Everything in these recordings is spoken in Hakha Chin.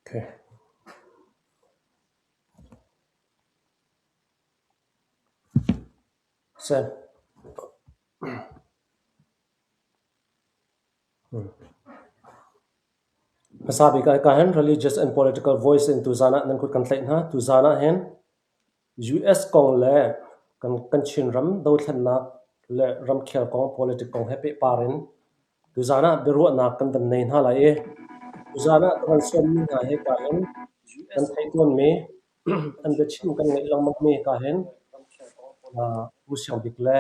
Okay. Seh. Hmasa bik ah hika hin Religious and Political Voice in tuzaan ah nan kut kan tlaih hna. Tuzaan ah hin US kong le kan Chinram dothlennak le ramkhel kong, politic kong he pehpar in tuzaan ah biaruahnak kan van nei hna lai i tuzaan ah ka van sawmmi hna hika hin kan theih tawnmi an biachim kan ngaih lengmangmi hika hin Pu Siang Bik le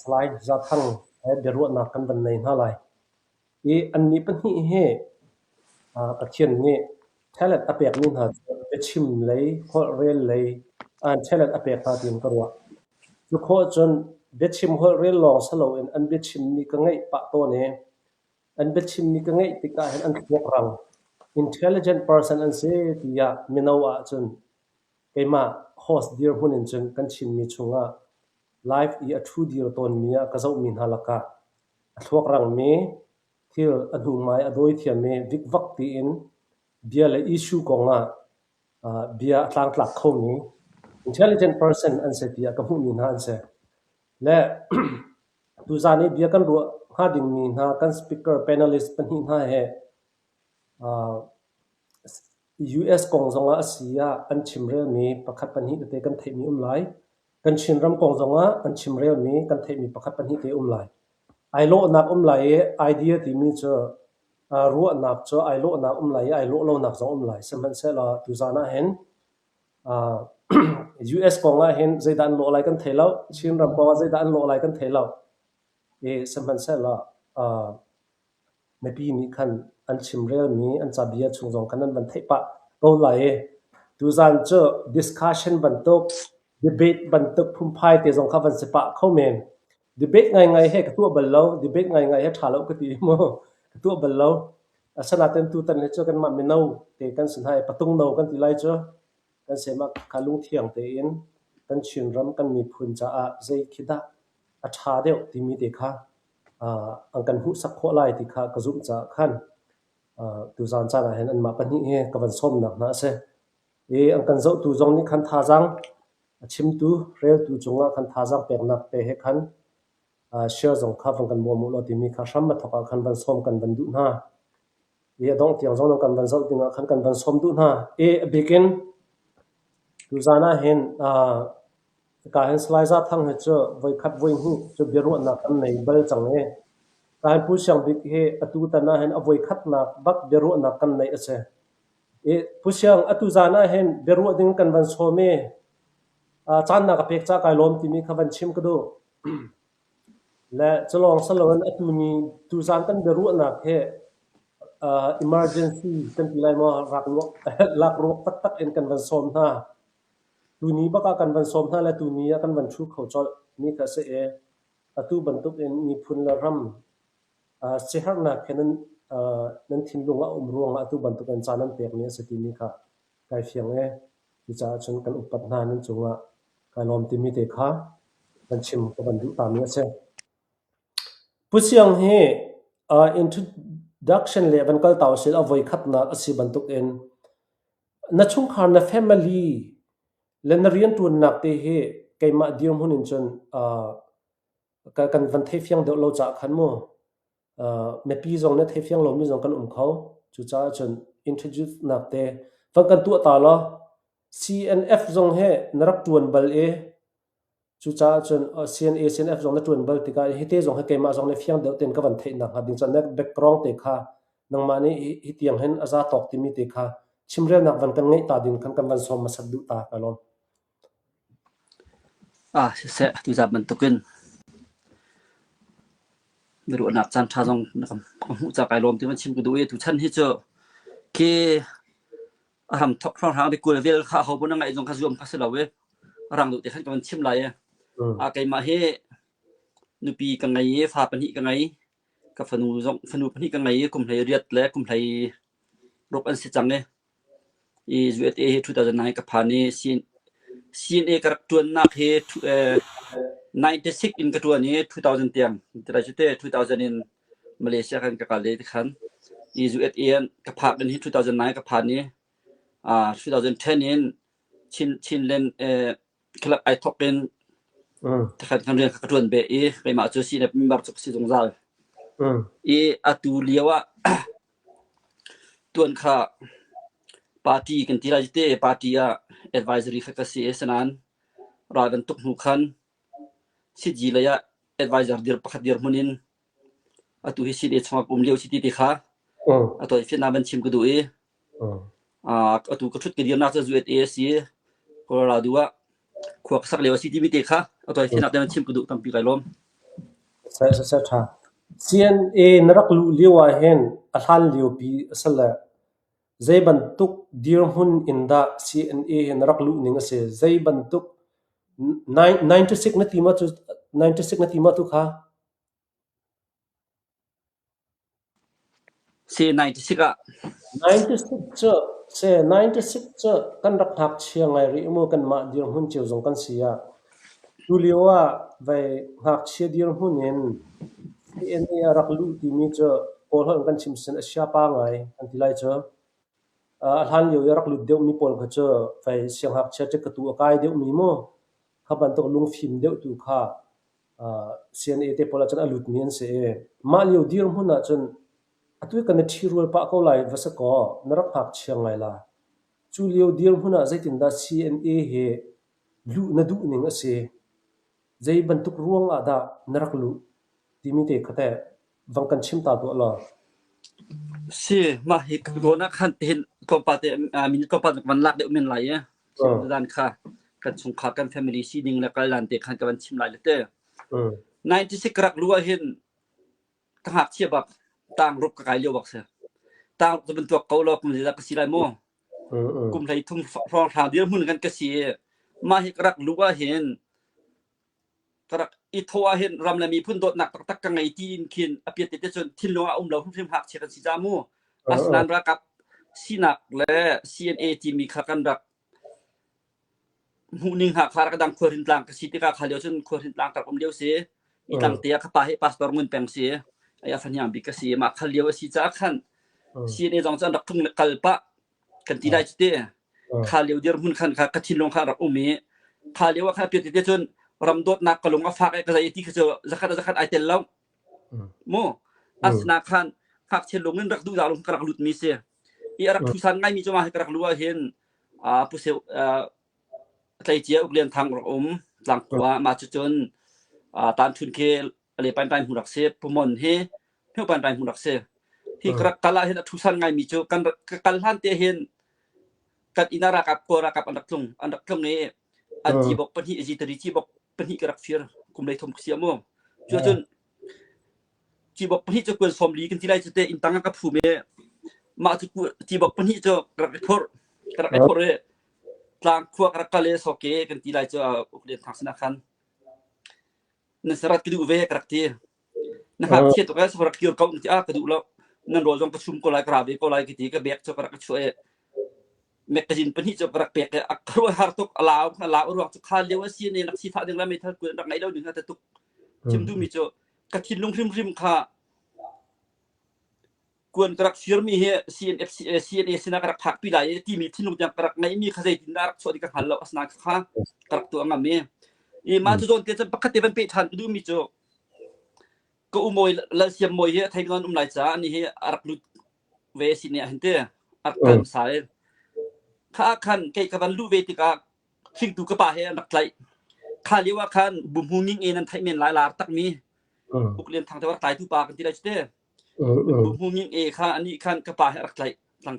Salai Za Thang he biaruahnak kan van nei hna lai. Hi annih pahnih hi Pathian nih talent a pekmi hna cu biachim lei, holhrel lei an talent a pek hna tiin ka ruah. Cu khawh cun biachim holhrel lawng si loin an biachimmi ka ngaih pah tawn i an biachimmi ka ngaih tikah hin an thluak rang. Intelligent person an si tiah mino ahcun keimah host dirhmun in cun kan Chinmi chungah live i a ṭhu dir tawnmi ah ka zohmi hna lakah a thluak rangmi, thil a hnumai a dawi thiammi vikvak tiin bia le issue kongah bia a tlangtlak khomi intelligent person an si tiah ka hmuhmi hna an si. Le tuzaan i bia kan ruah hnga dingmi hna kan speaker panelist pahnih hna he US kong zongah a si ah an chimrelmi pakhat pahnih tete kan theihmi um lai. Kan Chinram kong zongah an chimrelmi kan theihmi pakhat pahnih te um lai. Ai lawhnak um lai i idea timi cu ruahnak cu ai lawhnak um lai i ai lawh lonak zong um lai. Sihmanhsehlaw tuzaan ah hin US kong ah hin zeidah an lawh lai kan thei lo. Chinram kong ah zeidah an lawh lai kan thei lo. I sihmanhsehlaw Mipi nih khan an chimrelmi an cabia chung zong khan nan van theih pah ko lai i tuzaan cu discussion bantuk, debate bantuk phunphai te zong kha van si pah kho men. Debate ngaingai he ka tuah bal lo. Debate ngaingai he ṭha lo ka ti mu. Ka tuah bal lo. Asinain tutan hi cu kanmah mino te kan si hna i patung no kan ti lai cu. Kan semah kha lungthiang tein kan Chinram kan miphun caah zei khi dah a ṭha deuh timi te kha an kan hmuhsak khawh lai ti kha ka zumh caah khan tuzaan caan ah hin anmah pahnih hi ka van sawmnak hna a si. I an kan zohtu zong nih khan thazaang a chimtu, reltu cungah khan thazaang peknak te he khan share zong kha van kan bawm u law timi kha hram a thawk ah khan van sawm kan van duh hna. I a dongh tiang zong kan van zoh dingah khan kan van sawm duh hna. I a bik in tuzaan ah hin Hika hin Salai Za Thang hi cu voikhat voihnih cu biaruahnak kan nei bal cang i ka hin Pu Siang Bik hi atu tan ah hin a voikhatnak bak biaruahnak kan neih a si. I Pu Siang atu zan ah hin biaruah ding kan van sawm i caan na ka pek caah kai lawm timi kha van chim ka duh. Le culawng siloin atu ni tuzan kan biaruahnak hi emergency kan ti lai maw lak ruak taktak in kan van sawm hna. Tuni bak ah kan van sawm hna le tuni ah kan van ṭhu kho colh mi kha a si i atu bantuk in miphun le ram siaherhnak he nan thinlung ah a um ruangah atu bantuk in caan nan pekmi a si timi kha kai fiang i cucaah cun kan upat hna nan cungah kai lawm timi te kha van chim ka van duh tami a si. Pu Siang hi introduction le van kal ta usih a voikhatnak a si bantuk in Na chungkhar na family le na rianṭuannak te hi keimah dirhmun in cun kan van theifiang deuh lo caah khan mu mipi zong nih theifiang lomi zong kan um kho. Cucaah cun introduce nak te van kan tuah ta law CNF zong hi na rak ṭuan bal i Cucaah cun CNA CNF zong na ṭuan bal tikah hite zong hi keimah zong nih fiang deuh tein ka van theih nakhnga ding caah na background te kha nangmah nih hi tiang hin a za tawk timi te kha chimrelnak van kan ngeih ta ding khan kan van sawm hmasat duh ta ka lawm. Ah siseh tuzat bantukin biaruahnak caan ṭha zong na ka hmuh ca kai lawm ti van chim ka duh i tuchan hi cu khi a hram thok hrawnghrang ti kul vel kha ho pun a ngaih zong kha zuam kha si lo i rang deuh te khan ka van chim lai i a keimah hi nupi ka ngei i fa pahnih ka ngei ka fanu zong fanu pahnih ka ngei i kum hlei riat le kum hlei ruk an si cang i i USA hi 2009 ka phan i CNA ka rak ṭuannak hi 96 in ka ṭuan i 2000 tiang ti lai cu te 2000 in Malaysia kan ka kal i tikhan. I USA ka phak in hi 2009 ka phan i 2010 in Chin Chinland club ai thawk in takhat kan rian kha ka ṭuan beh i keimah cu CNF member cu ka si zungzal. I atu lio ah tuan kha party kan ti lai te party ah advisory kha ka si i sinain ral bantuk hnu khan CG lei ah advisor dir pakhat dirhmun in atu hi CNA chungah ka um lio si ti ti kha a tawifiannak van chim ka duh i atu ka ṭhut ka dirnak cu USA a si i Colorado ah khua ka sak lio a si timi te kha a tawifiannak te van chim ka duh tampi kai lawm. Seh ṭha. CNA na rak luh lio ah hin a hlan liopi a si le zei bantuk dirhmun in dah CNA hi na rak luh ning a si? Zei bantuk 96 na ti maw cu 96 na ti maw tu kha? Si 96 ah. 96 cu si 96 cu kan rak ngakchia ngai rih mu kanmah dirhmun cio zong kan si ah. Tulio ah vei ngakchia dirhmun in CNA a rak luh timi cu Kawl holh in kan chim sin a siapa ngai kan ti lai cu. A hlan lio i a rak lut deuhmi pawl kha cu vei siangngakchia ṭikkatu a kai deuhmi mu kha bantuk lungfim deuh tu kha CNA te pawl ahcun a lutmi an si i mah lio dirhmun ahcun atu i kan i ṭhirual pah ko lai va si kaw na rak ngakchia ngai la. Cu lio dirhmun ah zeitindah CNA hi luh na duh ning a si? Zei bantuk ruang ah dah na rak luh timi te kha teh vang kan chim ta tuah law. Si, mah hi ka zawn ah khan tihin tlawmpal te minute tlawmpal van lak deuh men lai i dan kha kan chungkhar kan family sining le kal dan te khan ka van chim lai le te. 96 ka rak lu ah hin ka ngakchia bak tang rup ka kai lio bak si. Tang rup cu tuak ko law kum zeidah ka si lai mu. Kum hlei thum hrawng hlang dir hmun kan ka si i mah hi ka rak lu ah hin ka rak i thawh ah hin ram le miphun dawtnak taktak ka ngei tiin khin a piat te cun thinlung ah um lo hrimhrim ngakchia kan si ca mu. Asinain ralkap sinak le CNA timi kha kan rak hmuhning hna kha rak dang khualhrin tlang ka si tikah kha lio cun khualhrin tlang ka rak um lio si. I tlang te ah ka pa hi pastor ngun peng si. Ai a fahniang bik ka si. Mah kha lio a si caah khan CNA zong cu an rak tlung le kal pah kan ti lai cu te. Kha lio dirhmun khan kha ka thinlung kha rak um i kha lio ah khan a piat te cun ram dawtnak ka lung a fak i ka zei ti kha cu zakhat a zakhat ai tel lo. Mu asina khan ngakchia lung in rak duh dah lung ka rak lut mi si. I a rak thusan ngai mi cu ma hi ka rak lu ah hin pu Seu tleicia Uk Lian Thang rak um tlangkua mah cu cun tan thun khi le pan pai hmu rak si Pu Mon hi hnu pan pai hmu rak si. Hi ka rak kal ah hin a thusan ngai mi cu kan ka kal hlan te hin kan inn ah ralkap kawl ralkap an rak tlung an rak tlung i an ci bok pahnih ji tari ci bok pahnih ka rak fir kum lei thum ka si mu cu cun ci bok pahnih cu kuan sawm li kan ti lai cu te inn tang ah ka phum i mah cu ci bok pahnih cu ka rak i phurh ka rak i phurh i tlang khua ka rak kal i soke kan ti lai cu uk lian thang sinah khan na sarat ka duh ve ka rak ti Na ngakchia tuk eh rak kir ko na ti ah ka duh lo. Nan rawl zong ka chum ko lai ka ra ve ko lai ka ti ka bek cu ka rak chuah i magazine pahnih cu ka rak pek i a khuaruah har tuk a lau a lau ruak cu kha lio a si ne rak sifah ding la meithal kun rak ngeih lo ding ta tuk chim duhmi cu ka thinlung hrimhrim kha kuan ka rak firmi hi CNF CNA sinah ka rak phakpi lai i timi thinlung tiang ka rak ngeihmi kha zeitin dah rak chuah ti ka hngal lo asinain kha ka rak tuah ngam i i mah cu zawn te cun pakhat te van peh ṭhan ka duhmi cu ka u Mawi Lal Siam Mawi hi a thei nawn um lai caah ani hi a rak lut ve si ne hin te a rak kal hmasa i kha ah khan kei ka van luh ve tikah hringtu ka pa he an rak tlaih kha lio ah khan bumhu nging in an theih men lai lar takmi Uk Lian Thang te rak tlaitu pa kan ti lai cu te Buhmu Nging E kha anih khan ka pa he a rak tlaih. Tlang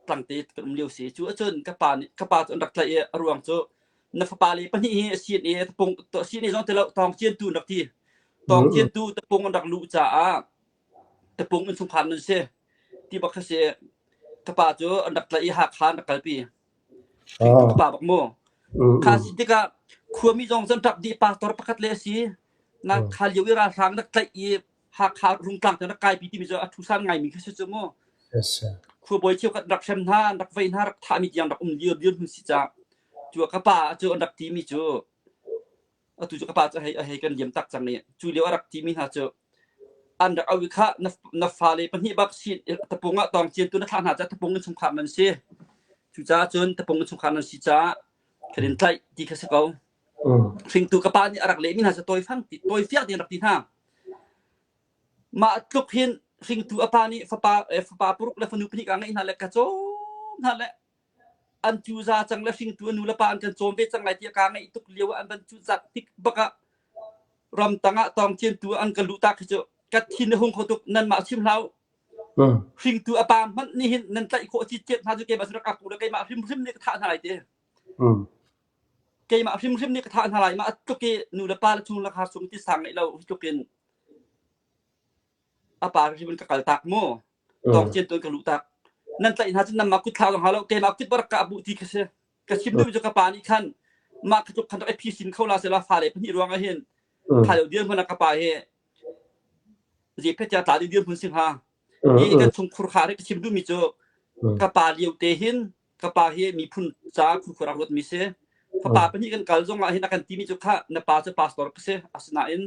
tlangte kan um lio si. Cu ahcun ka pa nih ka pa cu an rak tlaih i a ruang cu na fapa le pahnih hi CNA tapung CNA zong ti lo tawng ciantu an rak ti. Tawng ciantu tapung an rak luh caah tapung innchungkhar nan si. Ti bak kha si. Ka pa cu an rak tlaih i Hakha an rak kalpi. Ka pa bak mu. Kha si tikah khuami zong cu an ṭap dih pastor pakhat le a si. Na kha lio i ralhrang rak tlaih i Hakha Rungtlang te rak kaipi timi cu a thusan ngaimi kha si cu mu. Khuabawi cheukhat rak hrem hna, an rak vei hna, rak thahmi tiang rak um dir dir hun si ca. Cu ka pa cu an rak timi cu atu cu ka pa cu hei hei kan liam tak cang i cu lio a rak timi hna cu. An rak au i kha na, na fale pahnih bak si tapung ah tawng cian tu na thlah hna caah tapung in chungkhar nan si. Cucaah cun tapung in chungkhar nan si caah kan in tlaih ti kha si ko. Hringtu ka pa nih a rak lehmi hna cu tawifang ti tawifiang tiin rak ti hna. Mah tluk hin hringtu a pa nih fapa fapa paruk le fanu pahnih ka ngeih hna le ka cawm hna le an cuza cang le hringtu a nu le pa an kan cawm ve cang lai tiah kaa ngaih tuk lio ah an van cuzat tik bak ah ramtang ah tawngciantu an ka luh tak hi cu ka thin a hung kho tuk nanmah chim hlah u. Hringtu a pa hmanh nih hin nan tlaih khawh citcet hna cu keimah cu rak aku le keimah hrimhrim nih ka thah hna lai ti. Keimah hrimhrim nih ka thah hna lai mah tluk i nu le pa le chung le khar chung ti sang ngeih lo hi tluk in a pa hrim in ka kal tak mu. Tawngcian tu in ka luh tak. Nan tlaih hna cu nanmah kut thla zong hau lo keimah kut barak ka abu ti kha si. Ka chim duhmi cu ka pa nih khan mah kha tluk khan rak i phisin kho la seh fale pahnih ruang ah hin tha deuh dirhmun ah ka pa hi zeiphet tia tla ding dirhmun si hnga. Hi kan chungkhur kha ka chim duhmi cu ka pa lio te hin ka pa hi miphun ca khurkhur a ruatmi si. Fapa pahnih kan kal zong ah hin a kan timi cu kha na pa cu pastor ka si asinain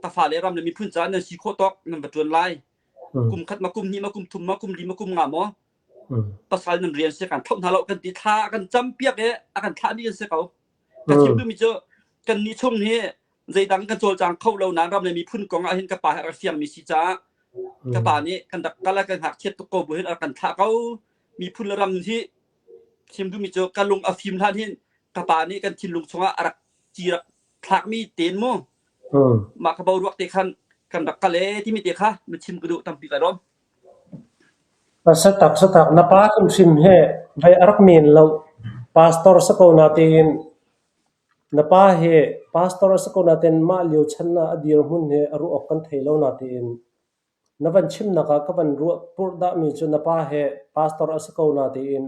ka fale ram le miphun ca nan si khawh tawk nan va ṭuan lai. Kum khat ma kum hnih ma kum thum ma kum li ma kum nga maw pasal nan rian si kan thlauh hna lo kan ti thla a kan cam piak i a kan thlah mi kan si ko ka chim duhmi cu kan nih chung hi zeidang kan cawlcang kho lo nain ram le miphun kong ah hin ka pa he a rak fiangmi si caah ka pa nih kan rak kal ah kan ngakchiat tuk ko bu hin a rak kan thlah ko miphun le ram hi chim duhmi cu ka lung a fim hlan hin ka pa nih kan thinlung chungah a rak ci rak thlakmi ten mu mah ka boruak te khan kan rak kal e timi te kha na chim ka duh tampi kai lawm Satak satak na pa hrimhrim he vei a rak men lo. Pastor si ko natein na pa hi pastor a si ko natein mah lio chan ah a dirhmun hi a ruah awk kan thei lo natein na van chimnak ah ka van ruah purhdahmi cu na pa he pastor a si ko natein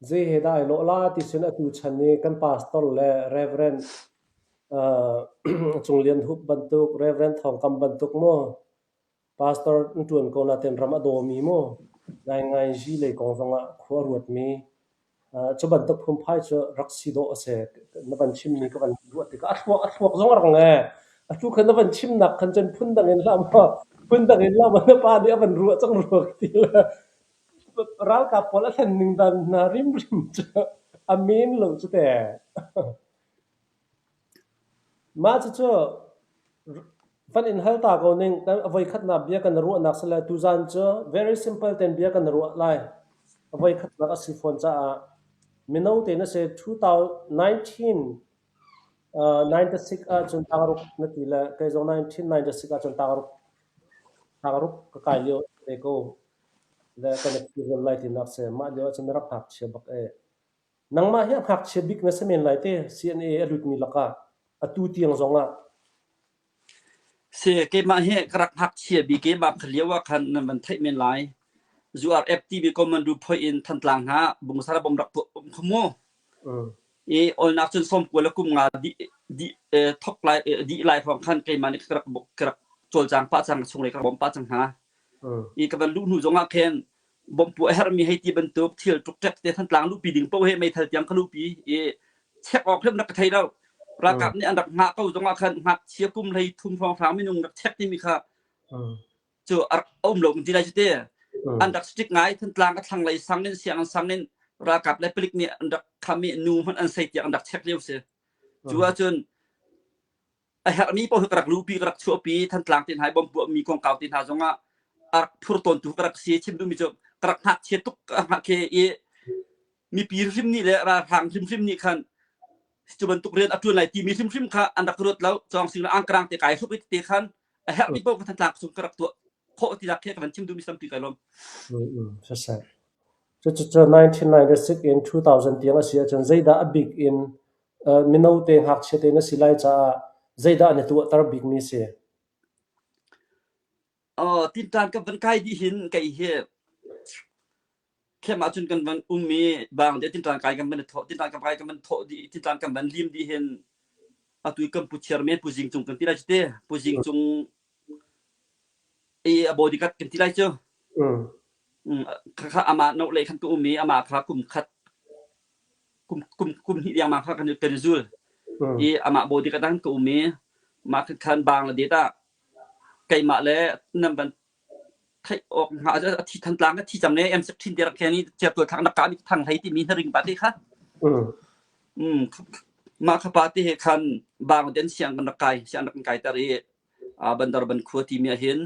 zei he dah ai lawh la ti cun atu chan i kan pastor le Reverend Cung Lian Hup bantuk, Reverend Thawng Kam bantuk maw Pastor an ṭuan ko nain ram a dawmi maw ngaingai lei kong zongah khua a ruatmi cu bantuk phungphai cu rak si dawh a si. Na van chimmi ka van ruah tikah a thluak a thluak zong a rak nge. Atu khan na van chimnak khan cun phundang in hlah maw phundang in hlah maw na pa nih a van ruah cang rua ka ti le ralkap pawl a thlen ning dan hna rimrim cu a men lo cu te. Mah cucu van in hal ta ko ning. A voikhatnak bia kan ruahnak si le tuzaan cu very simple tein bia kan ruah lai. A voikhatnak a si fawn caah mino te na si 2019 96 ahcun tangruk na ti le kei zong 1996 ahcun tangruk tangruk ka kai lio te ko le kan i phurul lai tinak si. Mah lio ahcun na rak ngakchia bak ee. Nangmah hi a ngakchia bik na si men lai te CNA a lutmi lakah atu tiang zongah. Si, keimah hi ka rak ngakchia bik i mah kha lio ah khan nan van theih men lai. URF timi commando phoih in Thantlang hna Bungsar bom rak tuah um kha mu. I olnak cun 90 le kum nga dih dih thok lai dih lai hrawng khan keimah nih ka rak ka rak cawlcang pah cang chung lei ka rak bawm pah cang hna. I ka van luh hnu zongah khin bawmhpu a herhmi hei ti bantuk thil ṭukṭek te Thantlang luhpi ding paoh hi meithal tiang ka luhpi i check awk hrim rak ka thei lo. Ralkap nih an rak hngah ko zongah khan ngakchia kum hlei thum hrawnghrang minung rak check timi kha cu a rak um lo kan ti lai cu te. An rak strict ngai Thantlang a thlanglei sang in sianginn sang in ralkap le palik nih an rak kham i nu hmanh an sei tiang an rak check lio si. Cu ahcun a herhmi paoh hi ka rak luhpi ka rak chuahpi Thantlang te hna i bomb puahmi kongkau te hna zongah a rak phur tawntu ka rak si chim duhmi cu ka rak ngakchia tuk ka ngakhe i mipi hrim nih le ralhrang hrimhrim nih khan cu bantuk rian a ṭuan lai timi hrimhrim kha an rak ruat lo cawng sing le angkarang te kai hruk i te khan a herhmi paoh ka Thantlang chung ka rak tuah khawh ti lak khi ka van chim duhmi sampi kai lawm. Siseh. Cucu 1996 in 2000 tiang a si ahcun zeidah a bik in mino te ngakchia te na si lai caah zeidah na tuahter bikmi si? Uh, tinṭan ka van kai dih hin kei hi khem ahcun kan van um i bang de tinṭan kai kan van thawh tinṭan kan kai kan van thawh dih tinṭan kan van lim dih hin atu kan pu chairman pu Zing Cung kan ti lai cu te pu Zing Cung i a bodyguard kan ti lai cu kha amah no lei khan ka um i amah kha kum khat kum kum kum hnih riangmang kha kan kan i zul i amah bodyguard ah khan ka um i mah khan Bangladesh ah. Keimah le nan van theih awk hnga a thi Thantlang ka thi cang e M16 te rak khen i certual thak nak ka mi thang hlei timi hnaring pa te kha. Mm mah kha pa te he khan bang den siang kan rak kai siang rak kan kai tar i Bandarban khua timi ah hin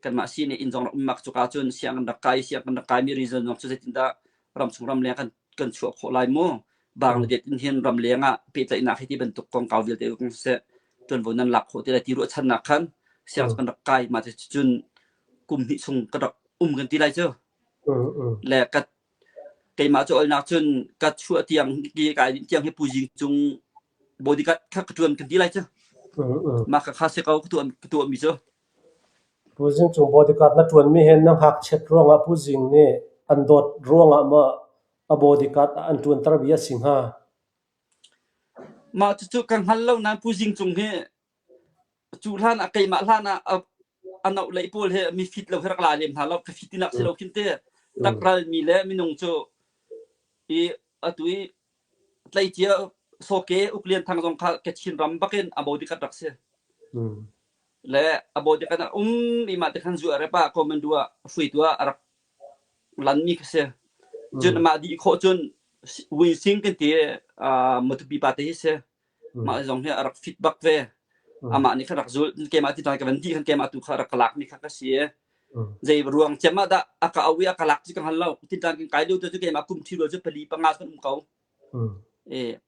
kanmah si nih inn zong rak um mak cuka cun siang kan rak kai siang kan rak kai mi reason zong cu zeitindah ramchung ramleng kan kan chuah khawh lai mu Bangladesh in hin ramleng ah pehtlaihnak hi ti bantuk kongkau vialte kong siseh ṭuanvo nan lak khawh ti lai ti ruahchannak khan siang kan rak kai mah cun kum hnih chung ka rak um kan ti lai cu le ka keimah cu olnak cun ka chuah tiang ki kai tiang hi Pu Zing Cung bodyguard kha ka ṭuan kan ti lai cu mah kha kha si ko ka tuah ka tuah mi cu Pu Zing Cung bodyguard na ṭuanmi hi na ngakchiat ruangah Pu Zing nih an dawt ruangah maw a bodyguard ah an ṭuanter mi a si hnga? Mah cucu ka hngal lo nain Pu Zing Cung hi cu hlan ah keimah hlan ah a noh lei pawl hi mi fit lo hi rak la lem hna lo ka fit tinak si lo khin te rak ralmi le minung cu i atu i tleicia Sawke Uk Lian Thang zong kha Kachin ram bakin a bodyguard rak si. Le a bodyguard a um i mah te khan zu a rep ah commando ah hruaitu ah a rak lanmi kha si. Cun amah dih khawh cun Win Sing kan ti Matupi pa te hi si. Mah zong hi a rak fit bak ve. Amah nih khan rak zul keimah ti ka van dih khan keimah tu kha rak ka lak mi kha ka si. Zei ruang cem ah dah a ka au i a ka lak cu ka hngal lo. Tintan kan kai lio tu cu keimah kum thi rual cu pali panga kan um ko. E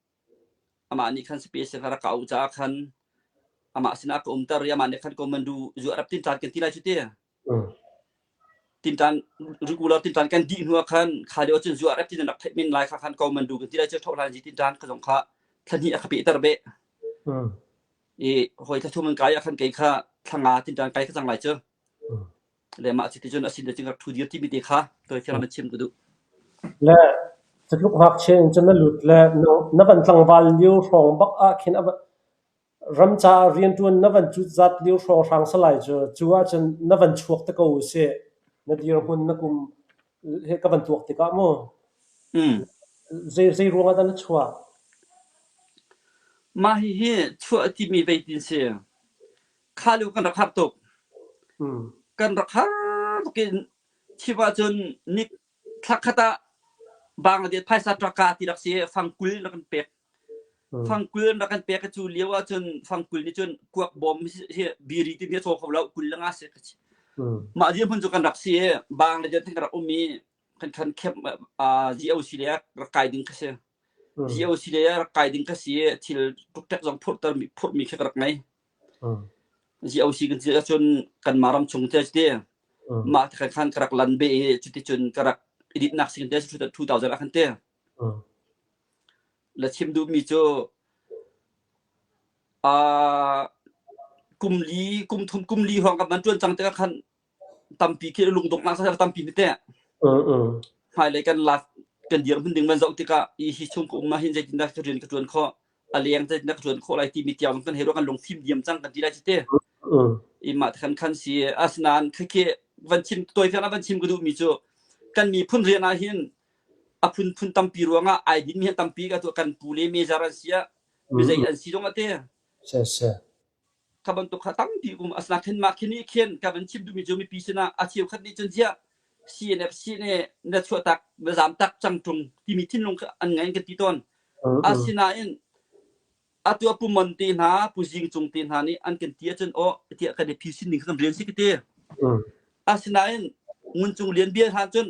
amah nih khan space kha rak ka au caah khan amah sinah ka umter i amah nih khan commando zu a rap tintan kan ti lai cu ti. Tinṭan regular tinṭan kan dih hnu ah khan kha lio cun zuar tin rak theih men lai kha khan ko man du kan ti lai cu tho hlan ji tinṭan kha zong kha thla hnih a ka pehter beh. I hoi thla thum an kai ah khan kei kha thla nga tinṭan kai ka cang lai cu. Le mah cu ti cun a sin te cun rak ṭhu dir timi te kha toi fiang na chim ka duh. Le catluk ngakchia in cun na lut le na van tlangval lio hrawng bak ah khin a Ram caah rianṭuan na van cutzat lio hrawnghrang salai cu cu ahcun na van chuak te ko usih. Na dirhmun na kum he ka van tuak tikah mu. Zei zei ruangah dah na chuah? Mah hihi chuah timi zeitin si? Kha lio kan rak har tuk. Kan rak har tuk in chim ahcun ni thla khat ah Bangladesh phaisa ṭaka ti rak si fang 20 rak kan pek. Fang 20 rak kan pek cu lio ahcun fang 20 nih cun kuak bawm hi biri timi a caw kho lo 20 le nga si. Mah dirhmun cu kan rak si i Bangladesh kan rak um i kan khan camp GOC le rak kai ding kha si. GOC le rak kai ding kha si i thil ṭukṭek zong phurhter phurhmi khi ka rak ngei. GOC kan si ahcun kanmah ram chung te te mah te khan ka rak lan be i cuticun ka rak edit nak sing te 2000 ah khan te. La chim duhmi cu uh, kum li kum thum kum li hrawng kan van ṭuan cang tikah khan tampi khi lungdonghnak sa tampi mi te hmailei kan lak kan dirhmun ding van zoh tikah i hi chung ka um ah hin zeitindah ka rian ka ṭuan khawh a leng zeitindah ka ṭuan khawh lai timi tiang kan hei ruah kan lungfim diam cang kan ti lai cu te i mah khan khan si asinain khikhi van chim tawifiang ah van chim ka duhmi cu kan miphun rian ah hin a phunphun tampi ruangah ai din mi tampi ka tu kan pu le major an si ah mizei an si zong ate Kha bantuk kha tampi um asinain khin mah khi nih khin ka van chim duhmi cu mipi sinah a cheukhat nih cun ziah CNFC nih na chuahtak na zamtak cang ṭung timi thinlung kha an ngei kan ti tawn. Asinain atu a Pu Mon te hna, Pu Zing Cung te hna nih an kan ti ahcun aw tiah kan i phisin ning kha kan rian si ka ti. Asinain Ngun Cung Lian bia hlan cun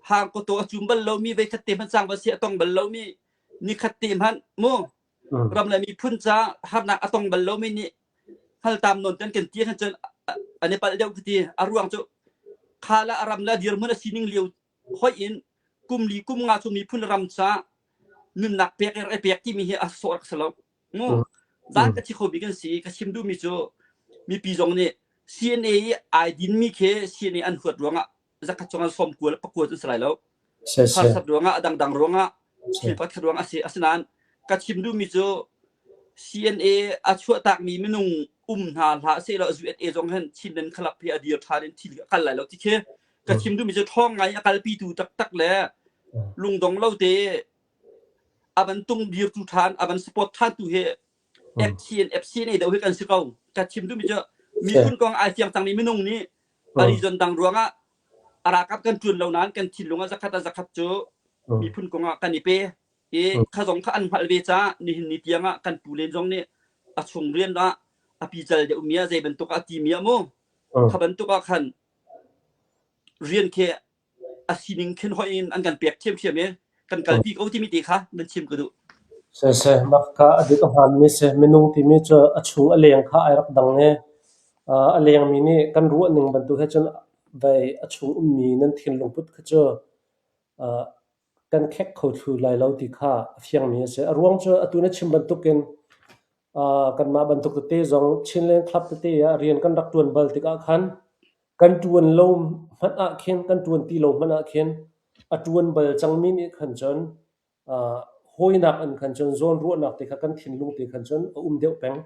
hang kawtaw a cum bal lomi veikhat te hmanh cang bal si a tong bal lomi nikhat te hmanh mu ram le miphun ca harnak a tong bal lomi nih hngaltam nawn ten kan ti khan cun an i palh deuh ka ti a ruang cu kha la a ram le dirhmun a sining lio hoih in kum li kum nga cu miphun ram ca nunnak pek i pek timi hi a sawh rak si lo mu zan ka thi kho bi kan si ka chim duhmi cu mipi zong nih CNA i ai dinmi khi CNA an huat ruangah zakhat chung ah sawm kua le pakua cu si lai lo. Harsat ruangah a dangdang ruangah thil pakhat ruangah a si. Asinain ka chim duhmi cu CNA a chuahtakmi minung um hna hlah sehlaw USA zong hin Chinland khalap hi a dir ṭhan in thil a kal lai lo ti khi ka chim duhmi cu ṭhawng ngai a kalpitu taktak le lungdong lo te a van tung dirtu ṭhan a van support ṭhantu hi FCN FCNA deuh hi kan si ko. Ka chim duhmi cu. Miphun kong ai fiang cangmi minung nih a reason dang ruangah a ralkap kan ṭuan lo nain kan thinlung ah zakhat ah zakhat cu miphun kong ah kan i pe i kha zong kha an hngalh ve caah nihin ni tiang ah kan pu len zong nih a chung rian ah a pical deuhmi ah zei bantuk ah a timi ah mu kha bantuk ah khan rian khi a sining khin hoih in an kan pek ṭhiamṭhiam i kan kalpi ko timi te kha nan chim ka duh. Siseh, mah kha a dik a hmaanmi si. Minung timi cu a chung a leng kha ai rak dang i a lengmi nih kan ruahning bantuk he cun vei a chung ummi nan thinlung put kha cu kan khek kho thlu lai lo ti kha a fiangmi a si. A ruang cu atu na chim bantukin kanmah bantuk tete zong Chinland Club tete ah rian kan rak ṭuan bal tikah khan Kan ṭuan lo hmanh ah khin, kan ṭuan ti lo hmanh ah khin a ṭuan bal cangmi nih khan cun hawinak in khan cun zawnruahnak te kha kan thinlung te khan cun a um deuh peng.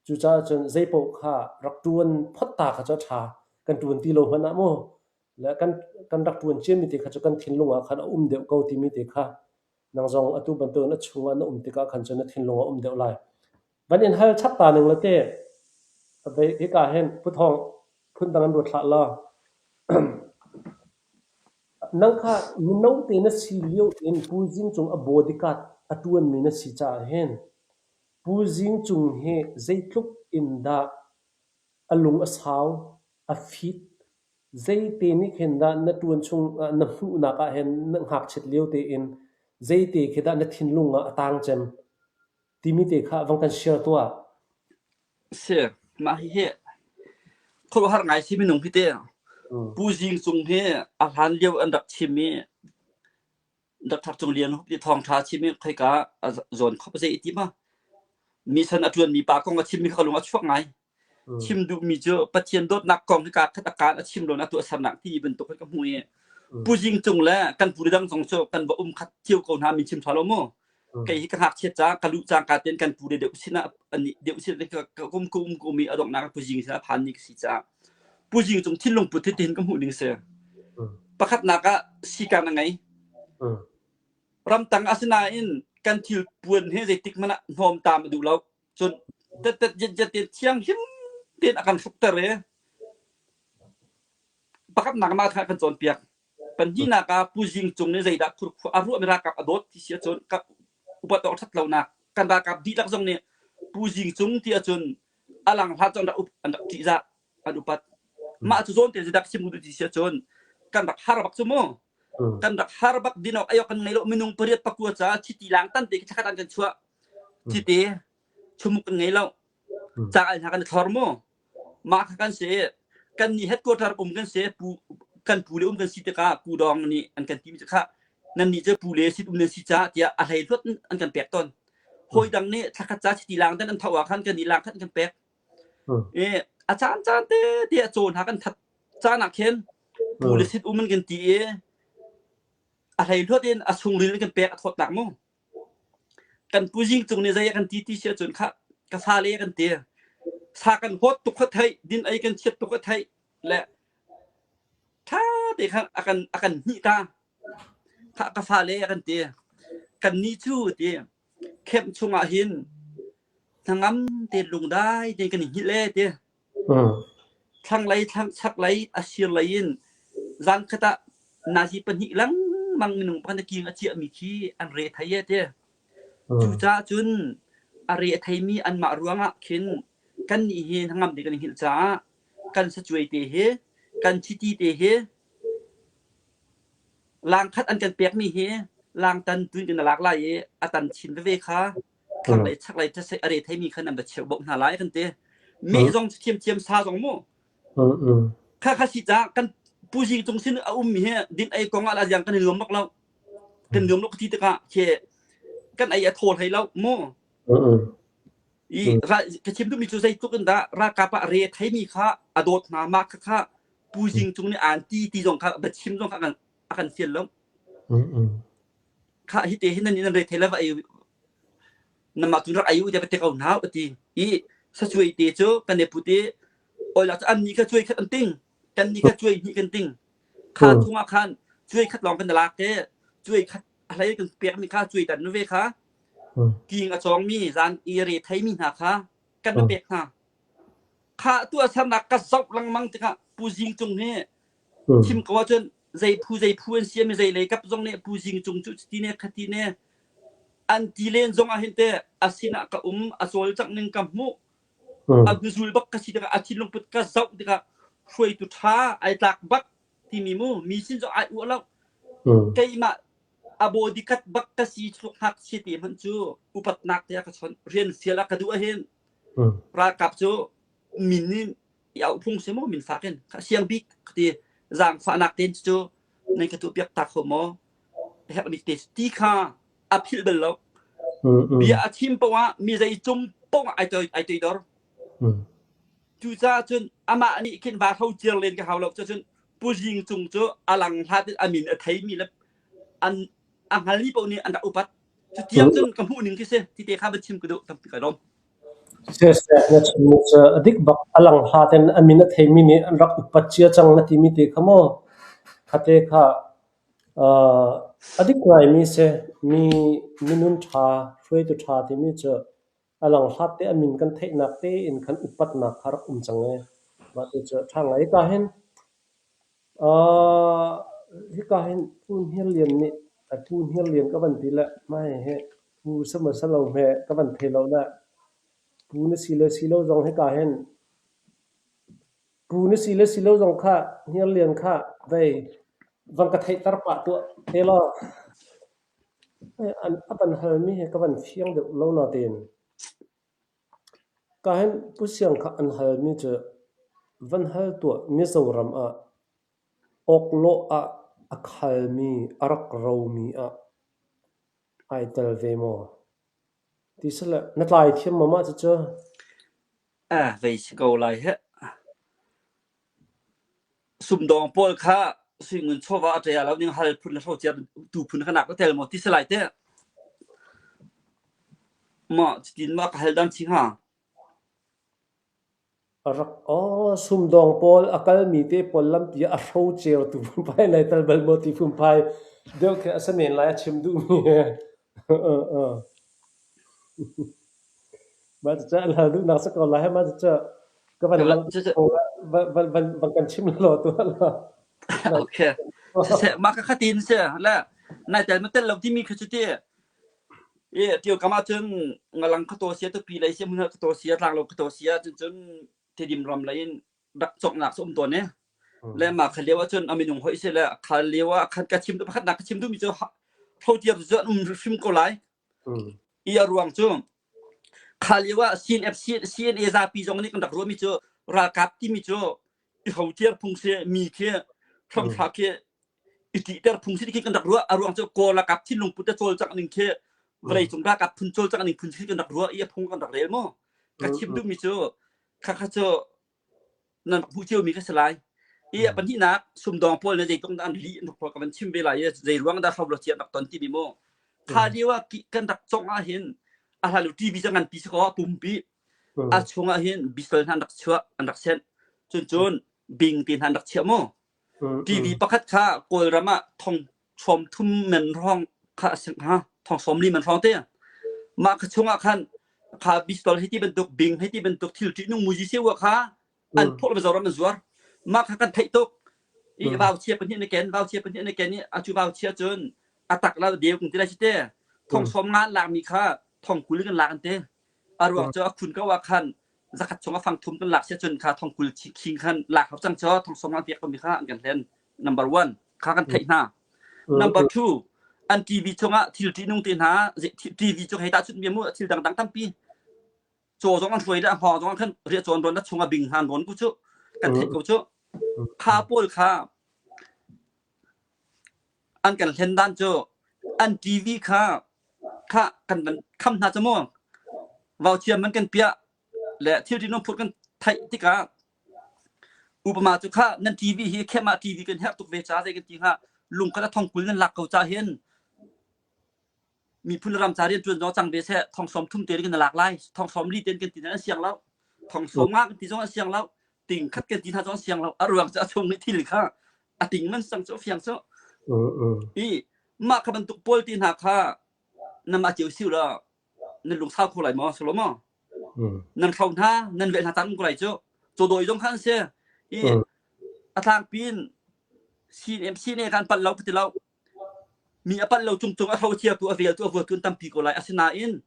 Cucaah cun zeipaoh kha rak ṭuan phot ta kha cu a ṭha. Kan ṭuan ti lo hmanh ah mu le kan, kan rak ṭuan ciami te kha cu kan thinlung ah khan a um deuh ko timi te kha nang zong atu bantukin a chungah na um tikah khan cun na thinlung a um deuh lai. Van in hal chap ta ning la te, hika hin Pu Thawng phundang in ruat hlah law. Nang kha mino te na si lio in Pu Zing Cung a bodyguard a ṭuanmi na si caah hin Pu Zing Cung hi zeitluk in dah a lung a sau, a fit, zeite nih khin dah na ṭuan chung na hmuhnak ah hin na ngakchiat lio tein zeite khi dah na thinlung ah a tang cem timi te kha vang kan share tuah. Si, mah hihi khuaruahhar ngai si minung hi te. Pu Zing Cung hi a hlan lio an rak chim i Dr. Cung Lian Hup nih thawngṭha a chim i khoika a zawn khop zei ti ma mi san a ṭuanmi pa kong a chimmi kha ka lung a chuak ngai. Chim duhmi cu Pathian dawtnak kong hi kaa khat a kaan a chim lo na tuahsernak ti bantuk hi ka hmu i Pu Zing Cung le kan pu dang zong cu kan va um khat cio ko hna min chim ṭha lo mu. Kei hi ka ngakchiat ca ka luh cangka tein kan pu le deuh sinah anih deuh sin ka kum ka um ko mi a donghnak Pu Zing sinah phan ni ka si caah Pu Zing Cung thinlung put hi tihin ka hmuh ning si. Pakhatnak ah sikan a ngei. Ramtang asinain kan thil puan he zeitik hmanh ah hnawmtam a duh lo. Cun tet jet jet tein thianghlim tein a kan hrukter i pakhatnak mah kha kan cawnpiak. Pahnihnak ah Pu Zing Cung nih zeidah khurkhua a ruahmi ralkap a dawt ti si ahcun ka upat awk ṭhat lonak kan ralkap dihlak zong nih Pu Zing Cung ti ahcun a lang hlat cu an rak up an rak ṭihzah an upat. Mah cu zawn te zeidah ka chim duh ti si ahcun kan rak har bak cu mu. Kan rak har bak din awk ei awk kan ngei lo minung pariat pakua caah chiti lang tan te khi thlakhat an kan chuah. Cite chumuk kan ngei lo. Ca hna kan i thlor mu. Mah kha kan si. Kan nih headquarter um kan si. Pu kan pu le um kan si tikah pu dawng nih an kan timi cu kha nan nih cu pu le sit um nan si caah tiah a hlei hluat an kan pek tawn. Hawi dang nih thlakhat ca chiti lang dan an tho ah khan kan nih lang khat an kan pek. I a caan caan te te a caw hna kan that caan ah khin pu le sit um an kan ti i a hlei hluat in a chungril an kan pek a thawtnak mu. Kan pu Zing Cung nih zei a kan ti ti si ahcun khah ka fale a kan ti. Sa kan hawt tuk kha theih, din ei kan chiat tuk kha theih le ṭha te khan a kan a kan hnih ta. Khah ka fale a kan ti. Kan nih cu ti camp chungah hin hnangam te lungdai tein kan i hngilh ee ti. Thlanglei, chaklei, a sirlei in zankhat ah nazi pahnih lengmang minung pakhat a king a ciahmi khi an re thei e ti. Cucaah cun a re a theimi anmah ruangah khin kannih hi hnangam te kan i hngilh caah kan sacuai te hi, kan chiti te hi langkhat an kan pekmi hi langtan tuin kan lak lai i a tan chin veve kha thlanglei chaklei thasei a re theimi khan an va cheu bawk hna lai kan ti meh zong thiamthiam sa zong mu kha kha si ca kan puzi cung sin a um mi hi din ei kong ah la ziang kan i nuam bak lo kan nuam lo ti tikah khi kan ei a thawl hlei lo mu i ka chim duhmi cu zeitluk in dah ralkap ah re theimi kha a dawt hna mah kha kha puzing cung nih aan ti ti zong kha va chim zong kha a kan fial lo Kha hi te hin nan nan re thei le va ei namah cun rak ei u tiah va ti ko hna a ti i sacuai te cu kan i put i oilak cu an nih kha cuai khat an ting kan nih kha cuai hnih kan ting kha chungah khan cuai khat lawng kan lak te cuai khat a hlei kan pekmi kha cuai tan ve kha king a cawngmi zan i re theimi hna kha kan va pek hna. Kha tuahsernak ka zoh lengmang tikah Pu Zing Cung hi chim ko ahcun zei phu zei phu an si mi zei lei kap zong nih Pu Zing Cung cu ti ne khati ne an ti len zong ah hin te a sinah ka um a cawlcangh ning ka hmuh a hnuzul bak ka si tikah a thinlung put ka zoh tikah hruaitu ṭha ai tlak bak timi mu mi sin zong ai uah lo keimah a bodyguard bak ka si thluk ngakchia te hmanh cu upatnak te a ka chawnh rian fial a ka duh ahhin ralkap cu min in i auh phung si maw min fak in siang bik ka ti zaangfahnak tein cu nan ka tuahpiak ta kho maw herh bik te ti kha a philh bal lo bia a chim poah ah mi zei cung poah ai toi ai toidor cucaah cun amah nih khin va hro ciar len ka hau lo cun Pu Zing Cung cu a lang hlat in a min a theimi le an a hngalmi paoh nih an rak upat. Cutiang cun ka hmuh ning khi si. Ti te kha va chim ka duh tampi ka lawm. Siseh, na chimmi cu a dik bak. A lang hlat in a min a theimi nih an rak upat cia cang na timi te kha maw? Khate kha uh, a dik ngaimi si. Mi minun ṭha, hruaitu ṭha timi cu A langhlat te a min kan theihnak tein khan upatnak kha rak um cang ee. Mah ti cu a ṭha ngai. Hika hin uh, hika hin Pu Hniar Lian nih Pu Hniar Lian ka van ti le mah hihi Pu sihmanhsehlo hme ka van thei lo le Pu na si le si lo zong hika hin Pu na si le si lo zong kha Hniar Lian kha vei van ka theihter pah tuah te law. A van halmi hi ka van fiang deuh lo natein ka hin Pu Siang kha an halmi cu van hal tuah Mizoram ah awklawh ah a khalmi a rak romi ah ai tel ve maw? Ti sile na tlai thiam maw mah cucu? Eh, vei si ko lai hih. Sumdawng pawl kha suingun chawva a ṭe lo ning hal phun le hrociar tu phun kha nak ka tel maw ti si lai teh. Mah cutin ma ka hal dan chi hnga. A rak aw sumdawng pawl a kalmi te pawl lampi ah a hrocertu phunphai nai tel bal maw ti phunphai deuh khi a si men lai a chim duhmi hi. Mah cucu an hal duhnak si ko lai. Mah cucu ka van lang van van van van kan chim law tuah law. Okay. Siseh mah ka khatin si le nai tel ma tel lo timi kha cu ti i tio kam ahcun ngalang kha to sia tupi lei sia hmun kha to sia tlanglo kha to sia cun cun Tedim ram lei in rak cawknak cu um tawn e le mah kha lio ahcun a minung hoi si le kha lio ah khan ka chim pakhatnak ka chim duhmi cu hrotiar cu an um hrim ko lai i a ruang cu kha lio ah CNF CNA zapi zong nih kan rak ruahmi cu ralkap timi cu i hrotiar phung si mi khi hramthla khi i ṭihter phung si khi kan rak ruah a ruang cu Kawl ralkap thinlung put a cawlcangh ning khi vawleicung ralkap phun cawlcangh ning phun khi kan rak ruah i a phung kan rak rel mu ka chim duhmi cu khakha cu nan hmuh ciomi ka si lai i a pahnihnak sumdawng pawl nih zeitluk dah an lih an rak ka van chim ve lai i zei ruang dah hro lo cia rak ton timi mu kha lio ah kan rak congh ah hin a hla lu TV cu nganpi si ko pumpi a chung ah hin bisol hna an rak chuah an rak senh cun cun bing te hna an rak chiah mu TV pakhat kha Kawlram ah thong sawm thum men hrawng kha a si hnga thong sawm li men hrawng te mah kha chungah khan kha pistol hei ti bantuk bing hei ti bantuk thil ṭihnung muzi seu kha an phawt Mizoram an zuar mah kha kan theih tuk i vau chia pahnih na ken vau chia pahnih na ken i a cu vau chia cun a tak la deu kan ti lai te thong sawm nga an lak mi kha thong 20 kan lak an te a ruang cu a khun ko ah khan zakhat chung a fang thum kan lak sia cun kha thong 20 khing khan lak hau cang cho thong sawm nga piak ko mi kha an kan hlen number one kha kan theih hna number two an TV chungah thil ṭihnung te hna TV cu hei tahchunh mi mu thil dangdang tampi caw zong an hruai le a hngawng zong khan riah cawn rawn na chung a bing hnan rawn ku cu kan theih ko cu kha pawl kha an kan hlen dan cu an TV kha kha kan van kham hna cu mu vau thiam man kan piah le thil ṭihnung phut kan theih tikah Upama cu kha nan TV hi khem ah TV kan herh tuk ve ca zei kan ti hnga lung kha thong 20 nan lak ko ca hin miphun ram ca rian ṭuan zong cang ve seh thong 30 te kan lak lai thong 40 ten kan ti an siang lo thong 50 kan ti zong an siang lo ting khat kan ti hna zong an siang lo a ruang cu a chung i thil kha a ting man sang cu fiang cu i mah kha bantuk pawl ti hna kha namah cio siu la nan lungsau kho lai maw solo maw nan hro hna nan velh hna cang ko lai cu. Cawdawi zong kha an si. I a tlangpi in CNA kan palh lo ka ti lo. Mi a palh lo cungcung a hrocia tu a vel tu a vuatu an tampi ko lai. Asinain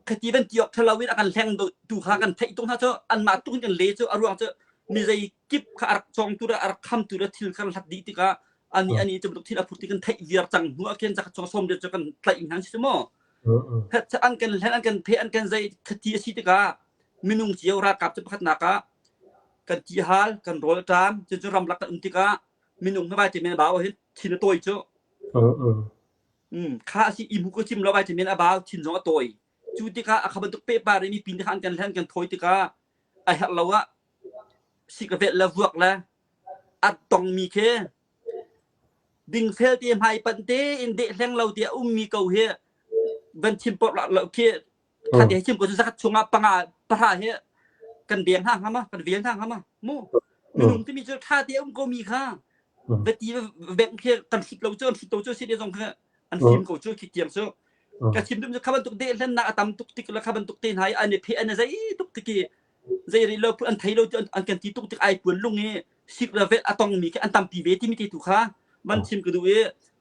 khati van ti awk ṭhalo in a kan hleng tu kha kan theih tuk hna cu anmah tuk in kan le cu a ruang cu mi zei kip kha a rak cawngtu le a rak khamtu le thil kan hlat dih tikah ani ani cu bantuk thil a phur ti kan theih viar cang hnu ah khin zakhat chung som cu kan tlaih hna si maw an kan hlen an kan phe an kan zei khati a si tikah minung cio ralkap cu pakhatnak ah kan ti hal kan rawl a ṭam cun cu ramlak kan um tikah minung hmai te men bau hin thin a tawi cu Kha a si i mu ka cim lo ai men a bau thin zong a tawi. Cu tikah a kha bantuk pehpar i mipi nih an kan hlen kan thawi tikah a herh lo ah sik a velh le vuak le a tongmi khi dingfel te hmai panh tein deh hleng lo te a ummi ko hi van chim porh lo khi kha te chim ko cu zakhat chungah panga pahra hi kan deng hna hnga ma kan vel hna hnga ma mu minung timi cu tha te um ko mi kha va ti beng khi kan hrut lo cu an hrut lo cu si de zong kha an fim ko cu khi tiang cu ka chim dum cu kha bantuk de hlen nak a tam tuk tik la kha bantuk te hna i an i phe an zei tuk tik i zei ri lo an thei lo tu an kan ti tuk tik ai puan lung i sik la vet a tong mi khi an tampi ve timi te tu kha man chim ka duh i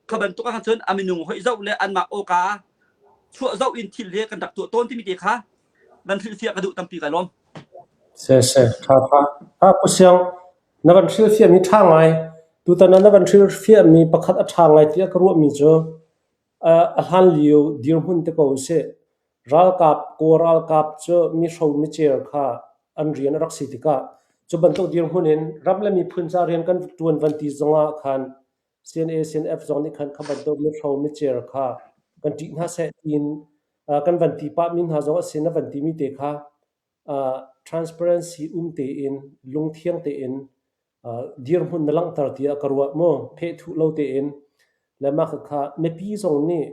kha bantuk ah cun a minung hoih zoh le anmah awka chuah zoh in thil he kan rak tuah tawn timi te kha van hrilhfiah ka duh tampi ka lawm. Se se tha tha. Ha Pu Siang na van hrilhfiah mi tha ngai. Tutan ah na van hrilhfiah mi pakhat a tha ngai tiah ka ruah mi cu a hlan lio dirhmun te ko sih. Ralkap Kawl ralkap cu mihro micer kha an rian a rak si tikah cu bantuk dirhmun in ram le miphun ca rian kan ṭuan van ti zongah khan CNA CNF zong nih khan kha bantuk mihro micer kha kan ṭih hna seh tiin kan van ti pahmi hna zong a si na van timi te kha transparency um tein lungthiang tein dirhmun na langhter tiah ka ruah mu phehthuh lo tein le mah khakha mipi zong nih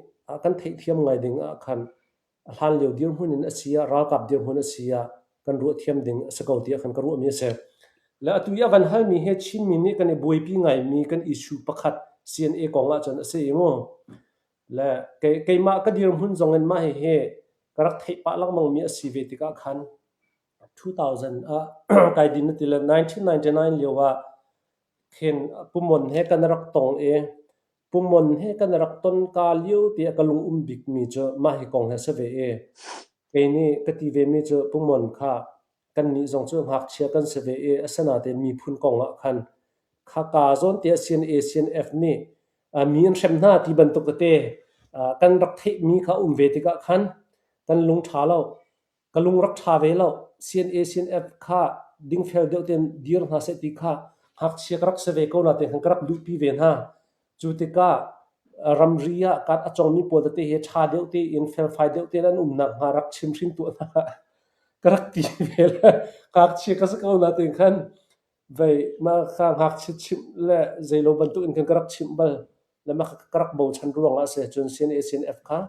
kan theihthiam ngai ding ah khan a hlan lio dirhmun in a si ah ralkap dirhmun a si ah kan ruah thiam ding a si ko tiah khan ka ruahmi a si. Le atu i a van halmi hi Chinmi nih kan i buaipi ngaimi kan issue pakhat CNA kong ahcun a si i mu. Le keimah ka dirhmun zong in mah hihi ka rak theih pah lengmangmi a si ve tikah khan 2000 ah kai din na ti le 1999 lio ah khin Pumon he kan rak tong i Pumon he kan rak ton ka lio te ah ka lung um bikmi cu mah hi kong hi a si ve i kei nih ka ti vemi cu Pumon kha kannih zong cu ngakchia kan si ve i asinain miphun kong ah khan khaka zawn te ah CNA CNF nih mi an hrem hna ti bantuk tete kan rak theihmi kha um ve tikah khan kan lung ṭha lo. Ka lung rak ṭha ve lo. CNA CNF kha dingfel deuh tein dir hna seh ti kha ngakchia ka rak si ve ko nain khan ka rak duhpi ve hna. Cu tikah ramri ah kat a congmi pawl tete hi ṭha deuh tein felfai deuh tein an um nakhnga rak chimhrin tuah hna ka rak ti ve le ngakchia ka si ko nain khan vei mah kha ngakchia chimh le zeilo bantuk in khan ka rak chimh bal le mah kha ka rak bochan ruangah a si. Cun CNA CNF kha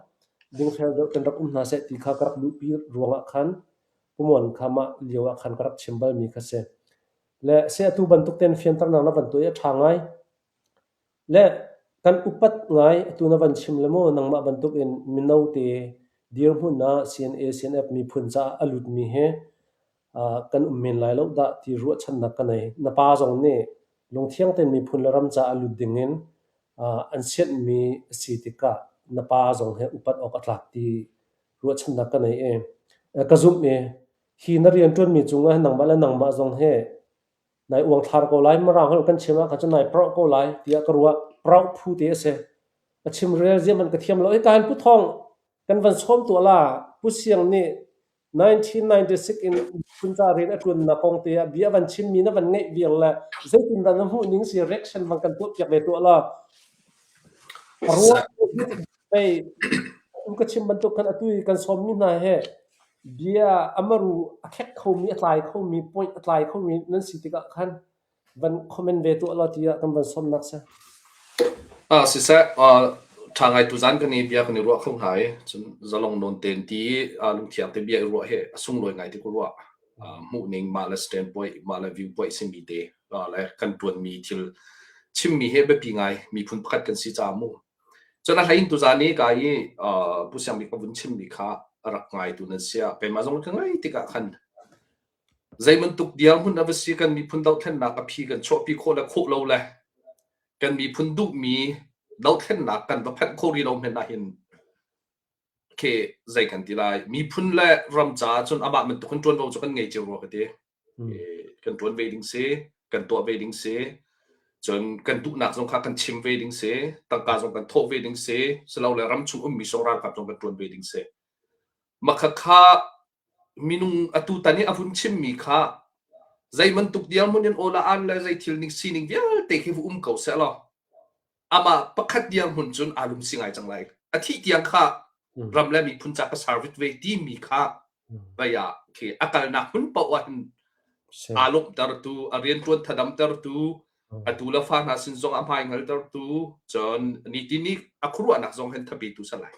dingfel deuh kan rak um hna seh ti kha ka rak duhpi ruangah khan Pumuan kha mah lio ah khan ka rak chim balmi kha si. Le si atu bantuk tein fianternak na van tuah i a ṭha ngai. Le kan upat ngai atu na van chim le mu nangmah bantuk in mino te dirhmun ah CNA CNF miphun caah a lutmi hi kan um men lai lo dah ti ruahchannak ka nei. Na pa zong nih lungthiang tein miphun le ram caah lut dingin an sianhmi a si tikah na pa zong he upat awk a tlak ti ruahchannak ka nei i ka zumh i hi na rianṭuanmi cungah nangmah le nangmah zong hi nai uangthlar ko lai mirang holh kan chim ah khan cun nai proh ko lai tiah ka ruah. Proh phu te a si. A chimrel zia hmanh ka thiam lo. Hika hin Pu Thawng kan van sawm tuah la. Pu Siang nih 1996 in phunca rian a ṭuannak kong te ah bia van chimmi na van ngeih vial le zeitindah na hmuh ning si reaction van kan tuahpiak ve tuah la. Ruah pei atu ka chim bantuk khan atu i kan sawmmi hna he bia amaru a khek khomi a tlai khomi point a tlai khomi nan si tikah khan van comment ve tuah law tiah kan van sawmnak si. Ah siseh, ah ṭha ngai tuzan kan i bia kan i ruah kho hna i cun zalong nawn tein ti i lungthiang te bia i ruah hi a sunglawi ngai ti ka ruah. Hmuhning mah le standpoint, mah le viewpoint simi te le kan ṭuanmi thil chimmi hi biapi ngai miphun pakhat kan si caah mu. Cun a hlei in tuzan i ka i Pu Siang Bik a vun chimmi kha a rak ngaitu nan si ah keimah zong ka ngai tikah khan. Zei bantuk dirhmun a va si kan miphun dohthlennak a phi kan chuahpi khawh le khawh lo le kan miphun duhmi dohthlennak kan va phanh khawh rih lo hmenh ah hin khi zei kan ti lai miphun le ram caah cun amah bantuk in ṭuanvo cu kan ngei cio rua ka ti. Kan ṭuan ve ding si, kan tuah ve ding si, cun kan duhnak zong kha kan chim ve ding si, tangka zong kan thawh ve ding si, silole ramchung ummi zong ralkap zong kan ṭuan ve ding si. Makhakha minung atutan i a vun chimmi kha zei bantuk dirhmun in aw le aan le zei thil ning sining vialte khi vu um ko seh law amah pakhat dirhmun cun aa lungsi ngai cang lai. A thih tiang kha ram le miphun ca ka service ve timi kha vai ah khi a kalnak hmun paoh ah hin aa lawmhtertu, a rianṭuan thadamtertu, a tu le fa hna sin zong a hmai hngaltertu, cun nitin i a khuaruahnak zong hin thapetu si lai.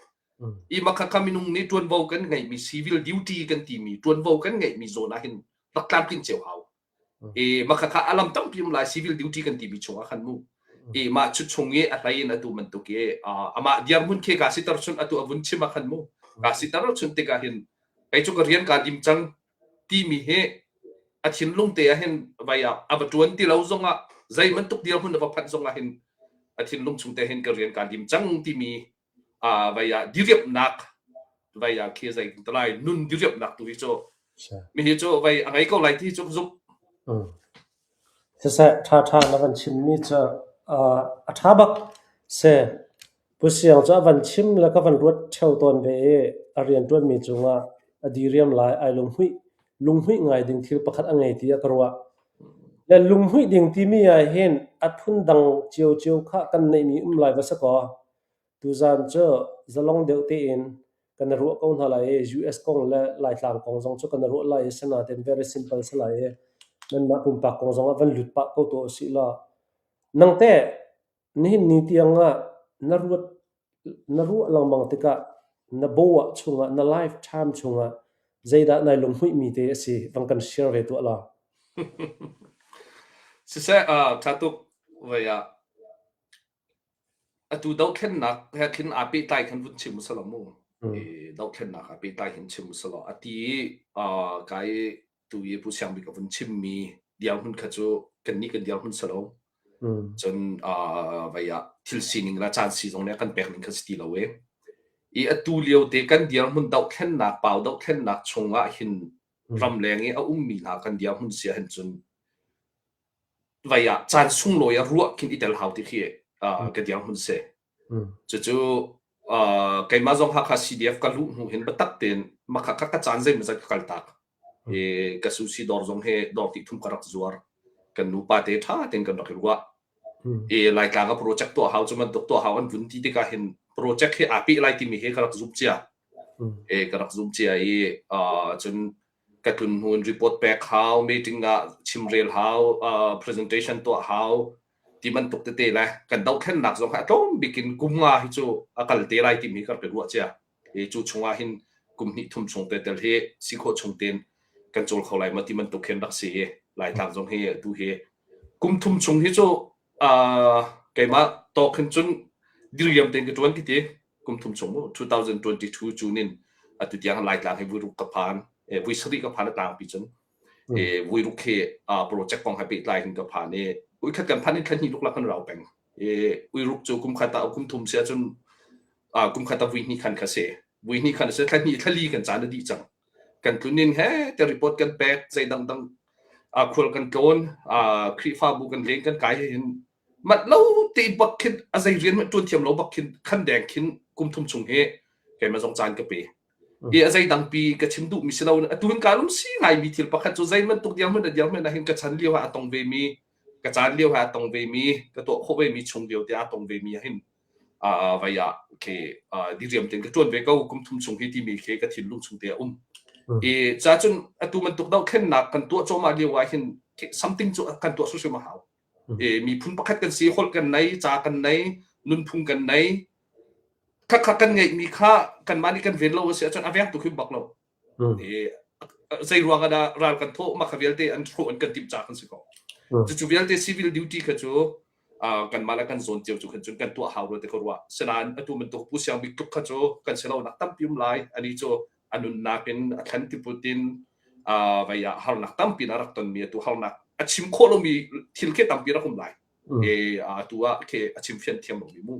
I makhakha minung nih ṭuanvo kan ngeihmi civil duty kan timi ṭuanvo kan ngeihmi zawn ah hin rak tlamtlinh cio hau. I makhakha a lam tampi um lai civil duty kan timi chungah khan mu. I mah chu chung i a hlei in atu bantuk i amah dirhmun khi ka sitar chun atu a vun chim ah khan mu. Ka sitar chun tikah hin kei cu ka rian kaa dim cang timi hi a thinlung te ah hin vai ah a va ṭuan ti lo zongah zei bantuk dirhmun a va phanh zongah hin a thinlung chung te hin ka rian kaa dim cang timi vai ah diriamhnak vai ah khi zei kan ti lai nun diriamhnak tu hi cu mi hi cu vai a ngei ko lai ti cu ka zumh. Siseh ṭhaṭha na van chimmi cu a ṭha bak si. Pu Siang cu a van chim le ka van ruat ṭheo tawn ve i a rianṭuanmi cungah a diriam lai ai lunghmuih lunghmuih ngai ding thil pakhat a ngei tiah ka ruah. Le lunghmuih ding timi ahhin a phundang ciocio kha kan neihmi um lai va si kaw tuzaan cu zalong deuh tein kan i ruah ko hna lai i US kong le Laitlang kong zong cu kan i ruah lai i sinain very simple si lai i nanmah pumpak kong zong ah van lut pah ko tuah usih law nang teh nihin ni tiang ah na ruat na ruah lengmang tikah na bawah chungah na lifetime chungah zeidah nai lunghmuihmi te a si vang kan share ve tuah la. Siseh, ṭha tuk voi ah Atu dothlennak he khin aa pehtlai khan vun chim usih law mu. I dothlennak aa pehtlai hin chim usih law ati i kai tu i Pu Siang Bik a vun chimmi dirhmun kha cu kannih kan dirhmun si lo. Cun vei ah thil sining le caan si zong nih a kan pek ning kha si ti lo i. I atu lio te kan dirhmun dohthlennak pau dohthlennak chungah hin ramleng i a ummi hna kan dirhmun si ahhin cun vai ah caan sunglawi ah ruah khin i tel hau ti khi ka dirhmun si. Cucu keimah zong Hakha CDF ka luh hnu hin biatak tein makha kha ka caan zeimawzat ka kaltak. I ka sushi dawr zong hi dawr ti thum ka rak zuar. Kan nupa te ṭha tein kan rak i ruah. I Laitlang ah project tuah hau cu bantuk tuah hau an vun ti tikah hin project hi aa peh lai timi hi ka rak zumh cia. E ka rak zumh cia i cun ka tlun hnu in report pek hau, meeting ah chimrel hau, presentation tuah hau, ti bantuk tete le kan dohthlennak zong kha a tlawm bik in kum nga hi cu a kal te lai timi ka rak i ruah cia. I cu chungah hin kum hnih thum chung te tel hi si khawh chung tein kan cawl kho lai ma ti bantuk khin rak si i Laitlang zong hi tu hi kum thum chung hi cu keimah tawk hin cun diriam tein ka ṭuan ti ti. Kum thum chung mu 2022 June in atu tiang Laitlang hi vuiruk ka phan vui sarih ka phan a tlangpi cun e vuiruk hi project kong he pehtlai hin ka phan i uikhat kan phan in thla hnih luklak kan rau peng e uiruk cu kum khat ah kum thum si ahcun kum khat ah vui hnih khan kha si vui hnih khan si thla hnih thla li kan caan a dih cang kan tlun in he te report kan pek zei dang dang khual kan tlawn Khrihfabu kan leng kan kai hin mat lo te bak khin a zei rian hmanh ṭuan thiam lo bak khin khan deng khin kum thum chung hi keimah zong caan ka pe. I a zei dangpi ka chim duhmi si lo atu hin kaa lung si ngaimi thil pakhat cu zei bantuk dirhmun a dirhmun ah hin ka chan lio ah a tong ve mi ka caan lio ah a tong ve mi ka tuah khawh ve mi chung lio te a tong ve mi ah hin vai ah khi diriam ten ka ṭuan ve ko kum thum chung hi timi khi ka thinlung chung te a um. I ca cun atu bantuk dohthlennak kan tuah cuahmah lio ah hin something cu kan tuah hrimhrim a hau. E, miphun pakhat kan si, holh kan nei, ca kan nei, nunphung kan nei. Khakha kan ngeihmi kha kanmah nih kan ven lo a si ahcun a veng tu khi bak lo. E, zei ruang ah dah ral kan thawh mah kha vialte an hrawh an kan timh ca kan si ko. Cucu vialte civil duty kha cu kanmah le kan zawn cio cu khan cun kan tuah hau rua te ka ruah. Sinain atu bantuk Pu Siang Bik tluk kha cu kan si lo nak tampi um lai. Ani cu a nunnak in a thlan tiput in. Vai ah harnak tampi na rak tonmi atu harnak a chim khawh lomi thil khi tampi rak um lai. E atu ah khi a chim fian thiam lomi mu.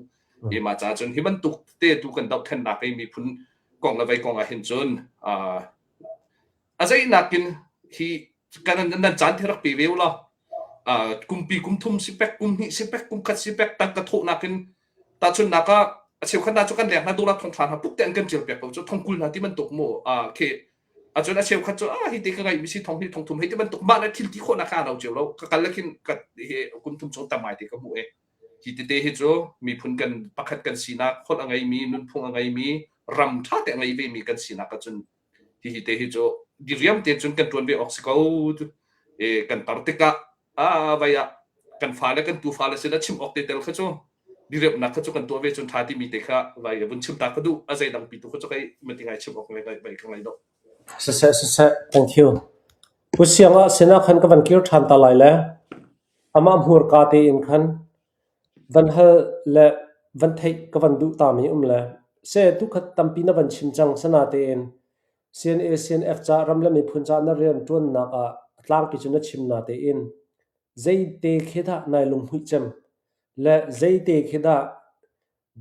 E ma ca cun hi bantuk te tu kan dohthlennak i miphun kong le vei kong ah hin cun a zeinak in hi kan nan caan thi rak pe ve u law kumpi kum thum si pek kum hnih si pek kum khat si pek tangka thawhnak in tahchunhnak ah a cheukhat hna cu kan leng hna dollar thong thla hna puk te an kan tial piak ko cu thong kul hna ti bantuk mu khi acun a cheukhat cu ah hi te ka ngai mi si thong hi thong thum hei ti bantuk mah le thil ti khawhnak ka lo cio lo ka kal le khin ka hi kum thum chung tam ngai te ka hmu e hi tete hi cu miphun kan pakhat kan sinak holh a ngeimi nunphung a ngeimi ram ṭha te a ngei ve mi kan sinak ahcun hihi te hi cu diriam te cun kan ṭuan ve awk si ko e kan tar tikah a vai ah kan fale kan tufa le sin a chim awk te tel kha cu diriamnak kha cu kan tuah ve cun ṭha timi te kha vai vun chim ta ka duh a zei dang pi tu kha cu kai mati ngai chim awk ngai vai ka ngai do Siseh siseh thank you. Pu Siang ah sinah khan ka van kir ṭhan ta lai le amah hmurka tein khan Van hal le van theih ka van duh tami um le seh tukhat tampi na van chim cang sanatein CNA CNF ca ram le miphun ca na rian ṭuannak ah a tlangpi cu na chim natein zeite khi dah nai lunghmuih cem le zeite khi dah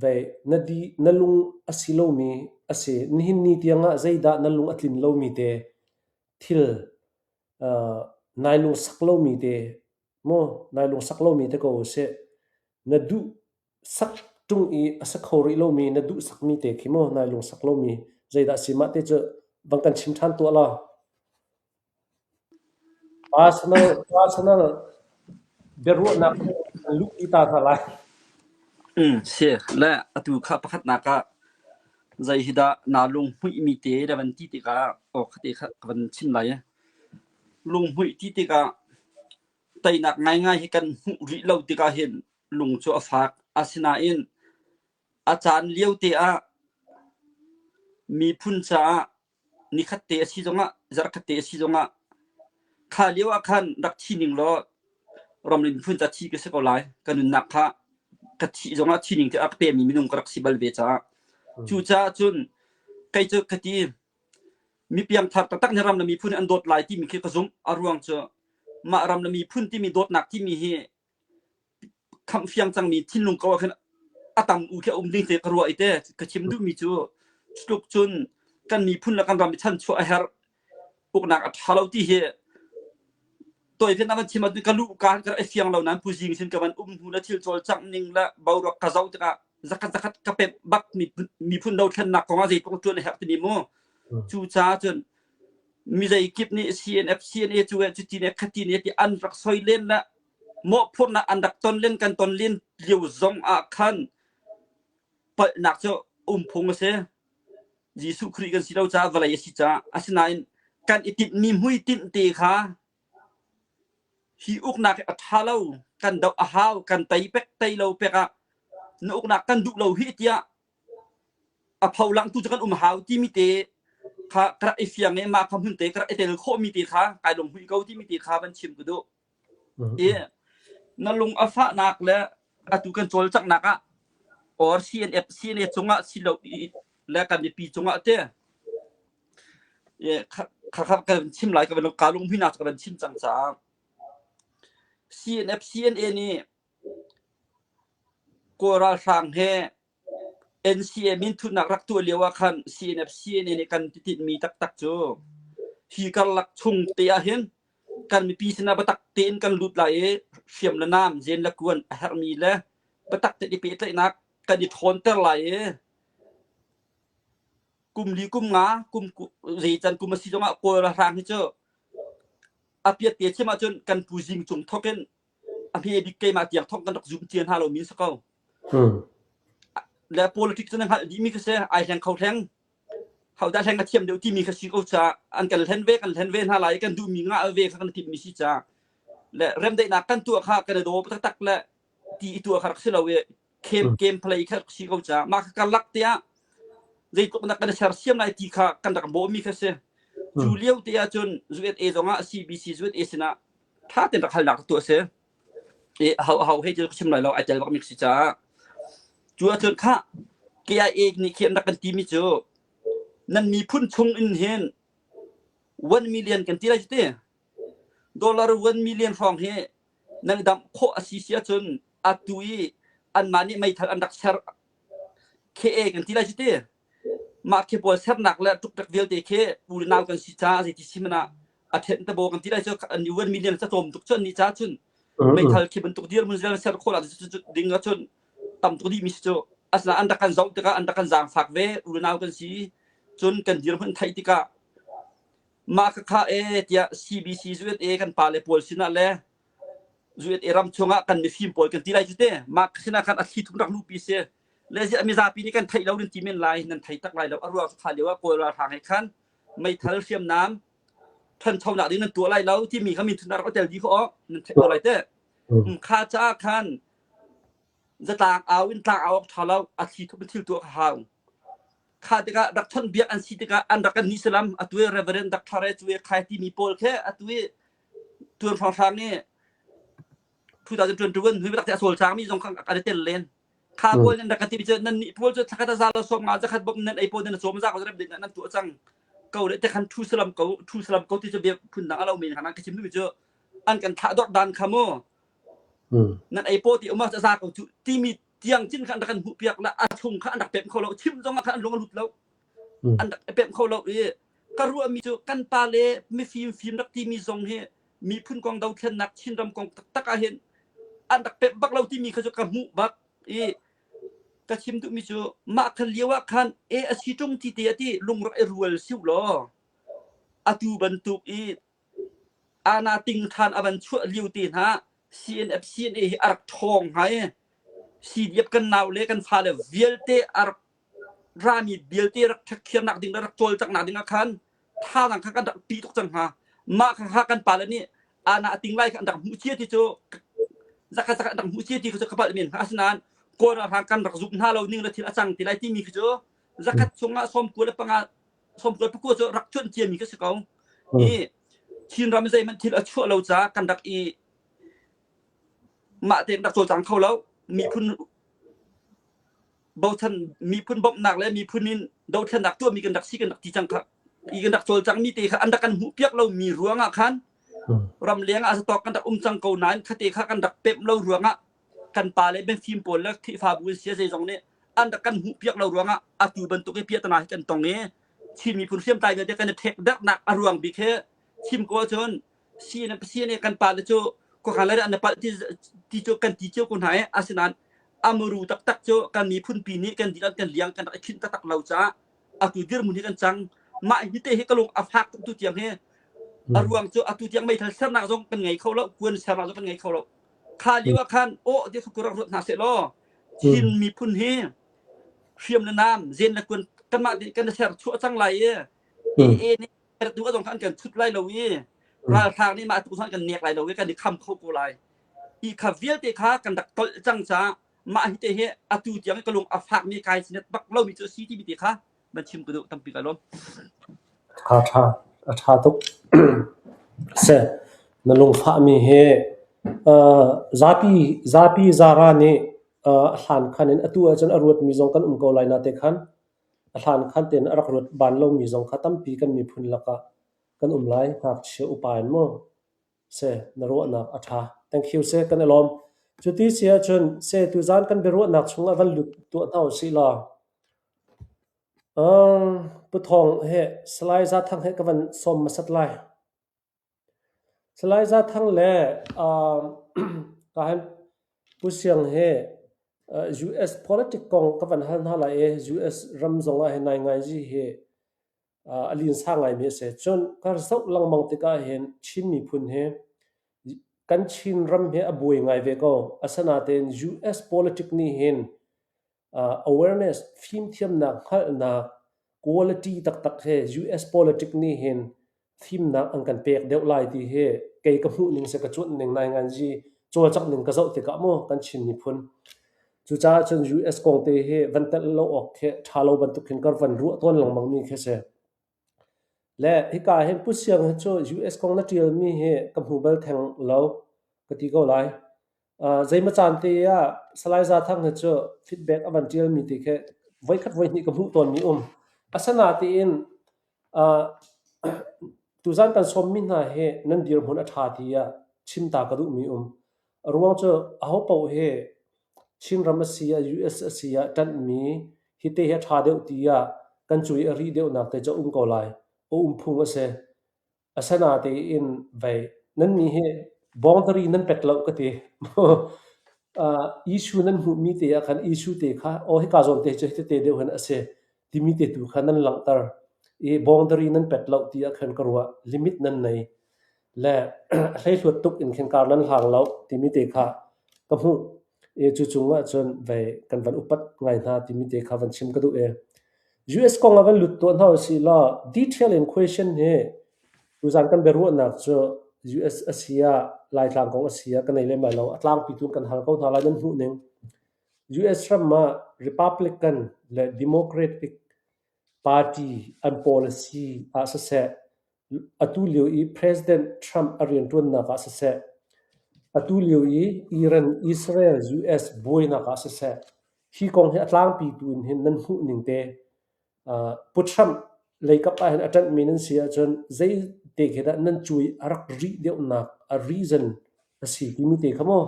vei na di na lung a si lomi a si nihin ni tiangah zeidah na lung a tlin lomi te thil uh, nai lungsak lomi te Maw nai lungsak lomi te ko usih. Na duh sak ṭung i a sa kho rih lomi na duh sakmi te khi maw nai lungsak lomi zeidah a si mah te cu vang kan chim ṭhan tuah law. Personal personal biaruahnak kan luhpi ta hna lai. Si le atu kha pakhatnak ah zei hi dah naa lunghmuihmi te na van ti tikah aw khate kha ka van chim lai. Lunghmuih ti tikah teinak ngaingai hi kan hmuh rih lo tikah hin lung cu a fak. Asinain a caan lio te ah miphun caah nikhat te a si zongah zarhkhat te a si zongah kha lio ah khan rak thi ning law ramri miphun ca thi ka si ko lai. Ka nunnak kha ka thih zongah thi ning tiah a ka pemi minung ka rak si bal ve caah. Cucaah cun kei cu ka ti Mi piangthar taktak nih ram le miphun an dawt lai timi khi ka zumh. A ruang cu mah ram le miphun timi dawtnak timi hi khamh fiang cangmi thinlung ko ah khin a tam u khi a um ding te ka ruah i te ka chim duhmi cu tluk cun kan miphun le kan ram i chanchuah a herh uknak a ṭha lo ti hi Tawifian a van chim ahcun ka luh ka ka rak i fiang lo nain puzing sin ka van um hnu le thil cawlcangh ning le boruak ka zoh tikah zakhat zakhat ka pemh bak miphun dothlennak kong ah zeitluk ṭuan a herh timi mu. Cucaah cun mi zeikip nih CNF CNA cu cuti ne khati ne ti an rak soi len le mawhphurhnak an rak ton len kan ton len lio zong ah khan palhnak cu um phung a si. Jesuh Khrih kan si lo caah vawlei a si caah asinain kan i tinhmi hmuitinh te kha hi uknak hi a ṭha lo kan doh a hau kan tei pek tei lo pek ah na uknak kan duh lo hi tiah a pholangtu cu kan um hau timi te kha ka rak i fiang i mah kha hmun te ka rak i tel khawhmi te kha kai lunghmuih ko timi te kha van chim ka duh. I na lung a fahnak le atu kan cawlcanghnak ah or CNF CNA cungah silo le kan mipi cungah te kha kha kan chim lai ka van ka lung hmuinak ka van chim cang caah CNF CNA nih Kawl ralhrang he NCA minthutnak rak tuah lio ah khan CNF CNA nih kan ti tinhmi taktak cu hi karlak chung te ah hin kan mipi sinah biatak tein kan lut lai i hriam le nam, zen le kuan a herhmi le biatak tein i pehtlaihnak kan i ṭhawnter lai i kum li kum nga kum zeican kum a si zongah Kawl ralhrang hi cu a piat te chim ahcun kan pu Zing Cung thawk in a hme bik keimah tiang thawk kan rak zum cia hna lomi si ko. Le politics cu na hngalh dihmi kha si, ai hleng kho hleng. Hodah hleng a thiam deuh timi kha si ko caah an kan hlen ve kan hlen ve hna lai kan duhmi ngah ve kha kan timhmi si caah le remdaihnak kan tuah kha kan i daw taktak le ti i tuah kha rak si lo i game game play kha rak si ko caah mah kha karlak te ah zeitluk nak kan i sersiam lai ti kha kan rak bawhmi kha si. Cu lio te ah cun USA zongah CBC USA sinah ṭha tein rak halnak tuah si. I ho ho he cu ka chim lai lo ai tel bakmi si caah cu ahcun kha KIA nih khi an rak kan timi cu nan miphun chung in hin 1 million kan ti lai cu ti. Dollar 1 million hrawng hi nan i damh khawh a si si ahcun atu i anmah nih meithal an rak ser KA kan ti lai cu ti. Mah khi pawl sernak le ṭukṭek vialte khi u le nau kan si caah zeiti si hmanh ah a ṭhenh te baw kan ti lai cu an 1 million ca tlawm tuk cu an nih caah cun meithal khi bantuk dirhmun zel ser khawh ding ahcun tam tuk dihmi si cu. Asinain an rak kan zoh tikah an rak kan zaangfak ve u le nau kan si cun kan dirhmun theih tikah mah khakha e tiah CBC USA kan pale pawl sinah le USA ram chungah kan mifim pawl kan ti lai cu te mah sinah khan a thli thum rak luhpi si le ziah mizapi nih kan theih lo nan ti men lai nan thei tak lai lo a ruang cu kha lio ah Kawl ralhrang he khan meithal hriamnam ṭhanchonak ding nan tuah lai lo timi kha min thun rak tel dih kho nan theih ko lai te kha caah khan zatlang au in tlang au awk ṭha lo a thli thup in thil tuah kha hau kha tikah rak chawnh biak an si tikah an rak kan ni salam atu i Reverend Dr. Re Cue Khai timi pawl khe atu i tuan hrawnghrang i 2021 hui rak te a cawlcang mi zong kha an i tel len kha pawl nan rak ka ti cu nan nih pawl cu thlakhat a za lo som nga zakhat bom nan ei pawl nan cawm za ko rem nan tuah cang ko le te khan thu salam ko thu salam ko ti cu bia phun dang a lo men khan ka chim mi cu an kan thlah dor dan kha mu nan ei paw ti uma za ko cu timi tiang cin kha an rak kan hmuh piak la a chung kha an rak pem kho lo chim zong ah khan an lung a lut lo an rak pem kho lo i ka ruah mi cu kan pa le mifim fim rak timi zong hi miphun kong dothlennak Chinram kong taktak ah hin an rak pemh bak lo timi kha cu ka hmuh bak i ka chim duhmi cu mah khan lio ah khan e a si ṭung ti te a ti lung rak i rual siu law atu bantuk i ana ting ṭhan a van chuah lio te hna CNF CNA hi a rak ṭhawng hnga i CDF kan nau le kan fale vialte a rak rami vialte rak ṭhekkhiarnak ding le rak cawlcanghnak ding ah khan thazaang kha kan rak pi tuk cang hnga. Mah kha kha kan pale nih ana a ting lai kha an rak hmuh cia ti cu zakhat zakhat an rak hmuh cia ti kha cu ka palh men hnga. Asinain Kawl ralhrang kan rak zumh hna lo ning le thil a cang ti lai timi khi cu zakhat chungah 95 99 cu rak cuanh ciami kha si ko. I Chinram zeihmanh thil a chuah lo caah kan rak i mah tein rak cawlcang kho lo. Miphun bochan miphun bawmhnak le miphun in dothlennak tuahmi kan rak si kan rak ti cang kha i kan rak cawlcang mi te kha an rak kan hmuh piak lo mi ruang ah khan ramleng ah zatawk kan rak um cang ko nain khate kha kan rak pemh lo ruang ah kan pa le mifim pawl le Khrihfabu in sia zeizong nih an rak kan hmuh piak lo ruang ah atu bantuk i piahtana hi kan tong i Chin miphun hriamtlai vialte kan i ṭhek dernak a ruang bik hi chim ko ahcun CNA kan pale cu khuakhan le an i palh ti, ti cu kan ti cio ko hna i asinain amuru taktak cu kan miphun pi nih kan dihlak kan liang kan rak i khinh taktak lo caah atu dirhmun hi kan cang mah hi te hi ka lung a fak tuk tu tiang hi a ruang cu atu tiang meithal sernak zong kan ngei kho lo kuan sernak zong kan ngei kho lo kha lio ah khan aw ti khu rak ruat hna seh law Chin miphun hi hriam le nam zen le kuan kanmah kan ser chuah cang lai i AA nih tu zong kha an kan chut lai lo i ralhrang nih mah tu zong an kan nek lai lo i kan i kham kho ko lai i kha vialte kha kan rak tolh cang caah mah hi te hi atu tiang ka lung a fak mi kai sinet bak lo mi cu si ti mi te kha man chim ka duh tampi ka lawm Tha tha a tha tuk se na lungfah mi hi zapi zapi zara nih a hlan khan in atu ahcun a ruat mi zong kan um ko lai na te khan A hlankhan tein a rak ruat bal lomi zong kha tampi kan miphun lakah kan um lai. Ngakchia upa in maw seh na ruahnak a ṭha. Thank you seh kan i lawm. Cuti si ahcun seh tuzaan kan biaruahnak chungah van lut tuah hna usih law. Um, Pu Thawng he Salai Za Thang he ka van sawm hmasat lai. Salai Za Thang le ka han Pu Siang hi US politic kong ka van hal hna lai i US ram zong ah hin naingainzi hi a linsa ngaimi a si. Cun ka zoh lengmang tikah hin Chin miphun hi kan Chin ram hi a buai ngai ve ko. Asinain US politic nih hin awareness fimthiamnak hngalhnak quality taktak hi US politic nih hin fimnak an kan pek deuh lai ti hi kei ka hmuh ning si ka cuanh ning nainganzi cawlcangh ning ka zoh tikah mu kan Chin miphun cucaah cun US kong te hi van telh lo awk khi ṭha lo bantuk khin ka van ruah tawn lengmang mi khi si. Le hika hin Pu Siang hi cu US kong na ṭial mi hi ka hmu bal theng lo ka ti ko lai. Zeimaw caan te ah Salai Za Thang hi cu feedback a van ṭial mi te khi voikhat voihnih ka hmuh tawn mi um. Asinain. Tuzan kan sawmmi hna hi nan dirhmun a ṭha tiah chim ta ka duhmi um. A ruang cu ahopaoh hi Chinram a si ah US a si ah ṭanhmi hite hi a ṭha deuh tiah kan cui a rih deuhnak te cu a um ko lai. A um phung a si. Asinain vei nannih hi boundary nan pek lo ka ti. Issue nan hmuhmi te ah khan issue te kha aw hika zawn te cu hitete deuh hin a si timi te tu kha nan langhter i boundary nan pet lo ti ah khan ka ruah. Limit nan nei le a hleihluat tuk in khin kar nan hlang lo timi te kha ka hmuh. I cu cung ah cun vei kan van upat ngai hna timi te kha van chim ka duh i US kong ah van lut tuah hna usih law detail in question hi tuzan kan biaruahnak cu US a si ah Laitlang kong a si ah ka nei lem lai lo. A tlangpi tu in kan hal ko hna lai nan hmuh ning. US ram ah Republican le Democratic Party an policy ah siseh Atu lio i President Trump a rianṭuannak ah siseh, atu lio i Iran-Israel US buainak ah siseh, hi kong hi a tlangpi tu in hin nan hmuh ning te Pu Trump leikap ah hin a ṭanhmi nan si ahcun zei te khi dah nan cui a rak rih deuhnak a reason a si timi te kha maw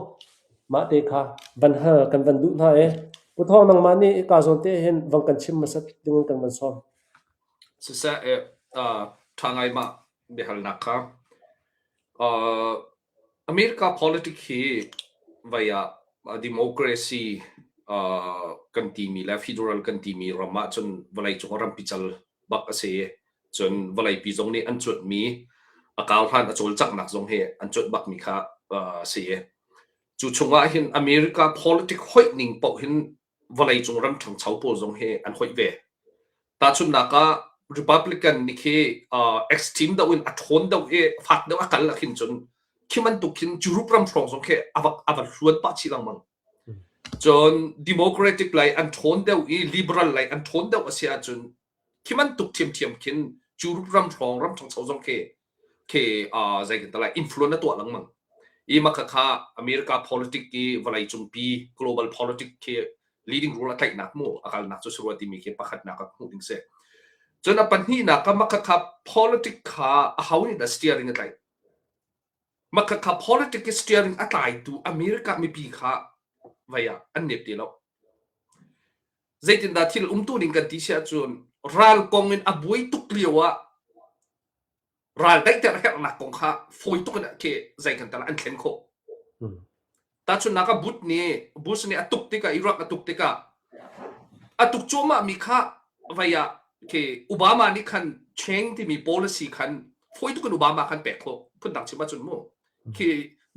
mah te kha van hal kan van duh hna i Pu Thawng nangmah nih hika zawn te hin vang kan chim hmasat ding in kan van sawm. Siseh, ṭha ngai mah biahalnak kha. America politic hi vai ah democracy kan timi le federal kan timi ram ahcun vawleicung ah rampi cal bak a si i cun vawleipi zong nih an cuanhmi a kau hlan a cawlcanghnak zong hi an cuanh bakmi kha a si i cu chungah hin America politic hoih ning paoh hin vawleicung ram ṭhangcho pawl zong hi an hoih ve. Tahchunhnak ah Republican nih khi uh, extreme deuh in a ṭhawn deuh i fak deuh a kal ah khin cun khi bantuk khin Europe ram hrawng zong khi a va a va hluan pah chih lengmang. Cun Democratic lei an ṭhawn deuh i Liberal lei an ṭhawn deuh a si ahcun khi bantuk ṭhiamṭhiam khin Europe ram hrawng ram ṭhangcho zong khi khi uh, zei kan ti lai influence a tuah lengmang. I mah kha America politic i vawleicung pi global politic khi leading role a tlaihnak mu a kalnak cu si rua timi khi pakhatnak ah hmuh ding si. Cun a pahnihnak ah mah kha politic kha a ho nih dah steering a tlaih? Mah kha politic i steering a tlaitu America mipi kha vei ah an nep ti lo. Zeitindah thil umtu ning kan ti si ahcun ral kong in a buai tuk lio ah ral daihter herhnak kong kha fawi tuk in khi zei kan tal an thlen khawh. Tahchunhnak ah Bush nih Bush nih a tuk tikah Iraq a tuk tikah a tuk cuahmah mi kha vei ah khi Obama nih khan change timi policy khan fawi tuk in Obama khan pek khawh phundang chim ahcun mu khi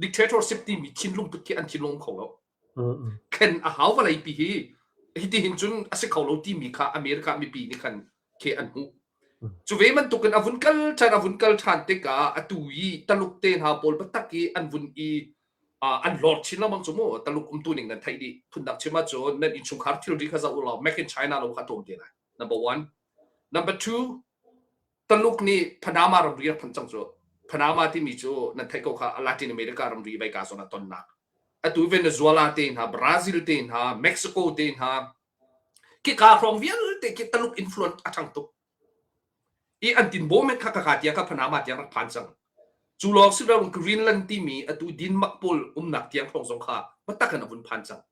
dictatorship timi thinlung put khi an thinlung kho lo. Thlen a hau vawlei pi hi hiti hin cun a si kho lo timi kha America mipi nih khan khi an hmuh. Cu ve bantukin a vun kal ṭhan a vun kal ṭhan tikah atu i Taluk te hna pawl biatak i an vun i an hlawr chin lengmang cu mu Taluk umtu ning nan theih dih. Phundang chim ahcun nan innchungkhar thilri kha zoh u law Make in China lo kha tlawm te lai. Number one. Number two, Taluk nih Panama ramri a phanh cang cu. Panama timi cu nan theih ko kha Latin America ramri vai ka zawn ah tonnak. Atu Venezuela te hna, Brazil te hna, Mexico te hna, Khika hrawng vialte khi Taluk influence a ṭhang tuk. I an tinbaw men kha kaka tiang kha Panama tiang rak phan cang. Cu lawng si lo Greenland timi atu Denmark pawl umnak tiang hrawng zong kha biatak in a vun phan cang.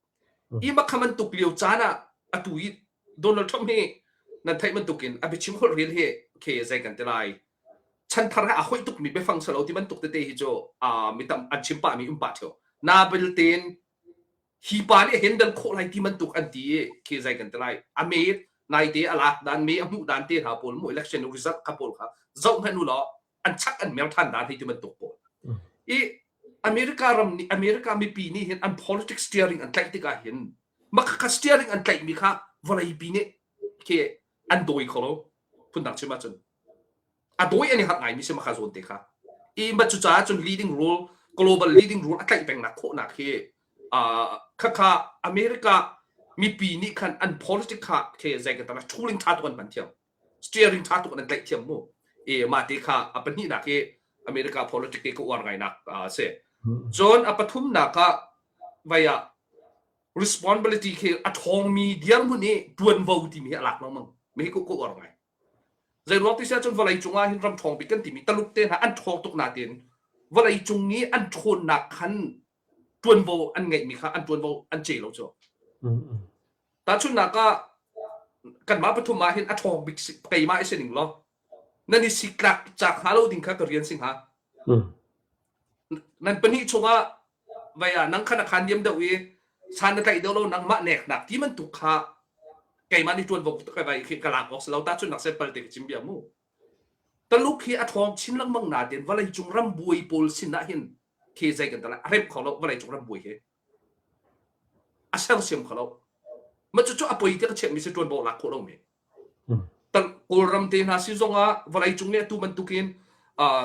I makha bantuk lio caan ah atu i Donald Trump hi nan theih bantukin a biachim holh rel hi khi zei kan ti lai chanthar he a hoih tukmi biafang salo ti bantuk tete hi cu mi tam an chim pahmi um pah ṭheo. Na belte hi pa nih handle khawh lai ti bantuk an ti i khi zei kan ti lai a me naite a lak dan me a hmuh dan te hna pawl mu election result kha pawl kha zoh hmanh u law an chak an mer than dan hei ti bantuk pawl i America ram nih America mipi nih hin an politics steering an tlaih tikah hin mah kha steering an tlaih mi kha vawlei pi nih khi an dawi kho lo phundang chim ahcun a dawi an i harh ngaimi si maka zawn te kha i ma cucaah cun leading role global leading role a tlaih pengnak khawhnak hi khakha America mipi nih khan an politic kha khe zei ka tala tooling tha tuk an hman thiam steering tha tuk an tlaih thiam mu e ma te kha a pahnihnak hi America politic te ka uar ngai nak si cun a pathumnak ah vai ah responsibility khi a ṭhawngmi dirhmun i ṭuanvo timi hi a lak lengmang mi hi ko uar ngai. Zeiruang ti si ahcun vawleicung ah hin ram ṭhawng bik kan timi Taluk te hna an ṭhawng tuk nain vawleicung i an ṭhawnnak khan ṭuanvo an ngeihmi kha an ṭuanvo an ce lo cu. Tahchunhnak ah kanmah pathum ah hin a ṭhawng bik keimah i si ning law nan i siklak cak hnga lo ding kha ka rian si hnga. Nan pahnih chungah vai ah nang kha na khan niam deuh i san na tlaih deuh lo nangmah neknak ti bantuk kha keimah nih ṭuanvo ka vai khi ka lak awk si lo tahchunhnak sempal te ka chim bia mu. Taluk hi a ṭhawng chin lengmang nain vawleicung ram buai pawl sin ah hin khi zei kan a remh kho lo vawleicung ram buai hi a sersiam kho lo. Mah cucu a poi ti ka chiahmi si ṭuanvo lak khawh lomi. Kawlram te hna si zongah vawleicung nih atu bantukin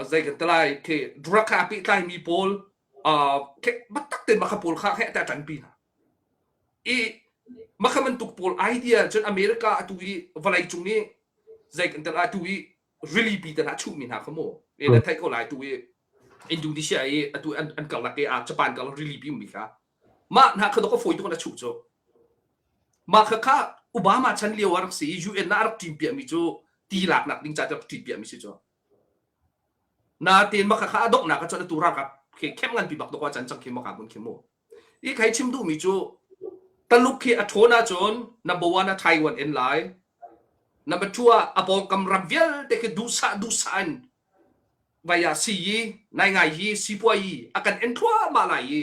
zei kan ti lai khi drug he aa pehtlaimi pawl biatak tein mah kha pawl kha heh tiah a ṭanpi hna. I mah kha bantuk pawl idea cun America atu i vawleicung i zei kan ti lai atu i rili pi te hna chuhmi hna kha mu e na theih ko lai atu i Indonesia i atu an an karlak i Japan karlak rili pi ummi kha mah hna kha dok a fawi tuk in a chuh cu Mah khakha Obama chan lio a rak si i UN ah a rak ṭinpiahmi cu ti laknak ding ca rak ṭinpiahmi si cu. Natein mah khakha a donghnak ah cun atu ralkap khi khem nganpi bak dawk ah can cang khi maka hmun khi mu. I khai chim duhmi cu Taluk khi a ṭhawn ahcun number one ah Taiwan en lai. Number two ah a pawngkam ram vialte khi duhsah duhsah in vai ah sii nai ngai hi sipuai hi a kan en thluahmah lai i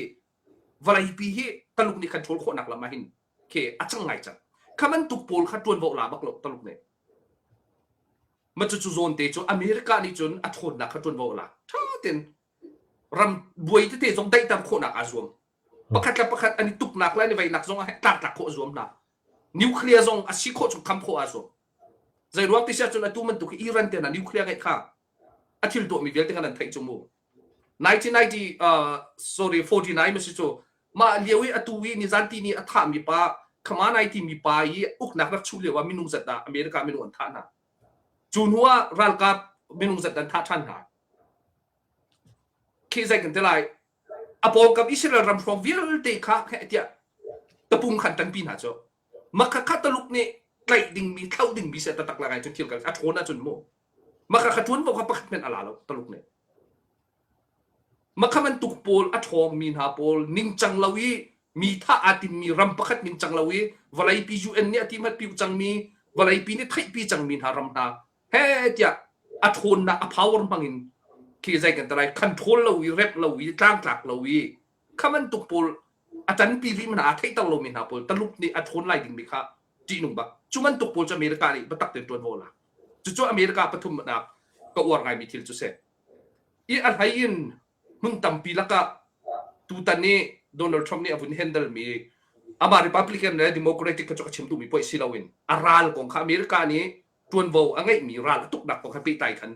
vawleipi hi Taluk nih control khawhnak lam ah hin khi a cang ngai cang. Kha bantuk pawl kha ṭuanvo la bak lo Taluk nih. Ma cucu zawn te cu America nih cun a ṭhawnnak kha ṭuanvo a lak. Ṭha tein ram buai tete zong daihter khawhnak aa zuam. Pakhat le pakhat an i tuknak le an i veinak zong ah tlangtlak khawh a zuam hna. Nuclear zong a si khawh chung kham khawh aa zuam. Zei ruang ti si ahcun atu bantuk hi Iran te hna nuclear ngeih kha a thil tuahmi vialte kha nan theih cu mu. 1990 uh, sorry 49 ma si cu mah lio i atu i nizan ti ni a thahmi pa Khamenei timi pa i uknak rak chuh lio ah minung zat dah America minung an thah hna. Cu hnu ah ralkap minung zat an thah ṭhan hna. Khi zei kan ti lai a pawngkam Israel ram hrawng vialte kha tiah tapung khan tanpi hna cu makha kha Taluk nih tlaih dingmi thlauh dingmi se tatak la ngai cun thil a ṭhawn ahcun mu Makha kha ṭuanvo kha pakhat hmanh a la lo Taluk nih. Makha bantuk pawl a ṭhawngmi hna pawl ningcang lo i mi thah aa timmi ram pakhat ningcang lo i vawleipi UN nih a ti hmatpi cangmi vawleipi nih theihpi cangmi hna ram hna he tiah a ṭhawnnak a power hmang in khi zei kan ti lai control lo i rep lo i tlangtlak lo i kha bantuk pawl a tanpi rih hna aa theihter lomi hna pawl Taluk nih a ṭhawn lai dingmi kha ṭihnung bak cu bantuk pawl cu America nih biatak tein ṭuanvo a lak. Cucu America pathumnak ka uar ngaimi thil cu si. I a hlei in hmun tampi lakah tutan i Donald Trump nih a vun handle mi amah Republican le Democratic kha cu ka chim duhmi poih si loin a ral kong kha America nih ṭuanvo a ngeihmi ral a tuknak kong kha pehtlai khan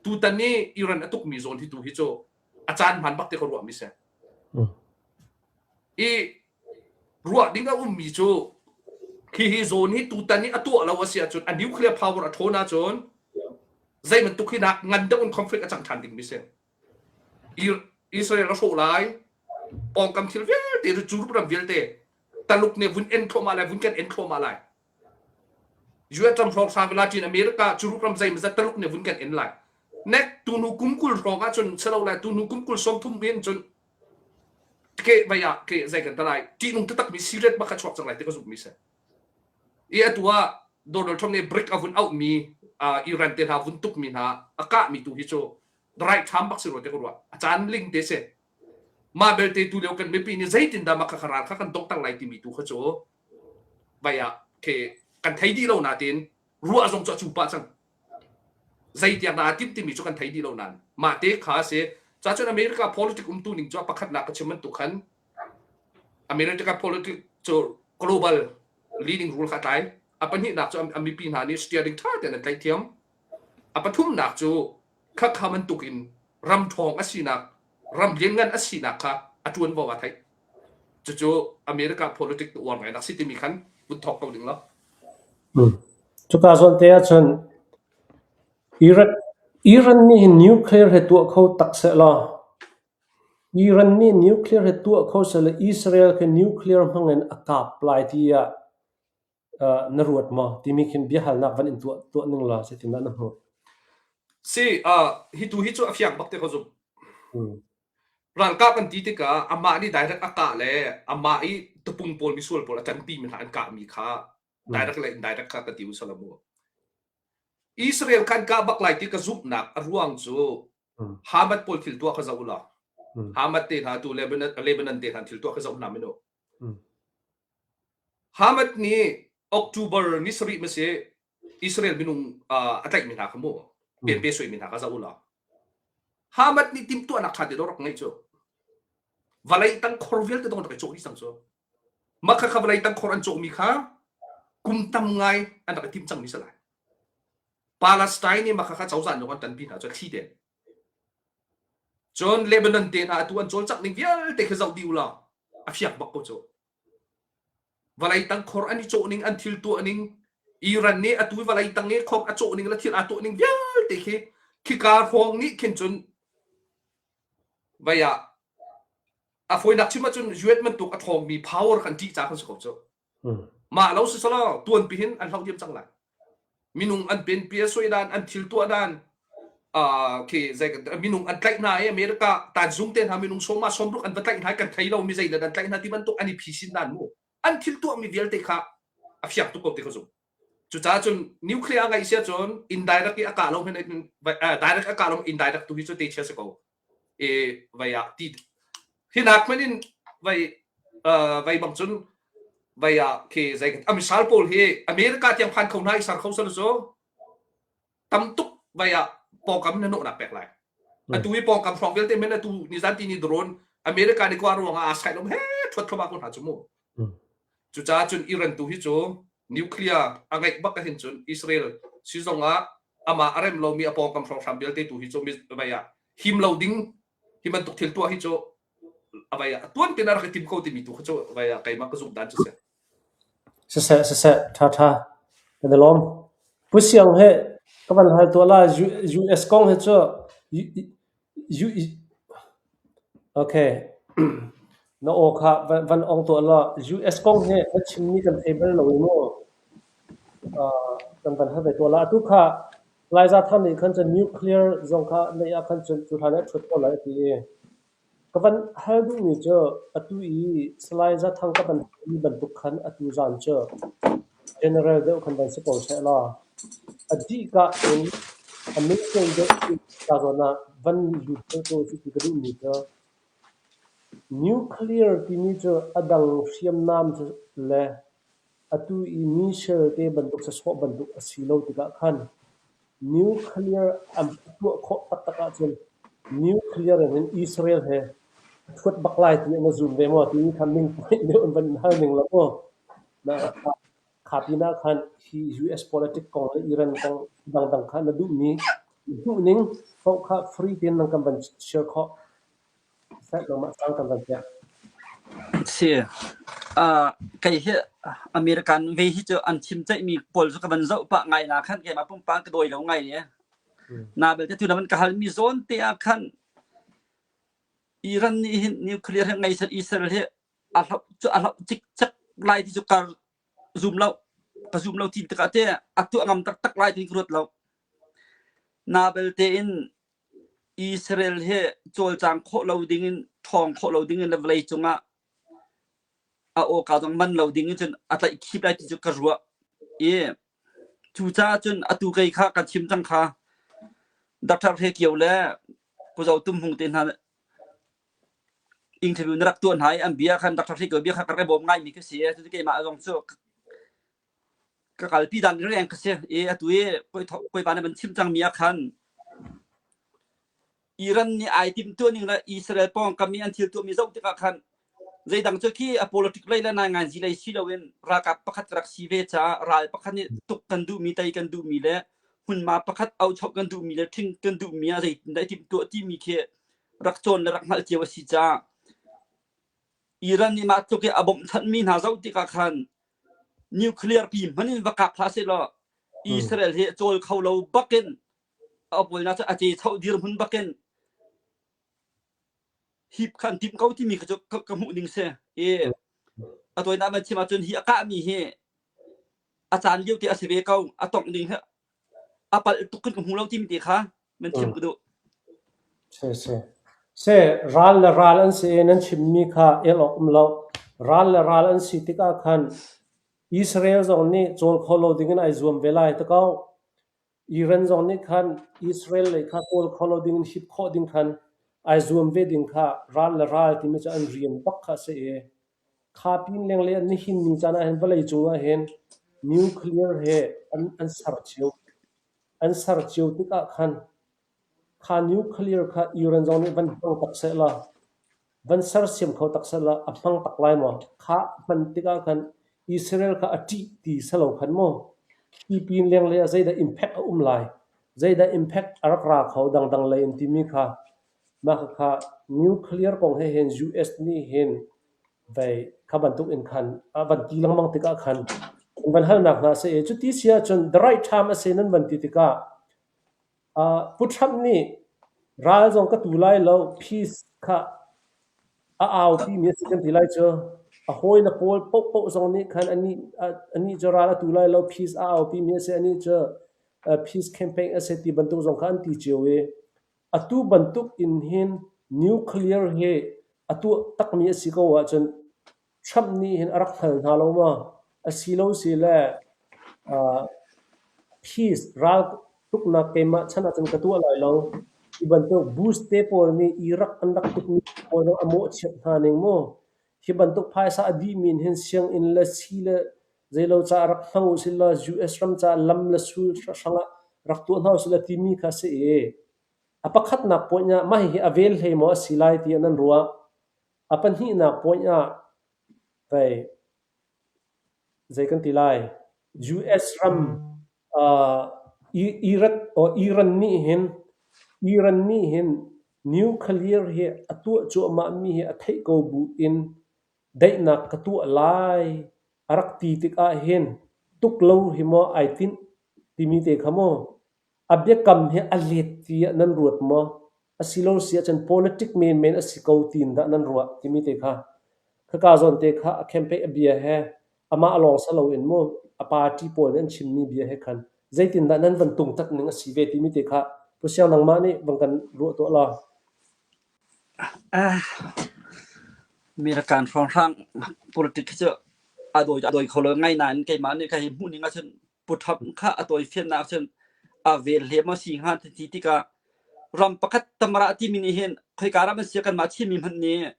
tutan i Iran a tukmi zawn hi tu hi cu a caan hmaan bak te ka ruahmi si. I Ruah ding a ummi cu hihi zawn hi tutan i a tuah lo a si ahcun a nuclear power a ṭhawn ahcun zei bantuk hi nak ngan deuh in conflict a cang ṭhan dingmi si. Israel a hrawh lai, pawngkam thil vialte cu Europe ram vialte Taluk nih vun en thluahmah lai, vun kan en thluahmah lai. US ram hrawng hrang Latin America Europe ram zeimazat Taluk nih vun kan en lai. Nek tunu kum 20 hrawng ahcun silo lai tunu kum 20 sawmthum in cun ke vai ah ke zei kan talai ṭihnung taktak mi serious bak kha chuak cang lai ti ka zumh mi si. I atu ah Donald Trump nih brick a vun auh mi Iran te hna vun tuk mi hna a kah mi tu hi cu the right time bak si rua te ka ruah. A caan ling te si. Mah belte tu lio kan mipi nih zeitindah mah kha ral kha kan donghter lai timi tu kha cu vai ah ke kan thei dih lo natin ruah zong cu a cu pah cang. Zeitiang dah aa timh timi cu kan thei dih lo nain mah te kha a si. Cacun America politic umtu ning cu a pakhatnak ka chim bantuk khan America politic cu global leading rule kha a tlai. A pahnihnak cu a mipi hna nih steering ṭha tein an tlaih thiam. A pathumnak cu khakha bantuk in ram ṭhawng a sinak, ram lianngan a sinak kha a ṭuanvo aa theih. Cucu America politic uar ngainak si timi khan vun thawk ko ding lo. Cuka zawn te ahcun Iran, Iran nih hin nuclear hi tuah kho tak sehlaw, Iran nih nuclear hi tuah kho sehlaw Israel khi nuclear hmang in a kap lai tiah. na ruat maw timi khin biahalnak van in tuah tuah ning law zeitindah na hmuh? Si, uh, hi tu hi cu a fiang bak te ko zumh. Ralkap an ti tikah amah nih direct a kah le amah i tupung pawl misual pawl a ṭanpi mi hna an kahmi kha direct le indirect kha ka ti u salam mu. Israel khan kah bak lai ti ka zumhnak a ruang cu Hamas pawl thil tuah kha zoh u law. Hamas te hna tu Lebanon, Lebanon te hna thil tuah kha zoh hna minu. Hamas nih October ni sarih ma si Israel minung a tlaihmi hna kha mu penpe suaimi hna kha zoh u law. Hamas nih timhtuahnak ṭha te dawh rak ngeih cu. Vawlei tang khor vialte dong rak i cawh dih cang cu. Mah kha kha vawlei tang khor an cawhmi kha kum tam ngai an rak i timh cangmi si lai. Palestine nih mah kha kha cozah nih an ṭanpi hna cu thli te. Cun Lebanon te hna atu an cawlcangh ning vialte khi zoh dih u law a fiak bak ko cu. Vawlei tang khor an i cawh ning, an thil tuah ning, Iran nih atu i vawlei tang i khor a cawh ning le thil aa tuah ning vialte khi khika hrawng nih khin cun vai ah a fawinak chim ahcun US bantuk a ṭhawngmi power kan ṭih ca kan si ko cu. Mah lo si selaw tuanpi hin an hloh diam cang lai. Minung an penpi a soi dan, an thil tuah dan, uh, khi zei minung an tlaih hna i America tanzung te hna minung sawma sawmruk an va tlaih hna kan thei lo mi zei le an tlaih hna ti bantuk an i phisin dan mu. An thil tuah mi vialte kha a fiak tuk ko ti ka zumh. Cucaah cun nuclear a ngeih sia cun indirect i a kah lo hin direct a kah lo indirect tu hi cu te chia si ko. E vai ah ti hinak hmanh in vai vai bang cun vai ah khi zei a misal pawl hi America tiang phan kho hna i sar kho sal cu tam tuk vai ah pawngkam na nawhnak pek lai. Atu i pawngkam hrawng vialte men atu nizan ti ni drone America ni kwa ruang ah sai lom he thuat thoma ko hna chu mu. Cucaah cun Iran tu hi cu nuclear a ngeih bak ahhin cun Israel si zongah amah a rem lomi a pawngkam hrawnghrang vialte tu hi cu vai ah him lo ding hi bantuk thil tuah hi cu a vai ah tuan tin a rak i tim ko timi tu kha cu vai ah keimah ka zumh dan cu si. Siseh siseh ṭha ṭha kan i lawm. Pu Siang he ka van hal tuah la US kong hi cu Okay. Na aw kha van ong tuah law US kong hi na chimmi kan thei bal lo i mu. Kan van hal ve tuah la. Atu kha Laiza Tham nih khan cun nuclear zong kha neih ah khan cun cu hlan ah ṭhut ko lai a ti i ka van hal duhmi cu atu i Salai Zathang ka van halmi bantuk khan atu zan cu General deuh khan van si ko seh law a dihka in a minsen deuh ka zawn ah van lut deuh ko usih ti ka duhmi cu nuclear timi cu a dang hriamnam le atu i missile te bantuk sasawh bantuk a si lo tikah khan nuclear an tuah khawh taktak ahcun nuclear in Israel he a ṭhuat bak lai ti na zum ve maw timi kha min point deuh in van hal ning law mu. Kha pinah khan hi US politic kong le Iran kong dangdang kha na duhmi hmuhning paoh kha free tein nan kan van share khawh. Seh nangmah caan kan van pek. Si. Uh, kei hi American ve hi cu an chim ceihmi pawl cu ka van zoh pah ngai na khan keimah pumpak ka dawi lo ngai ne. Na belte tu na van ka halmi zawn te ah khan Iran nih hin nuclear hi ngei seh Israel hi a hloh cu a hloh cikcek lai ti cu ka zum lo. Ka zum lo ti tikah te a tuah ngam taktak lai ti ka ruat lo. Na belte in Israel hi cawlcang khawh lo ding in ṭhawng khawh lo ding in le vawlei cungah a awka zong man lo ding in cun a tlaihkhip lai ti cu ka ruah. I cucaah cun atu kei kha kan chim cang kha Dr. Hre Kio le Pu Zo Tum Hmung te hna interview na rak tuah hna i an bia khan Dr. Hre Kio bia kha ka rak i bawm ngaimi ka si. Cucu keimah zong cu ka kalpi dan reng ka si. I atu i kawipa nih van chim cangmi ah khan Iran nih ai timhtuah ning le Israel pawngkam i an thil tuahmi zoh tikah khan zeidang cu khi a politic lei le nainganzi lei si loin ralkap pakhat ka rak si ve caah ral pakhat nih tuk kan duhmi tei kan duhmi le hmunhma pakhat auchoh kan duhmi le ṭhing kan duhmi ah zeitindah i timhtuah timi khi rak cawn le rak hngalh cio a si caah Iran nih mah tluk i a bawmhchanhmi hna zoh tikah khan nuclear pi hmanh in va kap hlah sehlaw Israel hi cawl kho lo bakin a pawl cu a ce choh dirhmun bakin hip khan timh ko timi kha cu ka hmuh ning si i a tawinak van chim ahcun hi a kahmi hi. A caan lio te a si ve ko. A tongh ding hi a palh tuk khin ka hmu lo timi te kha man thiam ka duh. Si si. Se ral le ral an si i nan chimmi kha el awk um lo. Ral le ral an si tikah khan Israel zong nih cawl kho lo dingin ai zuam ve lai ta ko. Iran zong nih khan Israel lei kha kawl kho lo dingin hip khawh ding khan ai zuam ve ding kha ral le ral timi cu an rian bak kha a si i kha pin lenglei an nihin ni caan ah hin vawlei cung ah hin nuclear he an, an ser cio. An ser cio tikah khan kha nuclear kha Iran zong nih van hmang tak seh law van sersiam kho tak seh law a hmang tak lai maw? Kha hman tikah khan Israel kha a ṭih ti si lo khan maw? Hi pin lenglei ah zeidah impact a um lai? Zeidah impact a rak ra kho dangdang lei in timi kha mah khakha nuclear kong he hin US nih hin vei kha bantuk in khan a van ti lengmang tikah khan an van halnak hna a si i cuti si ahcun the right time a si nan van ti tikah Pu Trump nih ral zong ka tu lai lo, peace kha a aupi mi a si kan ti lai cu. A hawile pawl paohpaoh zong nih khan anih, anih cu ral a tu lai lo, peace a aupi mi a si, anih cu peace campaign a si ti bantuk zong kha an ti cio i atu bantuk in hin nuclear hi a tuah takmi a si ko ahcun Trump nih hin a rak hngal hna lo maw? Asilo sile peace ral tuknak keimah chan ahcun ka tuah lai lo. Hi bantuk Bush te pawl nih Iraq an rak tukmi pawl zong a mawhchiat hna ning mu. Hi bantuk phaisa a dihmi in hin sianginn le sii le zeilo caah rak hmang usih law US ram caah lam le sul hrangah rak tuah hna usih law timi kha a si i a pakhatnak point ah mah hihi a vel hlei maw a si lai tiah nan ruah. A pahnihnak point ah vei zei kan ti lai US ram uh, Iraq or Iran nih hin Iran nih hin nuclear hi a tuah cuahmah mi hi a theih ko bu in daihnak ka tuah lai a rak ti tikah hin tuk lo hi maw ai tinh timi te kha maw A biakam hi a let tiah nan ruat maw? Asilo si ahcun politic menmen a si ko tiin dah nan ruah timi te kha khaka zawn te kha a campaign a bia he amah lawng si loin mu a party pawl nih an chimmi bia he khan zeitindah nan van tungtat ning a si ve timi te kha Pu Siang nangmah nih van kan ruah tuah law. Ah, American hrawnghrang politic hi cu a dawi a dawi kho lo ngai nain keimah nih ka hi hmuh ning ahcun Pu Trump kha a tawifiannak cun a vel hle maw si hnga ti tikah ram pakhat tamara timi nih hin khoika ram an si kanmah Chinmi hmanh nih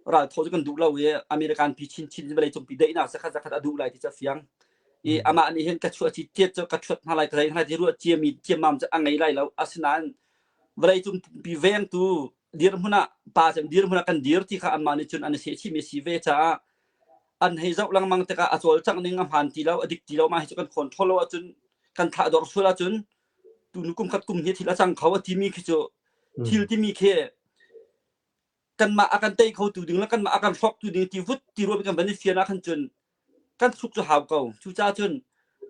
raltho cu kan duh lo i American pi chinchin vawlei cungpi daihnak zakhat zakhat a duh lai ti cu a fiang. I amah nih hin ka chuah ci tiat cu ka thuat hna lai ka zei hna lai ti ruah ciami ciammam cu a ngei lai lo. Asinain vawlei cungpi vengtu dirhmun ah pa cem dirhmun ah kan dir ti kha anmah nih cun an i sehchihmi a si ve caah an hei zoh lengmang tikah a cawlcangh ning a hmaan ti lo, a dik ti lo, mah hi cu kan control lo ahcun kan thlah dor sual ahcun tunu kum khat kum hnih thil a cang kho a timi khi cu thil timi khi kanmah a kan tei khotu ding le kanmah a kan hrawktu ding ti vut ti ruah kan van i fian ah khan cun kan thluk cu hau ko. Cucaah cun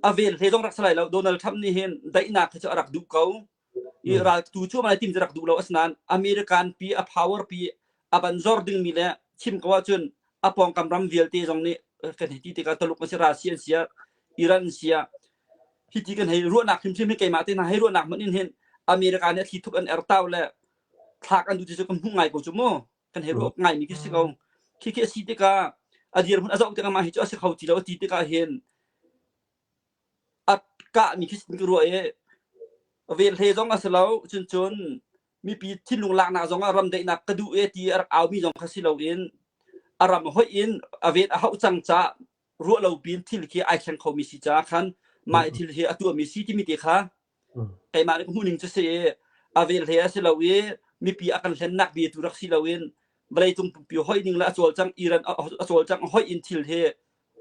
a vel hle zong rak si lai lo. Donald Trump nih hin daihnak khi cu a rak duh ko. I ral tu cu malai tim cu rak duh lo asinain American pi a power pi a ban zor dingmi le chim ko ahcun a pawngkam ram vialte zong nih kan hei ti tikah Taluk an si Russia an si ah Iran an si ah hi ti kan hei ruahnak hrimhrim hi keimah te hna hei ruahnak hmanh in hin America nih a thli thup an er tau le thlak an duh ti cu kan hmuh ngai ko cu mu kan hei ruah ngaimi khi si ko khi khi a si tikah a dirhmun a zoh tikah mah hi cu a si kho ti lo a ti tikah hin A kahmi khi ka ruah i velhle zong a si lo. Cuncun mipi thinlung laknak zong ah ram daihnak ka duh e ti a rak aumi zong kha si loin a ram hoih in a vet a hauh cang caah ruah lo piin thil khi ai thleng khomi si caah khan mah thil hi a tuahmi si timi te kha keimah nih ka hmuh ning cu si i a velhle a si lo i mipi a kan hlennak bia tu rak si loin vawleicung pumpi hoih ning le a cawlcang Iran a cawlcang hoih in thil hi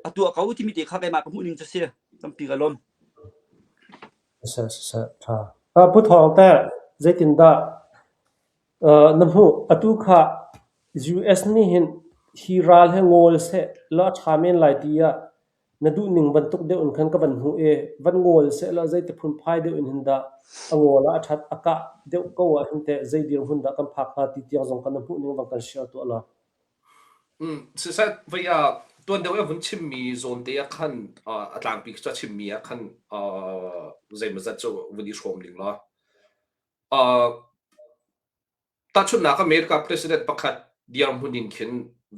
a tuah ko timi te kha keimah ka hmuh ning cu si tampi ka lawm. Siseh siseh ṭha. Pu Thawng teh zeitindah na hmuh? Atu kha US nih hin hi ral hi ngawl seh law a ṭha men lai tiah na duhning bantuk deuh in khan ka van hmuh i van ngawl seh law zeiti phunphai deuh in hin dah a ngawl ah a ṭhat a kah deuh ko ah hin teh zei dirhmun dah kan phak hnga ti tiang zong kha na hmuhning van kan share tuah law. Siseh, voi ah. Tuan deuh i a vun chimmi zawn te ah khan a tlangpi cu a chimmi ah khan zeimawzat cu vun i hrawm ning law tahchunhnak America president pakhat dirhmun in khin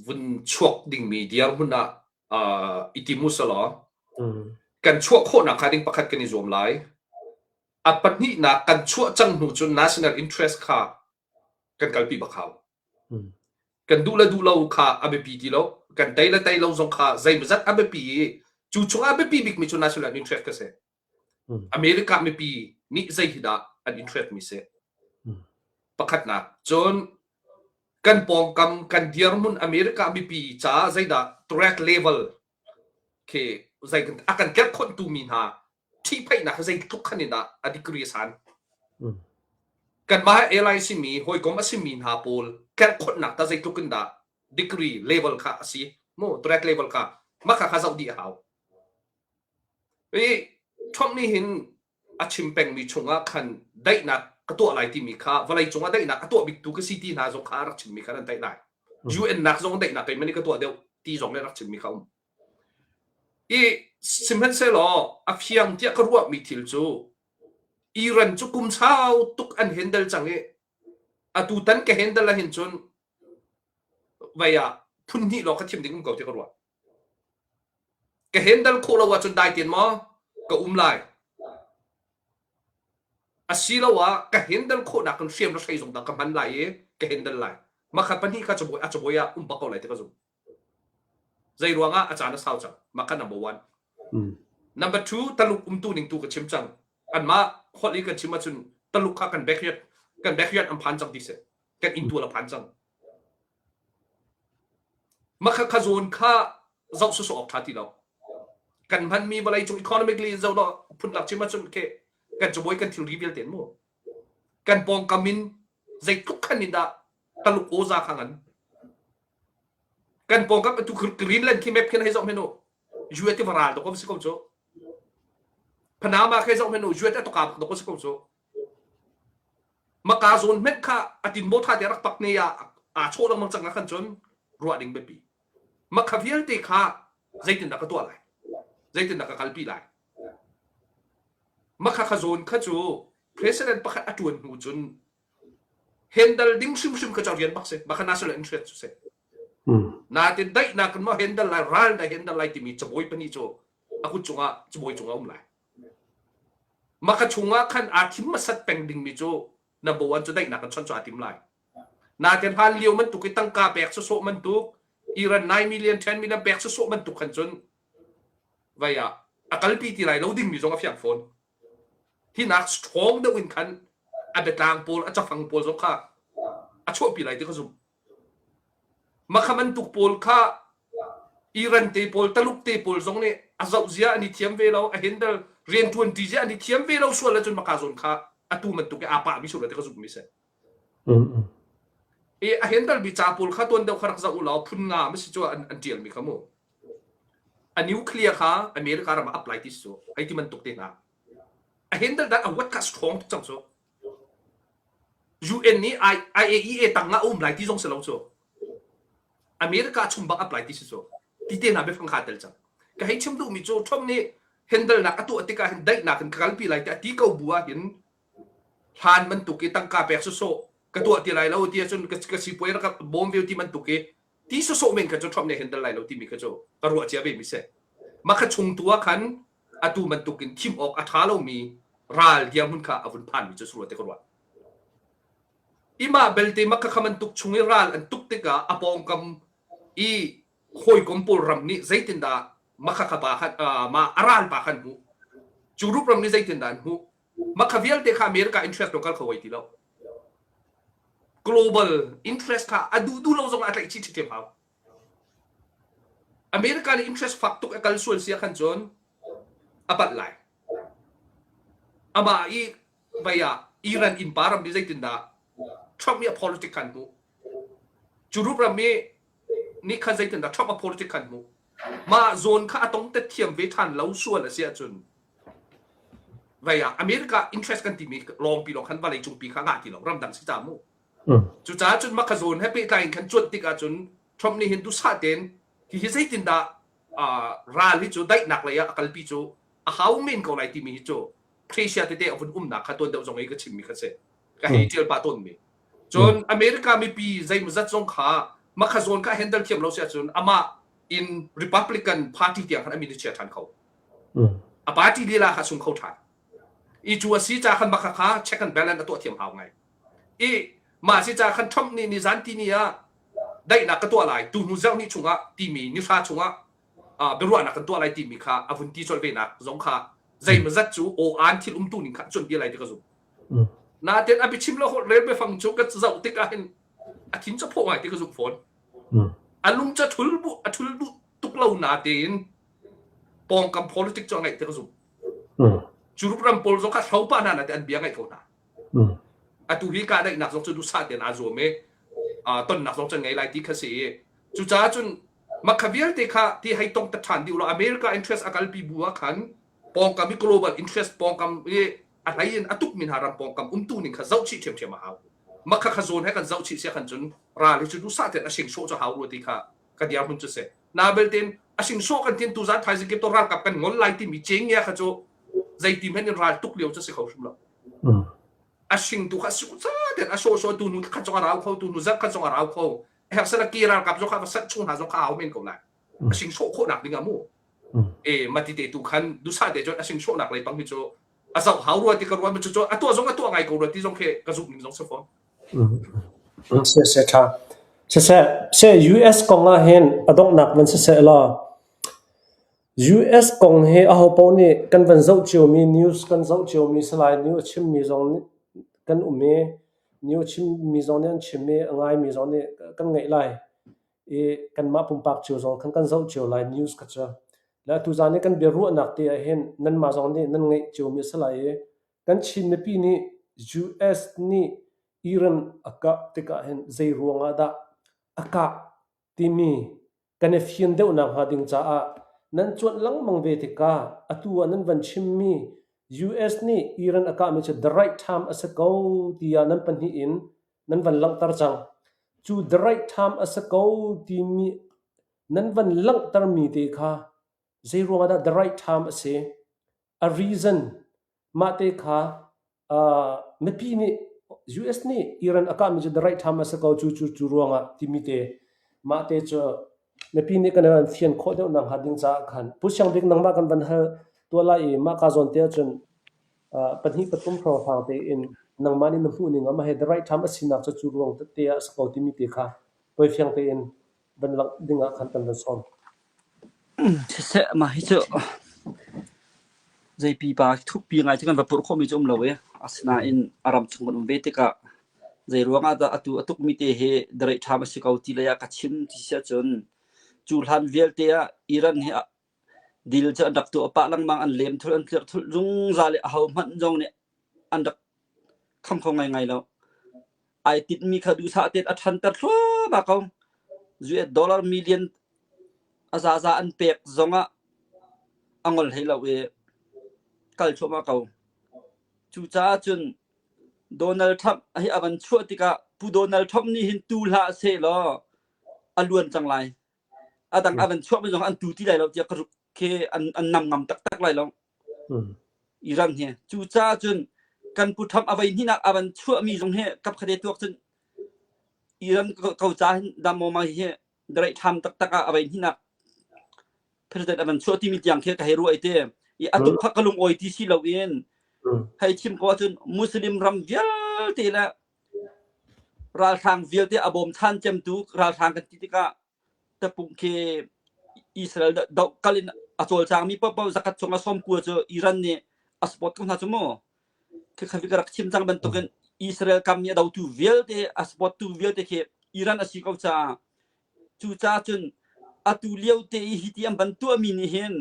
vun chuak dingmi dirhmun ah i tim u selaw kan chuah khawhnak hnga ding pakhat kan i zuam lai. A pahnihnak kan chuah cang hnu cun national interest kha kan kalpi bak hau. Kan duh le duh lo kha a biapi ti lo. Kan tei le tei lo zong kha zeimawzat a biapi i cu chungah a biapi bikmi cu national interest ka si. America mipi nih zei hi dah an interest mi si. Pakhatnak. Cun kan pawngkam kan dirhmun America mipi caah zeidah threat level khi zei a kan tlerhkhonhtu mi hna ṭhihphaihnak hi zeitluk khan in dah a degree a san. Kanmah he ally simi hawikom a simi hna pawl tlerhkhonhnak ta zeitluk in dah degree level kha a si mu threat level kha mah kha kha zoh dih a hau. I Trump nih hin a chim pengmi chungah khan daihnak ka tuah lai timi kha vawlei cungah daihnak a tuah biktu ka si ti hna zong kha a rak chimmi kha nan theih lai. UN nak zong daihnak keimah nih ka tuah deuh ti zong nih a rak chimmi kha um. I sihmanhsehlaw a fiang tiah ka ruahmi thil cu Iran cu kum sau tuk an handle cang i atutan ka handle ahhin cun vei ah phun hnih lawng ka thim ding um ko ti ka ruah. Ka handle khawh lo ahcun dai tein maw ka um lai. Asiloah ka handle khawhnak in hriam le hrei zong dah ka hman lai i ka handle lai. Mah kha pahnih kha cabuai a cabuai ah um bak ko lai ti ka zumh. Zei ruangah a caan a sau cang. Mah kha number one. Number two, Taluk umtu ning tu ka chim cang. Anmah holh i kan chim ahcun Taluk kha kan backyard kan backyard an phan cang ti si. Kan inntual a phan cang. Mah kha kha zawn kha zoh sawsawh awk ṭha ti lo. Kan hmanmi vawleicung economically in zoh law phunlak chim ahcun ke kan cabuai kan thilri vialte in mu. Kan pawngkam in zeitluk khan in dah Taluk awza kha ngan. Kan pawngkam atu Greenland khi map khin hei zoh hmanh u. US ti varal dok si ko cu. Panama khi zoh hmanh u US a toka bak dok si ko cu. Maka zawn hmenh kha atin mo tha te rak pak ne ah aa chawh lengmang cang ah khan cun ruah ding biapi. Makha vialte kha zeitindah ka tuah lai? Zeitindah ka kalpi lai? Makha kha zawn kha cu president pakhat a tuan hnu cun Handle ding hrimhrim kha cu rian bak si. Mah kha national interest cu si. Natin daihnak in maw handle lai, ral na handle lai timi cabuai pahnih cu a kut cungah cabuai cungah um lai. Mah kha chungah khan aa thim hmasat peng dingmi cu number one cu daihnak in chon cu aa tim lai. Natin hlan lio bantuk i tangka pek sawsawh bantuk, Iran 9 million, 10 million pek sawsawh bantuk khan cun vai ah a kalpi ti lai lo dingmi zong a fiang fawn. Hi nak strong deuh in khan a biatlang pawl, a cafang pawl zong kha a chuahpi lai ti ka zumh. Mah kha bantuk pawl kha Iran te pawl, Taluk te pawl zong nih a zoh zia an i thiam ve lo, a handle rianṭuan ṭi zia an i thiam ve lo sual ahcun maka zawn kha atu bantuk i aa pahmi sual ti ka zumhmi si. I a handle mi ca pawl kha tuan deuh kha rak zoh u law phun nga ma si cu an, an ṭialmi kha mu. A nuclear kha America ram ah apply ti si cu hei ti bantuk te hna. A handle dan a what kha strong tuk cang cu. UN nih IAEA tang ah a um lai ti zong si lo cu. America chung bak apply ti si cu. Ti te hna biafang kha tel cang. Ka hei chim duhmi cu Trump nih handle nak a tuah tikah hin daihnak in ka kalpi lai tiah ti ko bu ah hin hlan bantuk i tangka pek sawsawh ka tuah ti lai lo ti ahcun ka, ka sipuai rak bawm ve ti bantuk i ti sawsawh men kha cu Trump nih handle lai lo timi kha cu ka ruah cia ve mi si. Mah kha chung tu ah khan atu bantuk in thim awk a ṭha lomi ral dirhmun kha a vun phanmi cu rua te ka ruah. Imah belte mah kha bantuk chung i ral an tuk tikah a pawngkam i hawikom pawl ram nih zeitindah mah kha pa khan mah a ral pa khan hmuh. Cu rup ram nih zeitindah an hmuh. Mah kha vialte kha America interest lo kal kho oi ti lo. Global interest kha a duh duh lo zong ah a tlaih chih ṭhiṭhiam hau. America nih interest fak tuk a kal sual si ahkhan cun a palh lai. Amah i vei ah Iran innpa ram nih zeitindah Trump nih a politic khan hmuh. Cu ram i nih khan zeitindah Trump a politic khan hmuh. Mah zawn kha a tongtet thiam ve ṭhan lo sual a si ahcun vei ah America interest kan timi lawngpi lawng khan vawlei cungpi kha ngah ti lo ramdang si ca mu. Cucaah cun mah kha zawn he pehtlai in khan cuanh tik ahcun Trump nih hin duhsah tein hihi zeitindah ral hi cu daihnak lei ah a kalpi cu a hau men ko lai timi hi cu Croatia tete a vun umnak kha tuan deuh zong i ka chimmi kha si. Ka hei ṭial pah tawnmi. Cun America mipi zeimawzat zong kha makha zawn kha handle thiam lo si ahcun amah in Republican Party tiang khan a min a chia ṭhan kho. A party lila kha sung kho ṭhan. I cu a si ca khan makha kha check and balance a tuah thiam hau ngai. I mah si ca khan Trump nih nizan ti ni ah daihnak ka tuah lai tu hnu zarh ni chungah timi nihra chungah biaruahnak kan tuah lai timi kha a vun ti colh ve nak zong kha zeimawzat cu aw aan thil umtu ning kha cuan bia lai ti ka zumh. Nain a biachim le holh rel biafang cu ka zoh tikah hin a thin cu phawh ngai ti ka zumh fawn. A lung cu a thul bu a thul duh tuk lo natein pawngkam politics cu a ngaih ti ka zumh. Cu ram pawl zong kha hro pah hna na te an bia ngaih ko hna. Atu hi kahdaihnak zong cu duhsah tein aa zuam i tonnak zong cu an ngei lai ti kha si i cucaah cun makha vialte kha ti hei tong ta ṭhan dih ulaw America interest a kalpi bu ah khan pawngkam i global interest pawngkam i a hlei in a tukmi hna ram pawngkam umtu ning kha zohchih ṭhiamṭhiam a hau. Makha kha zawn he kan zohchih sia khan cun ral hi cu duhsah tein a sing sawh cu hau rua ti kha ka dirhmun cu si. Na belte a sing sawh kan tin tuzan thaizing kip to ralkap kan ngol lai timi cengia kha cu zeiti hmanh in ral tuk lio cu si kho hrim lo. A sing tu kha su ca ten a sawh sawh tu nu khat zong a rau kho tu nu zarh khat zong a rau kho. Herh ke ralkap zong kha va sat chung hna zong kha hau men ko lai. A sing sawh khawh nak ding ah mu. E mati te tu khan dusa te cun a sing sawh nak lei pang hi cu a zoh hau rua ti ka ruah cu cu a tuah zong a tuah ngai ko rua ti zong khi ka zumh ning zong si fawn. Siseh ṭha. Siseh, seh US kong ah hin a donghnak van siseh law US kong hi ahopaoh nih kan van zoh ciomi news kan zoh ciomi Salai news a chimmi zong nih kan um i news chimmi zong nih an chim i a ngaimi zong nih kan ngaih lai i kanmah pumpak cio zong khan kan zoh cio lai news kha cu. Le tuzaan i kan biaruahnak te ah hin nanmah zong nih nan ngaih ciomi a si lai i Kan Chin mipi nih US nih Iran a kah tikah hin zei ruangah dah a kah timi kan i fian deuhnak hnga ding caah nan cuanh lengmang ve tikah atu ah nan van chimmi US nih Iran a kahmi cu the right time a si ko tiah nan pahnih in nan van langhter cang. Cu the right time a si ko timi nan van langhtermi te kha zei ruangah dah the right time a si? A reason mahte kha mipi nih US nih Iran a kahmi cu the right time a si ko cu cu cu ruangah timi te mahte cu mipi nih kan van fian khawh deuh nak hnga ding caah khan Pu Siang Bik nangmah kan van hal tuah lai i mah ka zawn te ahcun pahnih pathum hrawnghrang tein nangmah nih na hmuh ning ah mah hi the right time a sinak cu cu ruang tete ah a si ko timi te kha tawifiang tein van langh ding ah khan kan van sawm. Siseh mah hi cu zei pipa thukpi ngai cu kan va purh khawhmi cu um lo i asinain a ram chung kan um ve tikah zei ruangah dah atu a tukmi te hi dareih ṭham a si ko ti lei ah ka chim ti si ahcun cu hlan vialte ah Iran hi dil cu an rak tuah pah lengmang an lem thulh an tlirh thulh zungzal i ahohmanh zong nih an rak kham kho ngaingai lo. Ai tinhmi kha duhsah tein a ṭhanter thluahmah ko. US dollar million a zaza an pek zongah a ngol hlei lo i kal thluahmah ko. Cucaah cun Donald Trump hi a van chuah tikah Pu Donald Trump nih hin tu hlah sehlaw a luan cang lai. A dang a van chuahmi zong an tu ti lai lo tiah ka khi an, an nam ngam taktak lai lo. Iran hi. Cucaah cun kan Pu Trump a voi hnihnak a van chuahmi zong hi kapkhate tuak cun Iran ko ca hin dam hi dareih ṭham taktak ah a voi hnihnak president a van chuah timi tiang khi ka hei ruah i te. I a tuk kha ka lungawi ti si loin hei chim ko ahcun Muslim ram vialte le ralhrang vialte a bawmchan cemtu ralhrang kan ti tikah tapung khi Israel doh kal in a cawlcangmi paohpaoh zakhat chung a sawmkua cu Iran nih a support ko hna cu mu. Khi ka rak chim cang bantukin Israel kam nih a dotu vialte a support tu vialte khi Iran a si ko caah cucaah cun atu lio te i hi ti an van tuahmi nih hin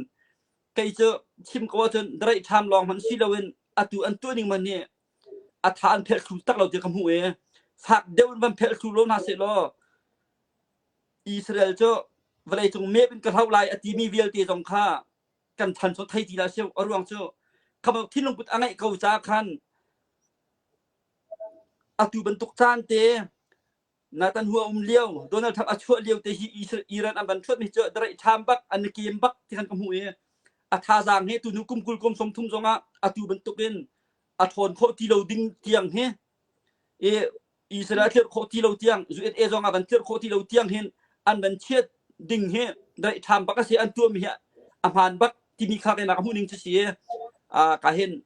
kei cu chim ko ahcun dareih ṭham lawng hmanh si loin atu an tuah ning man hi a tha an phelh thlu tak lo ti ka hmuh i fak deuh in van phelh thlu lo hna seh law Israel cu vawleicung map in ka hloh lai a timi vialte zong kha kan than cu thei ti la si a ruang cu kha thinlung put a ngeih ko caah khan atu bantuk caan te. Netanyahu a um lio, Donald Trump a chuah lio te hi Iran an van ṭhuat mi cu dareih ṭham bak, an i kem bak ti khan ka hmuh i a thazaang hi tunu kum 20 kum 30 zongah atu bantukin a ṭhawn khawh ti lo ding tiang hi i Israel a tlirh khawh ti lo tiang USA zong a van tlirh khawh ti lo tiang hin an van chiat ding hi dareih ṭham bak a si an tuahmi hi a hmaan bak timi kha keimah ka hmuh ning cu si i ka hin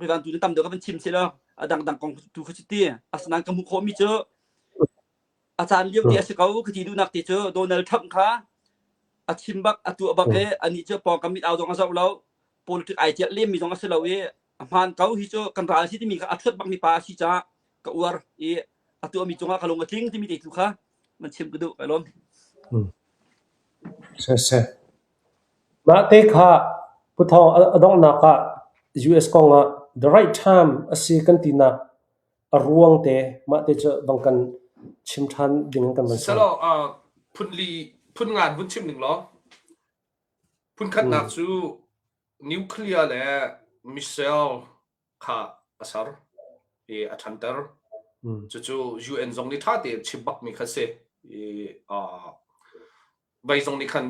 Mivan tu tam deuh ka van chim si lo a dangdang kong tu kha cu ti asinain ka hmuh khawhmi cu a caan lio ti a si ko ka ti duhnak ti cu Donald Trump kha a chim bak a tuah bak i anih cu pawngkam mit au zong a zoh lo politic ai ciah lemmi zong a si lo i a hmaan ko hi cu kan ral si timi kha a thuat bakmi pa a si caah ka uar i a tuahmi cungah ka lung a tling timi te tu kha man chim ka duh kai lawm. Siseh. Mah te kha Pu Thawng a donghnak ah US kong ah the right time a si kan tinak a ruang te mah te cu vang kan chim ṭhan ding kan van sawm. Siselaw phun li phun ngan vun chim ning law phun khatnak cu nuclear le missile kha a ser i a ṭhanter. Cucu UN zong nih ṭha tein chim bakmi kha si. I, uh, vai zong nih khan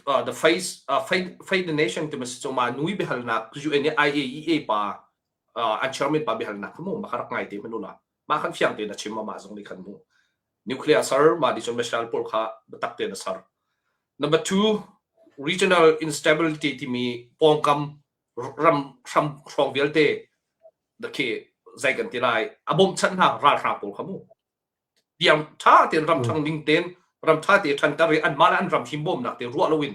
uh, the face uh, face, face the nation ti si cu ma nui biahalnak UN i IAEA pa uh, an chairman pa biahalnak kha mu ma kha rak ngai te hmanu la ma khan fiang tein a chim ma zong nih khan mu nuclear ser ma di cun missile pawl kha biatak tein a ser number two regional instability timi pawngkam ram hram hrawng vialte khi zei kan ti lai a bawmchanh hna ralhrang pawl kha mu tiang ṭha tein ram ṭhang ning tein ram ṭha te ṭhanter i anmah le an ram himbawmnak te ruah loin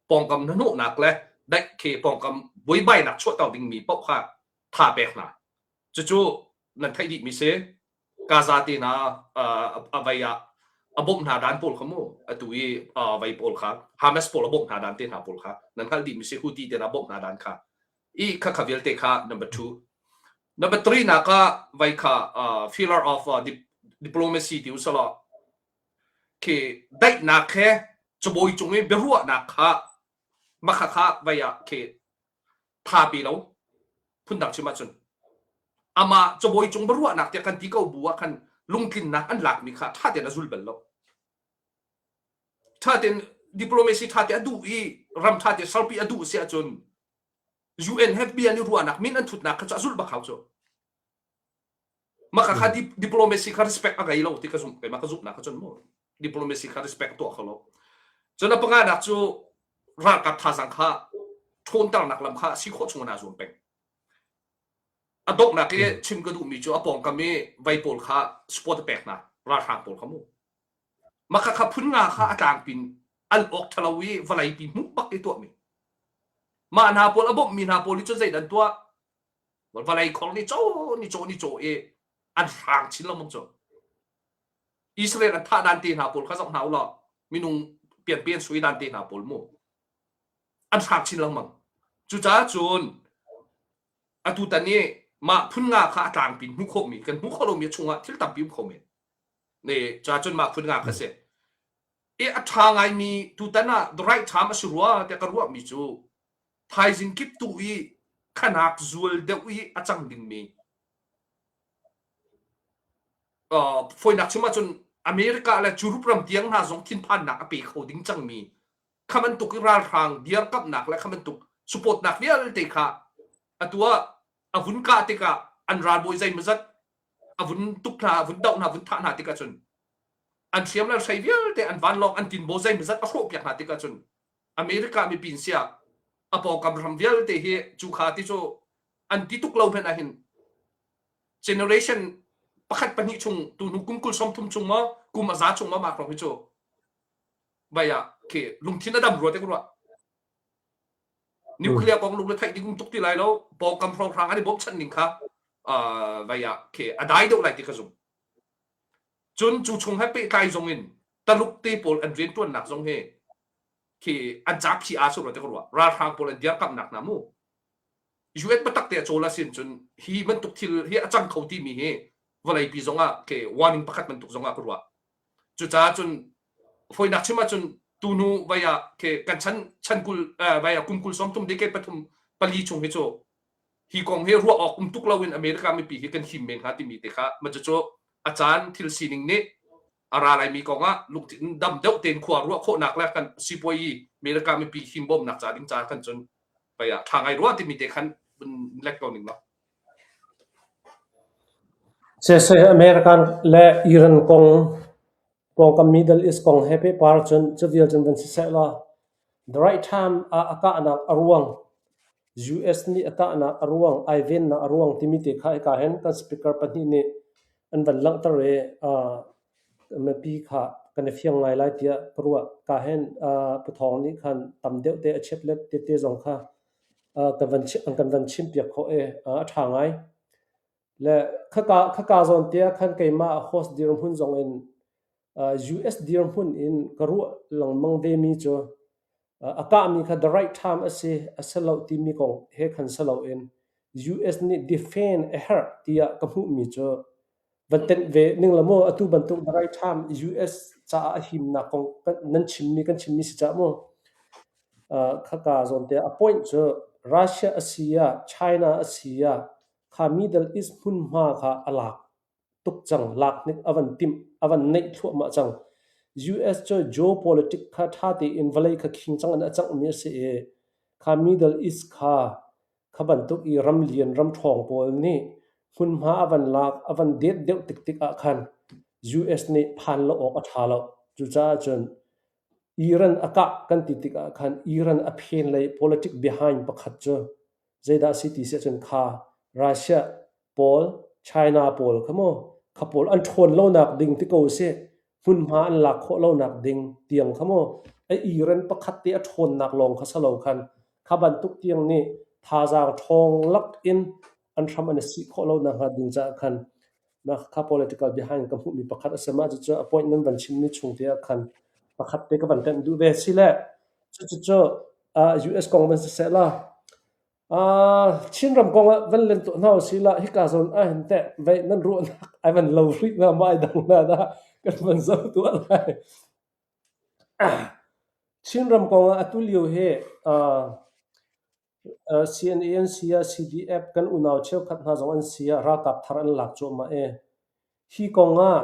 pawngkam hnahnawhnak le daih khi pawngkam buaibainak chuahter dingmi paoh kha tha pek hna cucu nan theih dihmi si Gaza te hna a vei ah a bawmh hna dan pawl kha mu atu i vei pawl kha Hamas pawl a bawmh hna dan te hna pawl kha nan hngalh dihmi si Houthi te hna bawmh hna dan kha i kha kha vialte kha number 2 number 3 nak ah vai kha pillar of diplomacy ti usala khi daihnak he cabawi cung i biaruahnak kha makha kha vai ah khi tha pe lo phundang chim ahcun amah cabawi cung biaruahnak tiah kan ti ko bu ah khan lungtlinnak an lakmi kha ṭha tein a zul bal lo ṭha tein diplomacy ṭha te a duh i ram ṭha te serpi a duh si ahcun UN he bia ni ruahnak min an thutnak kha cu a zulh bak hau cu maka kha diplomacy kha respect a ngei lo ti ka zumh keimah ka zumhnak kha cun mu diplomacy kha respect tuah kho lo cun a panganak cu ralkap thazang kha ṭhawnternak lam kha si khawh chung in aa zuam peng a donghnak i chim ka duhmi cu a pawngkam i vei pawl kha support a pek hna ralhrang pawl kha mu Maka kha phun nga kha a tlangpin al awk ṭhalo i vawleipi hmuh bak i tuahmi. Mah hna pawl a bawmhmi hna pawl nih cun zeidah an tuah? Vawlei khor nih caw ni caw ni caw i an hrang chin lengmang cu. Israel an thah dan te hna pawl kha zoh hna u law minung pianpi an sui dan te hna pawl mu an hrang chin lengmang. Cucaah cun atutan i mah phun nga kha a tlangpin hmuh khawhmi kan hmuh khawh lomi chungah thil tampi um kho men. Ne ca cun mah phun nga kha si. I a ṭha ngaimi tutan ah the right time a si rua tiah ka ruahmi cu thaizing kip tu i khanak zual deuh i a cang dingmi uh, fawinak chim ahcun America le Europe ram tiang hna zong thinphannak a pe kho ding cangmi kha bantuk i ralhrang dirkamhnak le kha bantuk supportnak vialte kha atu ah a vun kah tikah an ralbawi zeimawzat a vun tuk hna a vun doh hna vun thah hna tikah cun an hriam le hrei vialte an vanlawng an tinbaw zeimawzat a hrawhpiak hna tikah cun America mipi siah a pawngkam ram vialte hi cu kha ti cu an ti tuk lo hmanh ah hin generation pakhat pahnih chung tu hnu kum kul 30 chung maw kum a za chung maw mah hrawng hi cu vai ah khi lungthin a dam rua te ku ruah nuclear kong lung le theih ding um tuk ti lai lo pawngkam hrawnghrang an i bawmchanh ning kha vai ah khi a dai deuh lai ti ka zumh cun cu chung he pehtlai zong in taluk te pawl an rianṭuannak zong hi khi an ca phi aa sur te ka ruah ralhrang pawl an dirkamhnak hna mu UN biatak te a cawl asin cun hi bantuk thil hi a cang kho timi hi vawleipi zong ah ke warning pakhat bantuk zong ah ka ruah cucaah cun foinak chim ahcun tunu vai ah ke kan chan chan kul vai ah kum kul som thum decade pathum pali chung hi cu hi kong hi ruah awk um tuk loin America mipi hi kan him men hnga timi te kha ma cu a caan thil sining nih A ra laimi kong ah lungthin dam deuh tein khua ruah khawhnak le kan sipuayi America mipi himbawmnak ca ding ca kan cun pei ah ṭha ngai rua timi te khan lek ko ning law. Siseh American le Iran kong pawngkam Middle East kong he pehpar cun cu vial cun van siseh law the right time ah a kahnak a ruang US nih a kahnak a ruang ai vennak a ruang timi te kha hika hin kan speaker pahnih nih an van langhter i mipi kha kan i fiang ngai lai tiah ka ruah. Ka hin Pu Thawng nih khan tam deuh te a cheplet tete zong kha kan van an kan van chimpiak khawh i a ṭha ngai. Le khaka khaka zawn te ah khan keimah host dirhmun zong in US dirhmun in ka ruah lengmang vemi cu a kahmi kha the right time a si a si lo timi kong he khan si loin US nih defend a herh tiah ka hmuhmi cu van tenh ve ning la maw atu bantuk the right time US caah a himnak kong nan chimmi kan chimmi si cah mu khaka zawn te a point cu Russia a si ah China a si ah kha Middle East hmunhma kha a lak tuk cang lak hnik a van timh a van neih thluahmah cang US cu geopolitics kha ṭha tein vawlei kha khing cang in a cangmi a si i kha Middle East kha Kha bantuk i ram lian ram ṭhawng pawl nih hmunhma a van lak a van det deuh tik tikah khan US nih phan lo awk a ṭha lo. Cucaah cun Iran a kah kan ti tikah khan Iran a phen lei politic behind pakhat cu zeidah a si ti si ahcun kha Russia pawl, China pawl kha mu kha pawl an ṭhawn lonak ding ti ko sih hmunhma an lak khawh lonak ding tiang kha mu a Iran pakhat te a ṭhawnnak lawng kha si lo khan kha bantuk tiang nih thazaang ṭhawng lak in an hram an i sih khawh lonak hnga ding caah khan mah kha political behind ka hmuhmi pakhat a si. Mah cucu appointment van chimmi chung te ah khan pakhat te ka van tenh duh ve. Sile cucu US kong van siseh la Chinram kong ah van len tuah hna usih la hika zawn ah hin teh vei nan ruahnak ai van lo rih na ma ai dang na dah kan van zoh tuah lai. Chinram kong ah atu lio hi CNA an si ah CDF kan unau cheukhat hna zong an si ah ralkap thar an lak cuahmah i hi kong ah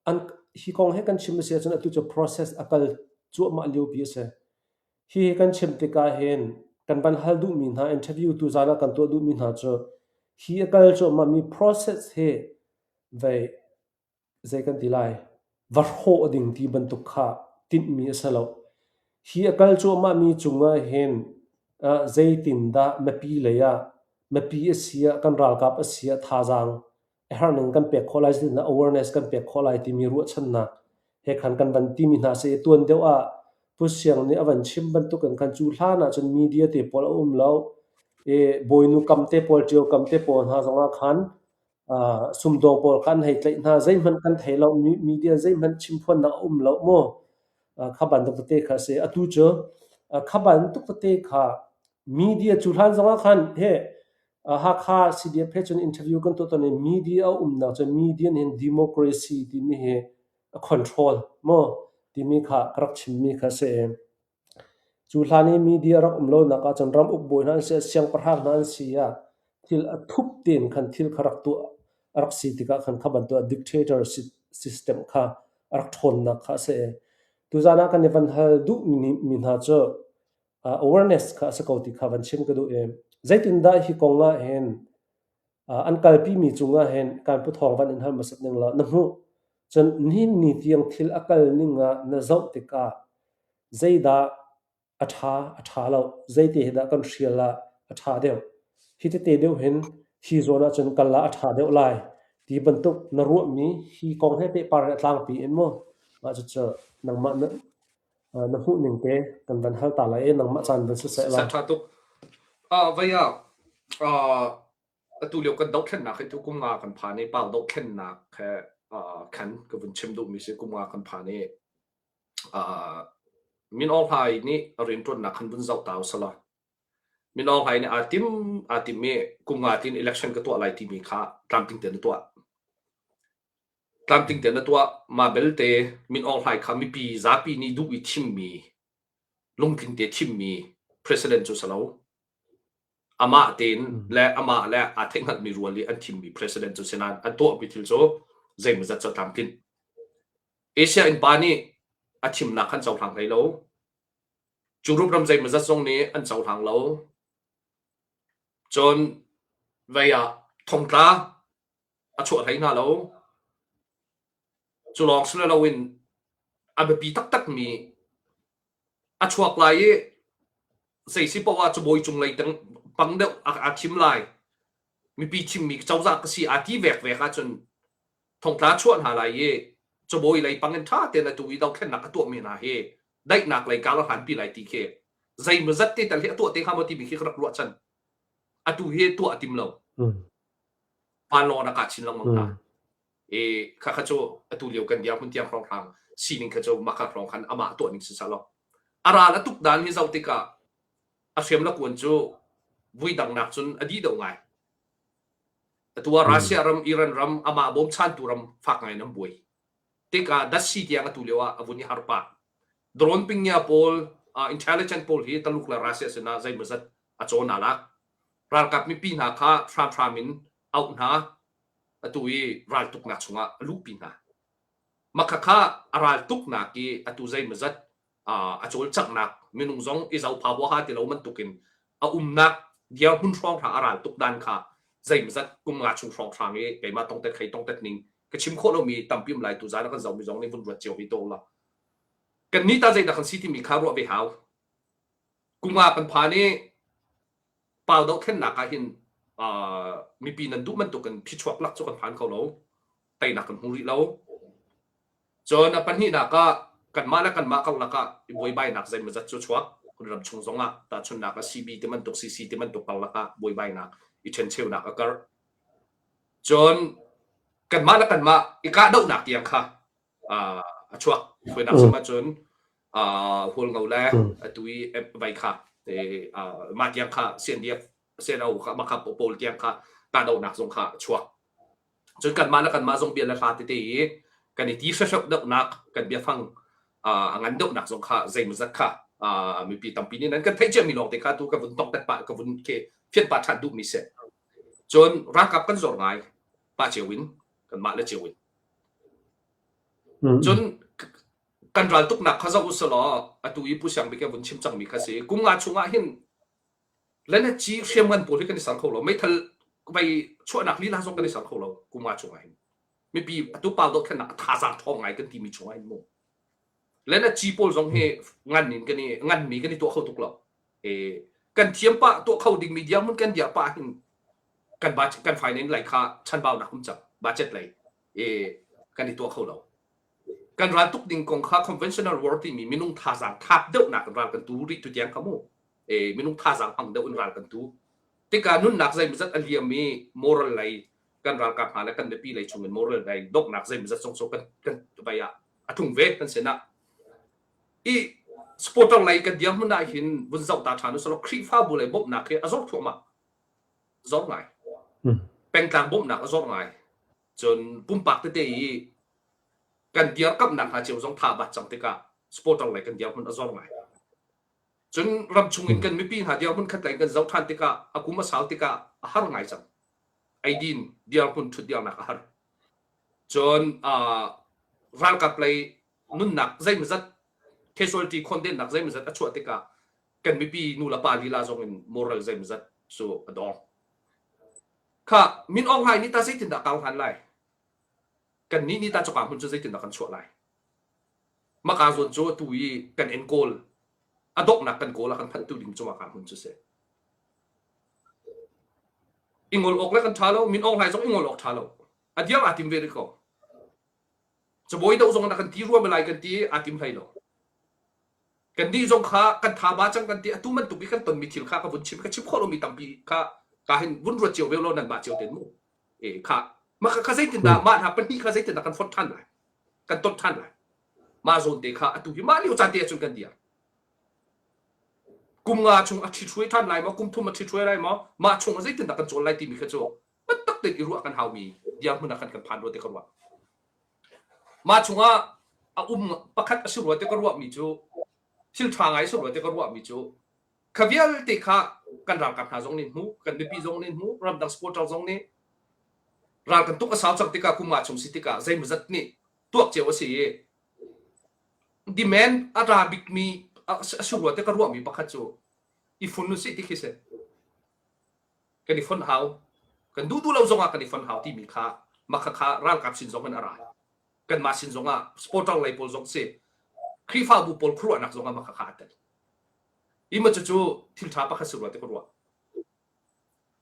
an hi kong he kan chim a si ahcun atu cu process a kal cuahmah liopi a si. Hihi kan chim tikah hin kan van hal duhmi hna interview tuzaan ah kan tuah duhmi hna cu hi a kal cuahmahmi process hi vei zei kan ti lai va hrawh ding ti bantuk kha tinhmi a si lo. Hi a kal cuahmahmi cungah hin zeitindah mipi lei ah mipi a si ah kan ralkap a si ah thazaang a herhning kan pek khawh lai, zeitindah awareness kan pek khawh lai timi ruahchannak he khan kan van timi hna si i tuan deuh ah Pu Siang nih a van chim bantukin khan cu hlan ah cun media te pawl a um lo i Bawinu kam te pawl, Ṭio kam te pawl hna zongah khan sumdawng pawl kha an hei tlaih hna. Zeihmanh kan thei lo, media zeihmanh chimphuannak a um lo mu. Kha bantuk tete kha a si. Atu cu kha bantuk tete kha media cu hlan zongah khan he Hakha CDF he cun interview kan tuah tawn i media a umnak cu media nih hin democracy timi hi a control maw timi kha ka rak chimmi kha a si. Cu hlan i media rak um lonak ahcun ram uk bawi hna an si ah, siangpahrang hna an si ah thil a thup tein khan thil kha rak tuah a rak si tikah khan kha bantuk dictator system kha a rak ṭhawnnak kha a si. Tuzaan ah kan i van hal duhmi hna cu awareness kha a si ko ti kha van chim ka duh i zeitindah hi kong ah hin an kalpimi cungah hin kan pu thawng van in hal hmasat ning law na hmuh cun nihin ni tiang thil a kal ning ah na zoh tikah zeidah a ṭha a ṭha lo zeite hi dah kan hrial ah a ṭha deuh hi tete deuh hin hi zawn ah cun kal ah a ṭha deuh lai ti bantuk na ruahmi hi kong he pehpar in a tlangpi in mu mah cucu nangmah na na hmuh ning te kan van hal ta lai i nangmah caan van siseh la. Ṭha tuk. Vei ah atu lio kan dohthlennak hi tu kum nga kan phan i pau dohthlennak he khan ka vun chim duhmi si kum nga kan phan i Min Aung Hlaing nih a rianṭuannak khan vun zoh ta usalaw Min Aung Hlaing nih aa tim aa tim i kum nga tiin election ka tuah lai timi kha tlamtling tein a tuah. Tlamtling tein a tuah. Mah belte Min Aung Hlaing kha mipi zapi nih duh i thimmi lungtling te thimmi president cu si lo. Amah tein le amah le aa theihhngalhmi rual i an thimmi president cu si nain an tuahmi thil cu zeimawzat cu a tlamtlinh. Asia innpa nih a thimnak khan cohlang hlei lo. Europe ram zeimawzat zong nih an cohlang lo. Cun vei ah thongtla a chuah hlei hna lo. Cu lawng si loin a biapi taktakmi a chuak lai i zei si paoh ah cabawi cung lei tang pang deuh aa thim lai. Mipi thimmi cozah ka si aa ti vekvek ahcun thongtla chuah hna lai i cabawi lei pang in ṭha tein atu i dothlennak a tuahmi hna hi daihnak lei kar a hlanpi lai ti khi zeimawzat te tal hi a tuah te hnga maw timi khi ka rak ruahchan. Atu hi tuah a tim lo. Vanlawng a kah chin lengmang hna. I khakha cu atu lio kan dirhmun tiang hrawnghrang sining kha cu mah kha hrawng khan amah tuah ning si seh A ral a tuk dan hi zoh tikah a hriam le kuan cu vui dang nak cun a dih deuh ngai. Atu ah Russia ram, Iran ram, amah bawmchantu ram fak ngai in an buai. Tikah datsi tiang atu lio ah a vun i har pah. Drone pingya pawl, uh, intelligent pawl hi Taluk le Russia sinah zeimawzat a cawn aa lak. Ralkap mipi hna kha hramhram in auh hna, atu i raltuknak chungah a luhpi hna. Makhakha a raltuknak i atu zeimawzat a cawlcanghnak minung zong i zopha huaha ti lo bantukin a umnak dirhmun hrawnghrang a ral tuk dan kha zeimawzat kum nga chung hrawnghrang i keimah tongtet khei tongtet ning ka chim khawh lomi tampi um lai tu zan kan zomi zong nih vun ruat cio ve to la kan ni ta zeidah kan si timi kha ruah ve hau kum nga kan phan i pau dohthlennak ah hin mipi nan duh bantukin phichuak lak cu kan phan kho lo teinak kan hmu rih lo Cun a pahnihnak ah kanmah le kanmah karlak ah i buaibainak zeimawzat cu chuak. Ram chung zongah tahchunhnak ah CB ti bantuk CC ti bantuk karlak ah buaibainak i ṭhencheunak a karh. Cun kanmah le kanmah i kahdohnak tiang kha a chuak. Hruainak chim ahcun Hualngo le atu i vai kha mah tiang kha CNDF CNO kha makha pawl tiang kha kahdohnak zong kha a chuak. Cun kanmah le kanmah zong bia le hla tete i kan i ti hrehreuh deuhnak kan biafang a ngan deuhnak zong kha zeimawzat kha mipi tampi nih nan kan theih ciami lawng te kha tu ka vun tongtet pah ka vun ke fianh pah ṭhan duhmi si. Cun ralkap kan zor ngai pah cio in kanmah le cio in. Cun kan raltuknak kha zoh usalaw atu i Pu Siang Bik a vun chim cangmi kha si. Kum nga chungah hin Lenetci hriamngan pawl hi kan i ser kho lo. Meithal vei chuahnak lila zong kan i ser kho lo kum nga chungah hin. Mipi atu pau dohthlennak a thazaang ṭhawng ngai kan timi chungah hin mu. Lenetci pawl zong hi ngan in kan i nganmi kan i tuah kho tuk lo. E, kan thiam pah tuah kho dingmi dirhmun kan dir pah hin kan budget kan finance lei kha chanbaunak um cang budget lei e kan i tuah kho lo. Kan ral tuk ding kong kha conventional war timi minung thazaang thap deuhnak ral kan tu rih tu tiang kha mu. e minung thazaang hmang deuh in ral kan tu tikah nunnak zeimawzat a liam i moral lei kan ralkap hna le kan mipi lei chungin moral lei donghnak zeimawzat zong cu kan kan vai ah a tlung ve kan sinah i supporter lei kan dirhmun ah hin vun zoh ta ṭhan usalaw Khrihfabu lei bawmhnak hi a zor thluahmah zor ngai pengtlang bawmhnak a zor ngai cun pumpak tete i kan dirkamhnak hna cio zong tha bat cang tikah supporter lei kan dirhmun a zor ngai Cun ramchung in kan mipi hna dirhmun khat lei kan zoh ṭhan tikah a kum a sau tikah a har ngai cang. Eidin dirhmun ṭhut dirnak a har. Cun uh, ralkap lei nunnak zeimawzat casualty khondennak zeimawzat a chuah tikah kan mipi nu le pa lila zong in moral zeimawzat cu a dong. Kha Min Aung Hlaing nih ta zeitindah kau hlan lai? Kan nih nih ta cuka hmun cu zeitindah kan chuah lai? Maka zawn cu atu i kan en kawl a donghnak kan kawl ah kan phanhtu ding cu maka hmun cu si. I ngol awk le kan ṭha lo, Min Aung Hlaing zong i ngol awk ṭha lo. A diar aa tim ve rih ko. Cabuai do zong na kan ti ruam lai kan ti aa tim hlei lo. Kan nih zong kha kan tha ba cang kan ti atu bantuk i kan tonmi thil kha ka vun chim ka chim khawh lomi tampi kha ka hin vun ruat cio ve lo nan mah cio ten mu. E kha mah kha zeitindah mah hna pahnih kha zeitindah kan fonh ṭhan lai kan ton ṭhan lai mah zawn te kha atu hi mah lio caan te ahcun kan dir kum nga chung a ṭhithruai ṭhan lai maw kum thum a ṭhithruai lai maw mah chung ah zeitindah kan cawl lai timi kha cu biatak tein i ruah kan haumi dirhmun ah khan kan phan rua te ka ruah mah chungah a um pakhat a si rua te ka ruahmi cu thil ṭha ngai si rua te ka ruahmi cu Kha vialte kha kan ralkap hna zong nih hmu, kan mipi zong nih hmu, ramdang supporter zong nih ral kan tuk a sau cang tikah kum nga chung si tikah zeimawzat nih tuak cio a si i. Demand a ra bikmi a si rua te ka ruahmi pakhat cu i fun usih ti khi si. Kan i fonh hau. Kan duh duh lo zongah kan i fonh hau timi kha mah kha ralkap sin zong in a ra. Kanmah sin zongah supporter lei pawl zong si. Khrihfabu pawl khuaruahnak zongah mah kha a tel. Hi ma cucu thil ṭha pakhat si rua ti ka ruah.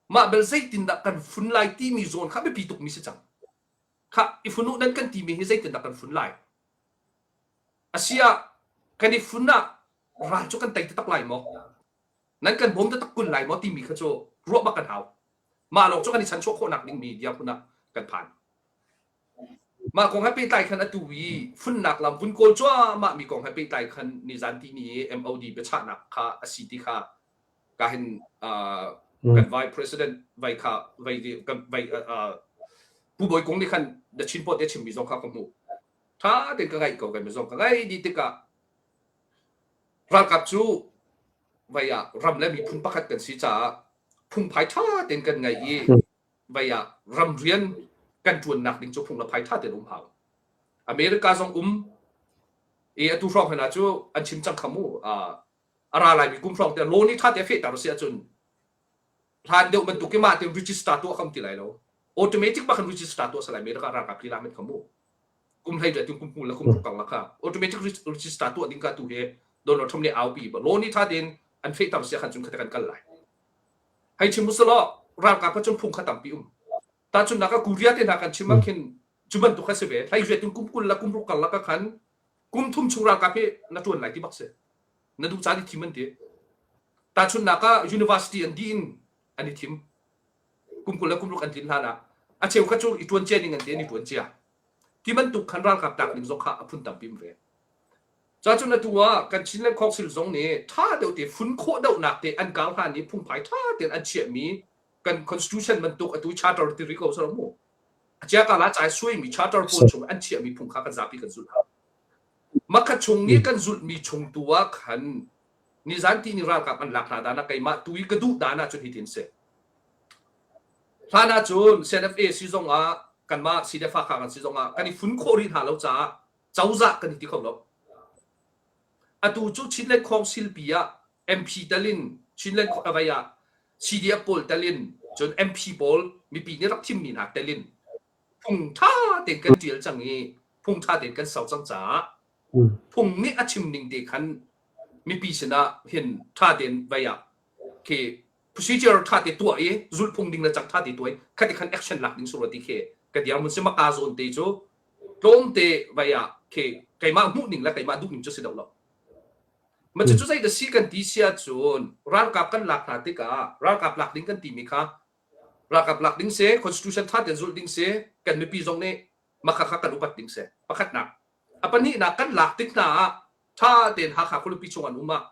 Mah bel zeitindah kan fun lai timi zawn kha biapi tukmi si cang. Khah i fun uh nan kan timi hi zeitindah kan fun lai? Asiah kan i fun ah ral cu kan tei taktak lai maw? Nan kan bawm taktak kun lai maw timi kha cu ruah bak kan hau. Mah lawng cu kan i chanchuah khawhnak dingmi dirhmun ah kan phan. Mah kong he pehtlai khan atu i funnak lam vun kawl cuahmah mi kong he pehtlai khan nizan tihni i MOD biachahnak kha a si ti kha ka hin kan vice president vai kha vai kan vai Pu Bawi Kung nih khan The Chin Post te chimmi zong kha ka hmuh. Tha tein ka ngaih ko kan mi zong ka ngaih dih tikah ralkap cu vai ah ram le miphun pakhat kan si caah phungphai tha tein kan ngaih i vai ah ramrian kan ṭuannak ding cu phung le phai ṭha tein um hau. America zong um i atu hrawng hna cu an chim cang kha mu a ra laimi kum hrawng te law nih ṭha te fehter si ahcun hlan deuh bantuk i mah tein register tuah kham ti lai lo. Automatic bak in register tuah salai America ralkap lila met kha mu. Kum hlei tum kum kum la kum kang la kha automatic register tuah ding ka tu he Donald Trump nih aupi ba law nih ṭha tein an fehter sia khan cun kha te kan kal lai. Hei chim usalaw ralkap kha cun phung kha tampi um. Tahchunhnak ah Korea te hna kan chim ah khin cu bantuk kha si ve. Hlei riat in kum 20 la kum ruk karlak ah khan kum thum chung ralkap hi na ṭuan lai ti bak si. Na duh caan i thim an ti. Tahchunhnak ah university an dih in an i thim. Kum 20 le kum ruk an tlin hlan ah a cheu kha cu i ṭuan cia ning an ti an i ṭuan cia. Ti bantuk khan ralkap tlak ning zong kha a phun tampi um ve. Cacun atu ah kan Chinland Council zong nih ṭha deuh te fun khawh deuhnak te an kar hlan i phungphai ṭha tein an chiahmi kan constitution bantuk atu charter ti rih ko sawh mu. A ciakala cai suaimi charter pawl chung an chiahmi phung kha kan zapi kan zulh hau. Makha chung i kan zulhmi chung tu ah khan nizan ti ni ralkap an lak hna dan ah keimah tu i ka duh dan ah cun hitin si. Hlan ah cun CNFA si zong ah kanmah CDF kha kan si zong ah kan i fun khawh rih hna lo caah cozah kan i ti kho lo. Atu cu Chinland Council pi ah MP telin Chinland avei ah CDF pawl telin cun MP pawl mipi nih rak thimmi hna telin phung ṭha tein kan ṭial cang i phung ṭha tein kan ser cang caah phung nih a chim ning te khan mipi sinah hin ṭha tein vei ah khi procedure ṭha te tuah i zulhphung ding le cang ṭha te tuah i khati khan action lak ding sura ti khi ka dirhmun si maka zawn te cu tlawmte vai ah khi keimah hmuh ning le keimah duh ning cu si deuh lo. Ma cu zei da si kan ti sia cun ralkap kan lak hna tikah ralkap lak ding kan timi kha ralkap lak ding si constitution tha tein zulh ding si kan mipi zong nih makha kha kan upat ding si pakhatnak a pahnihnak kan lak tik hna ah tha tein Hakha khualipi chung an um ah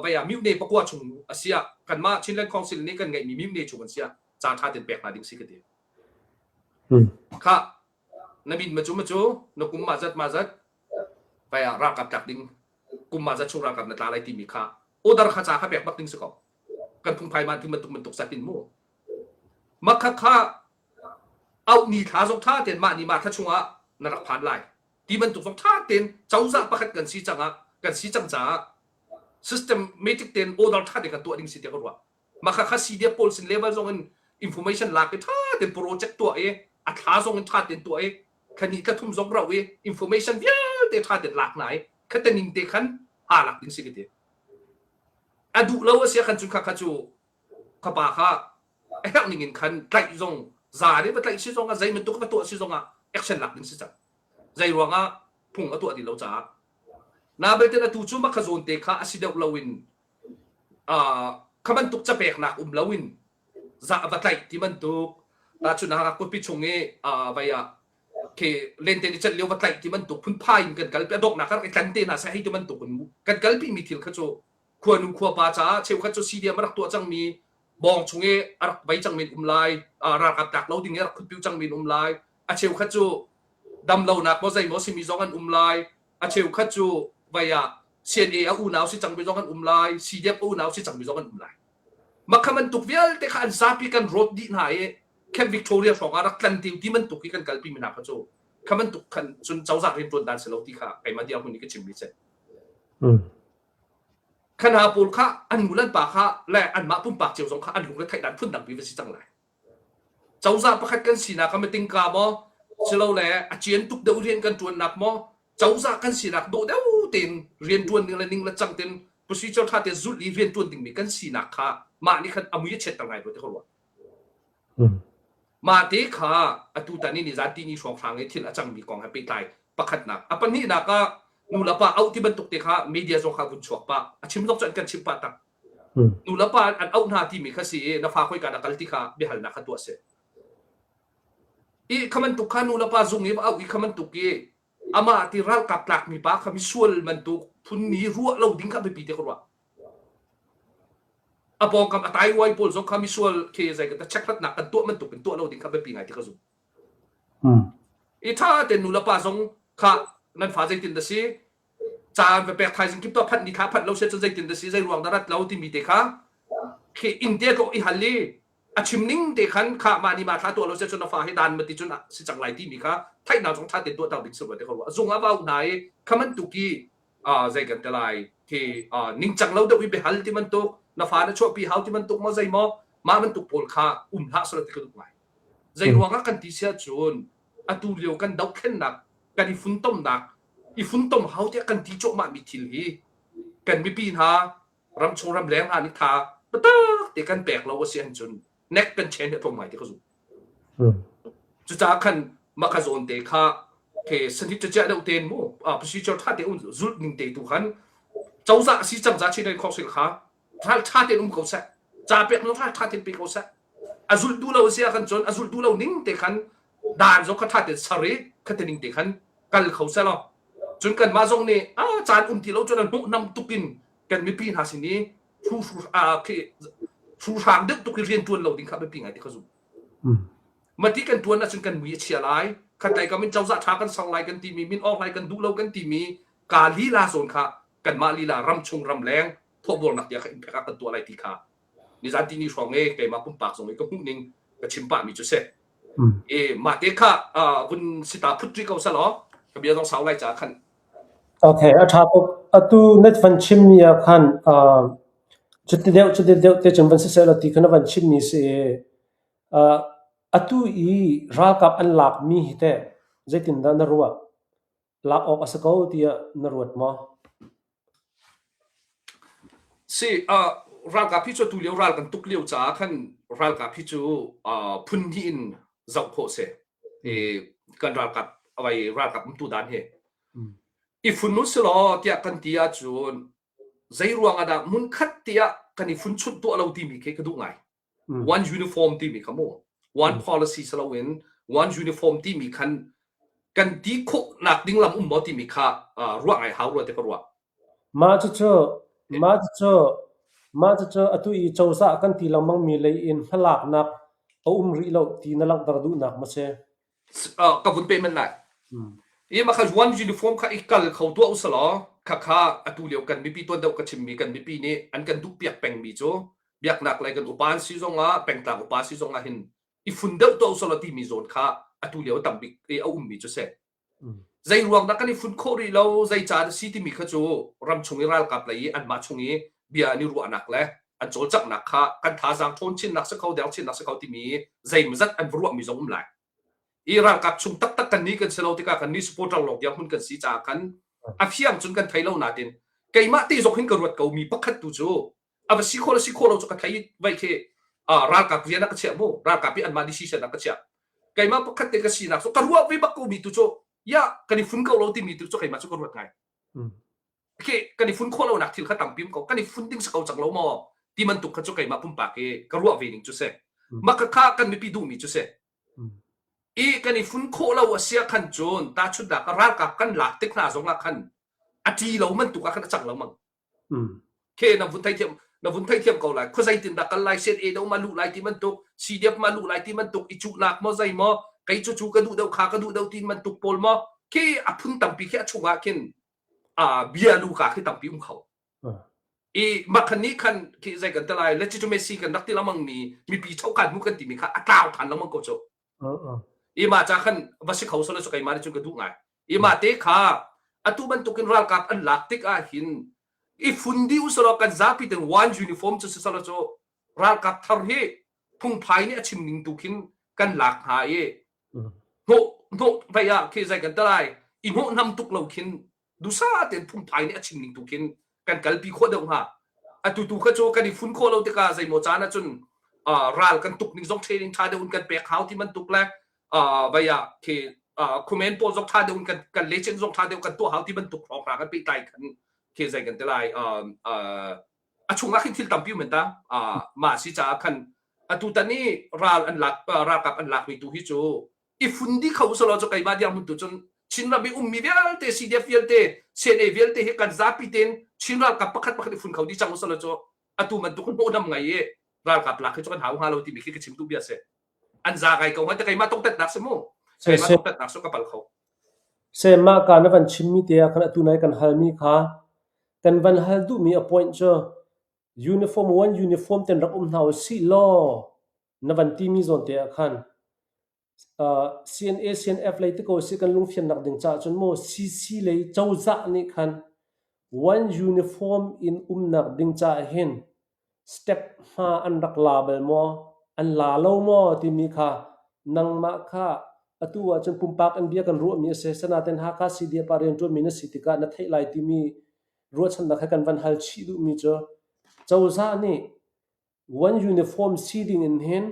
vai ah mine pakua chung a si ah kanmah Chinland Council nih kan ngeihmi mine chung an si ah ca tha tein pek hna ding si ka ti. Khah, na min ma cu ma cu, na kum ma zat ma zat, vai ah ralkap tlak ding, kum ma zat chung ralkap na tla lai timi kha order kha ca kha pek bak ding si ko. Kan phungphai ma ti bantuk bantuk zat in mu. Makha kha auh ni thla zong tha tein mah ni mah thla chungah na rak phan lai. Ti bantuk zong tha tein cozah pakhat kan si cang ah kan si cang caah systematic tein order tha tein kan tuah ding si tiah ka ruah. Mah kha CDF pawl sin level zong in information lak i ṭha tein project tuah i a thla zong in ṭha tein tuah i thla thla thum zong rauh i information vialte ṭha tein lak hna i khataning te khan aa lak ding si ka ti. A duh lo a si khan cun kha kha cu khapa kha a herh ning in khan tlaih zong za nih va tlaih si zong ah zei bantuk va tuah si zong ah action lak ding si cang. Zei ruang ah phung a tuah ti lo caah. Na belte atu cu mah kha zawn te kha a si deuh lo in kha bantuk capeknak um loin za va tlaih ti bantuk tahchun ah kutpi chung i vai ah khi lente ni celh lio va tlaih ti bantuk phunphai in kan kalpi a donghnak ah rak i tlan te hna seh hei ti bantuk in kan kalpi mi thil kha cu khuanu khuapa caah cheukhat cu CDM a rak tuah cangmi bawng chung i a rak vei cangmi um lai ralkap tlak lo ding i a rak khutpiu cangmi um lai a cheukhat cu damlonak maw zei maw simi zong an um lai a cheukhat cu vai ah CNA a unau si cangmi zong an um lai CDF a unau si cangmi zong an um lai makha bantuk vialte kha an zapi kan rawt dih hna i Camp Victoria hrawng ah rak tlan ti ti bantuk hi kan kalpi mi hna kha cu. Kha bantuk khan cun cozah rianṭuan dan si lo ti kha keimah dirhmun nih ka chimmi si. Kha hna pawl kha an nu le an pa kha le anmah pumpak cio zong kha an lungre theih dan phun dangpi va si cang lai. Cozah pakhat kan sinak a metingka maw, silole a cian tuk deuh rian kan ṭuannak maw, cozah kan sinak dawh deuh tein rian ṭuan ding le ning le cang tein procedure ṭha tein zulh i rian ṭuan dingmi kan sinak kha mah nih khan a mui a chiatter ngai rua ti ka ruah. Mah te kha atutan i nizan tihni hrawnghrang i thil a cangmi kong he pehtlai pakhatnak. A pahnihnak ah nulepa auh ti bantuk te kha media zong kha vun chuak pah. A chim zong cu an kan chimh pah tak. Nulepa an auh hna timi kha si i na fa khoika dah kal ti kha biahalnak kha tuah si. I kha bantuk kha nulepa zung i va auh i kha bantuk i amah ti ralkap tlakmi pa kha misual bantuk phunni ruah lo ding kha biapi te ka ruah. A pawngkam a taiwai pawl zong kha misual khi zei ka chekhlatnak kan tuah bantuk in tuah lo ding kha biapi ngai ti ka zumh. I ṭha tein nu le pa zong kha nan fa zeitin dah si caan va pek thaizing kip tuah phanh ni thla phanh lo se cun zeitin dah si zei ruang dah rat lo timi te kha khi inn te tlawh i hal i a chim ning te khan kha mah ni ma thla tuah lo se cun na fa hi dan ma ti cun si cang lai timi kha theihnak zong ṭha tein tuah ter ding si rua te ka ruah zung ah va u hna i kha man tu ki zei kan ti lai khi ningcang lo deuh i biahal ti bantuk na fa na chuahpi hau ti bantuk maw zei maw mah bantuk pawl kha um hlah sala ti ka duh ngai zei ruangah kan ti sia cun atu lio kan dohthlennak kan i funtomnak i funtom hau tiah kan ti cuahmah mi thil hi kan mipi hna ramchung ramleng hna nih tha biatak te kan pek lo a si ahcun nek kan chen hi a tlawm ngai ti ka zum Cucaah khan mah kha zawn te kha ke sanit caciah deuh tein mu procedure tha te um zulh ning te tu khan cozah si cang za chin khong sil kha ral tha tein um ko seh ca pek no ral tha tein pe ko seh a zulh duh lo si ah kan cun a zulh duh lo ning te khan dan zong kha tha tein ser i kha te ning te khan kal kho seh law cun kan mah zong nih a caan um ti lo cun an hmuh nam tukin kan mipi hna sin i thu thu hrang deuh tuk i rian tuan lo ding kha biapi ngai ti ka zum Mati kan tuan ahcun kan mui a chia lai. Khatlei kam in cozah ṭha kan ser lai kan timi, min awk lai kan duh lo kan timi ka lila zawn kha kanmah lila ramchung ramleng thawhbawlnak tiah kha impact ah kan tuah lai ti kha nizan tini hrawng i keimah pumpak zong i ka hmuh ning ka chim pahmi cu si. E mah te kha vun sita phut rih ko selaw ka bia zong sau lai caah khan Okay, a ṭha tuk. Atu na van chimmi ah khan cuti deuh cuti deuh te cun van siseh law ti kha na van chimmi si i atu i ralkap an lakmi hi teh zeitindah na ruah? Lak awk a si ko tiah na ruat maw? Si, ralkap hi cu atu lio ral kan tuk lio caah khan ralkap hi cu phun hnih in zoh khawh si. I kan ralkap vai ralkap umtu dan hi. I fun u silaw tiah kan ti ahcun zei ruang ah dah hmunkhat tiah kan i funchunh tuah lo timi khi ka duh ngai. One uniform timi kha mu. One policy si loin one uniform timi khan kan ti khawhnak ding lam um maw timi kha ruah ngai hau rua ti ka ruah. Mah cucu mah cucu mah cucu atu i cozah kan ti lengmangmi lei in hmalaknak a um rih lo ti na langhter duhnak maw si? Ka vun pe men lai. I mah kha one uniform kha i kal kho tuah usalaw khakha atu lio kan mipi tuan deuh ka chimmi kan mipi nih an kan duhpiak pengmi cu biaknak lei kan upa an si zongah pengtlang upa si zongah hin i fun deuh tuah usalaw timi zawn kha atu lio tambik i a ummi cu si. Zei ruang dah kan i fun khawh rih lo, zei ca dah si timi kha cu ramchung i ralkap lei i anmah chung i bia an i ruahnak le an cawlcanghnak kha kan thazaang ṭhawn chinnak si kho, deng chinnak si kho timi zeimawzat an va ruahmi zong um lai. I ralkap chung taktak kan nih kan si lo tikah kan nih supporter lawng dirhmun kan si caah khan a fiang cun kan thei lo natin keimah te zong hin ka ruat ko mi pakhat tu cu a va si khawh le si khawh lo cu ka thei vai khi ralkap rian ah ka chiah mu ralkap i anmah decision ah ka chiah keimah pakhat te ka sinak cu ka ruah ve bak ko mi tu cu ya kan i fun ko lo timi tu cu keimah cu ka ruat ngai khi kan i fun khawh lo nak thil kha tampi ko kan i fun ding si ko cang lo maw ti bantuk kha cu keimah pumpak i ka ruah ve ning cu si mah kha kan mipi duh mi cu si i kan i fun khawh lo a sia khan cun tahchunhnak ralkap kan lak tik hna zong ah khan a ṭi lo bantuk ah khan a cang lo mang Khe na vun theithiam na vun theithiam ko lai. Khuazei tin dah kal lai set e do ma luh lai ti bantuk CDF ma luh lai ti bantuk i cuhnak maw zei maw kei cu cu ka duh deuh kha ka duh deuh tin bantuk pawl maw khi a phun tampi khi a chungah khin a bia lu ka khi tampi um kho. I makhan nih khan khi zei kan te lai legitimacy kan rak ti lamang mi mipi thokan mu kan ti mi kha a tlau than lengmang ko cu. I mah ca khan va si kho selaw cu keimah nih cun ka duh ngai. I mah te kha atu bantukin ralkap an lak tik ah hin i fun dih usalaw kan zapi ten one uniform cu si selaw cu ralkap thar hi phungphai nih a chim ning tu khin kan lak hnga i hnawh hnawh vei ah khi zei kan ti lai i hnawh nam tuk lo khin dusa tein phungphai nih a chim ning tu khin kan kalpi khawh deuh hnga. Atu tu kha cu kan i fun khawh lo tikah zeimaw caan ahcun ral kan tuk ning zong training ṭha deuh in kan pek hau ti bantuk le vai ah khi comment pawl zong ṭha deuh in kan kan lechin zong ṭha deuh kan tuah hau ti bantuk hrawng hna kan pehtlai khan khi zei kan ti lai a chungah khin thil tampi um ta mah si caah khan atu tan i ral an lak ralkap an lak mi tu hi cu i fun dih kho selaw cu keimah dirhmun tu cun Chinram i ummi vialte CDF vialte CNA vialte hi kan zapi tein Chin ralkap pakhat pakhat i fun kho dih cang uselaw cu atu bantuk hnawhnam ngai i ralkap lak hi cu kan hau hnga lo timi khi ka chim duh bia si an za ngai ko hnga te keimah tongtetnak si mu keimah tongtetnak su ka pal kho Se mah ka na van chimmi te ah khan atu nai kan halmi kha kan van hal duhmi a point cu uniform one uniform ten rak um hna usih law na van timi zawn te ah khan CNA CNF lei te ko si kan lungfiannak ding caah cun maw CC lei cozah nih khan one uniform in umnak ding caah hin step hma an rak la bal maw an la lo maw timi kha nangmah kha atu ahcun pumpak in bia kan ruahmi a si. Sanaten Hakha CDF ah rianṭuanmi na si tikah na theih lai timi ruahchannak he kan van hal chih duhmi cu cozah nih One uniform si ding in hin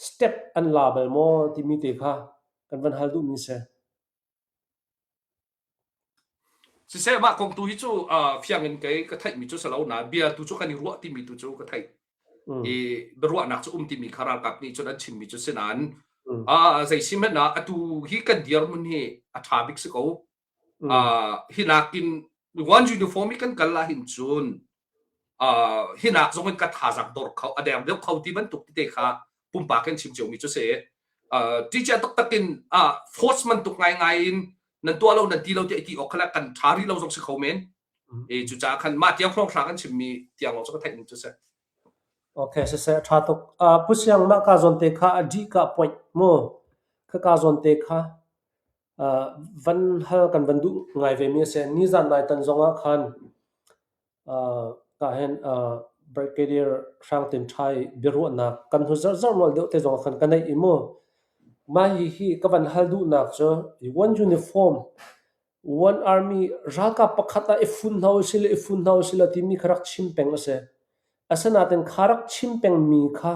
step an la bal maw timi te kha kan van hal duhmi si. Siseh mah kong tu hi cu uh, fiang in kei ka theihmi cu si lo na bia tu cu kan i ruah timi tu cu ka theih. Mm. I biaruahnak cu um timi kha ralkap nih cun an chimmi cu si nain Mm. uh, zei si hmanh ah atu hi kan dirhmun hi a ṭha bik si ko. Mm. Uh, hi nakin one uniform i kan kal ahhin cun uh, hi nak zong in ka thazaang dor kho a deng deuh kho ti bantuk tete kha pumpak in chim ciomi cu si uh, teacher taktak in uh, force man tuk ngai ngai in nan tuah lo nan ti lo ti ti awk khala kan tha ri lo zong si kho men e cu ca khan mah tiang hrawng hrang an chimmi tiang lawng cu ka theih ning cu si Okay, siseh ṭha tuk. Uh, Pu Siang mah ka zawn te kha a dih ka point mu. Ka ka zawn te kha uh, van hal kan van duh ngai ve mi a si. Nizan nai tan zong ah khan Tah hin Brigadier Hrang Tin Ṭhai biaruahnak kan hnu zarhzarh nawl deuh te zong ah khan ka neih i mu. Mah hihi ka van hal duhnak cu one uniform, one army ralkap pakhat ah i fun hna usih le i fun hna usih law timi kha rak chim peng a si. Asinain kha rak chim pengmi kha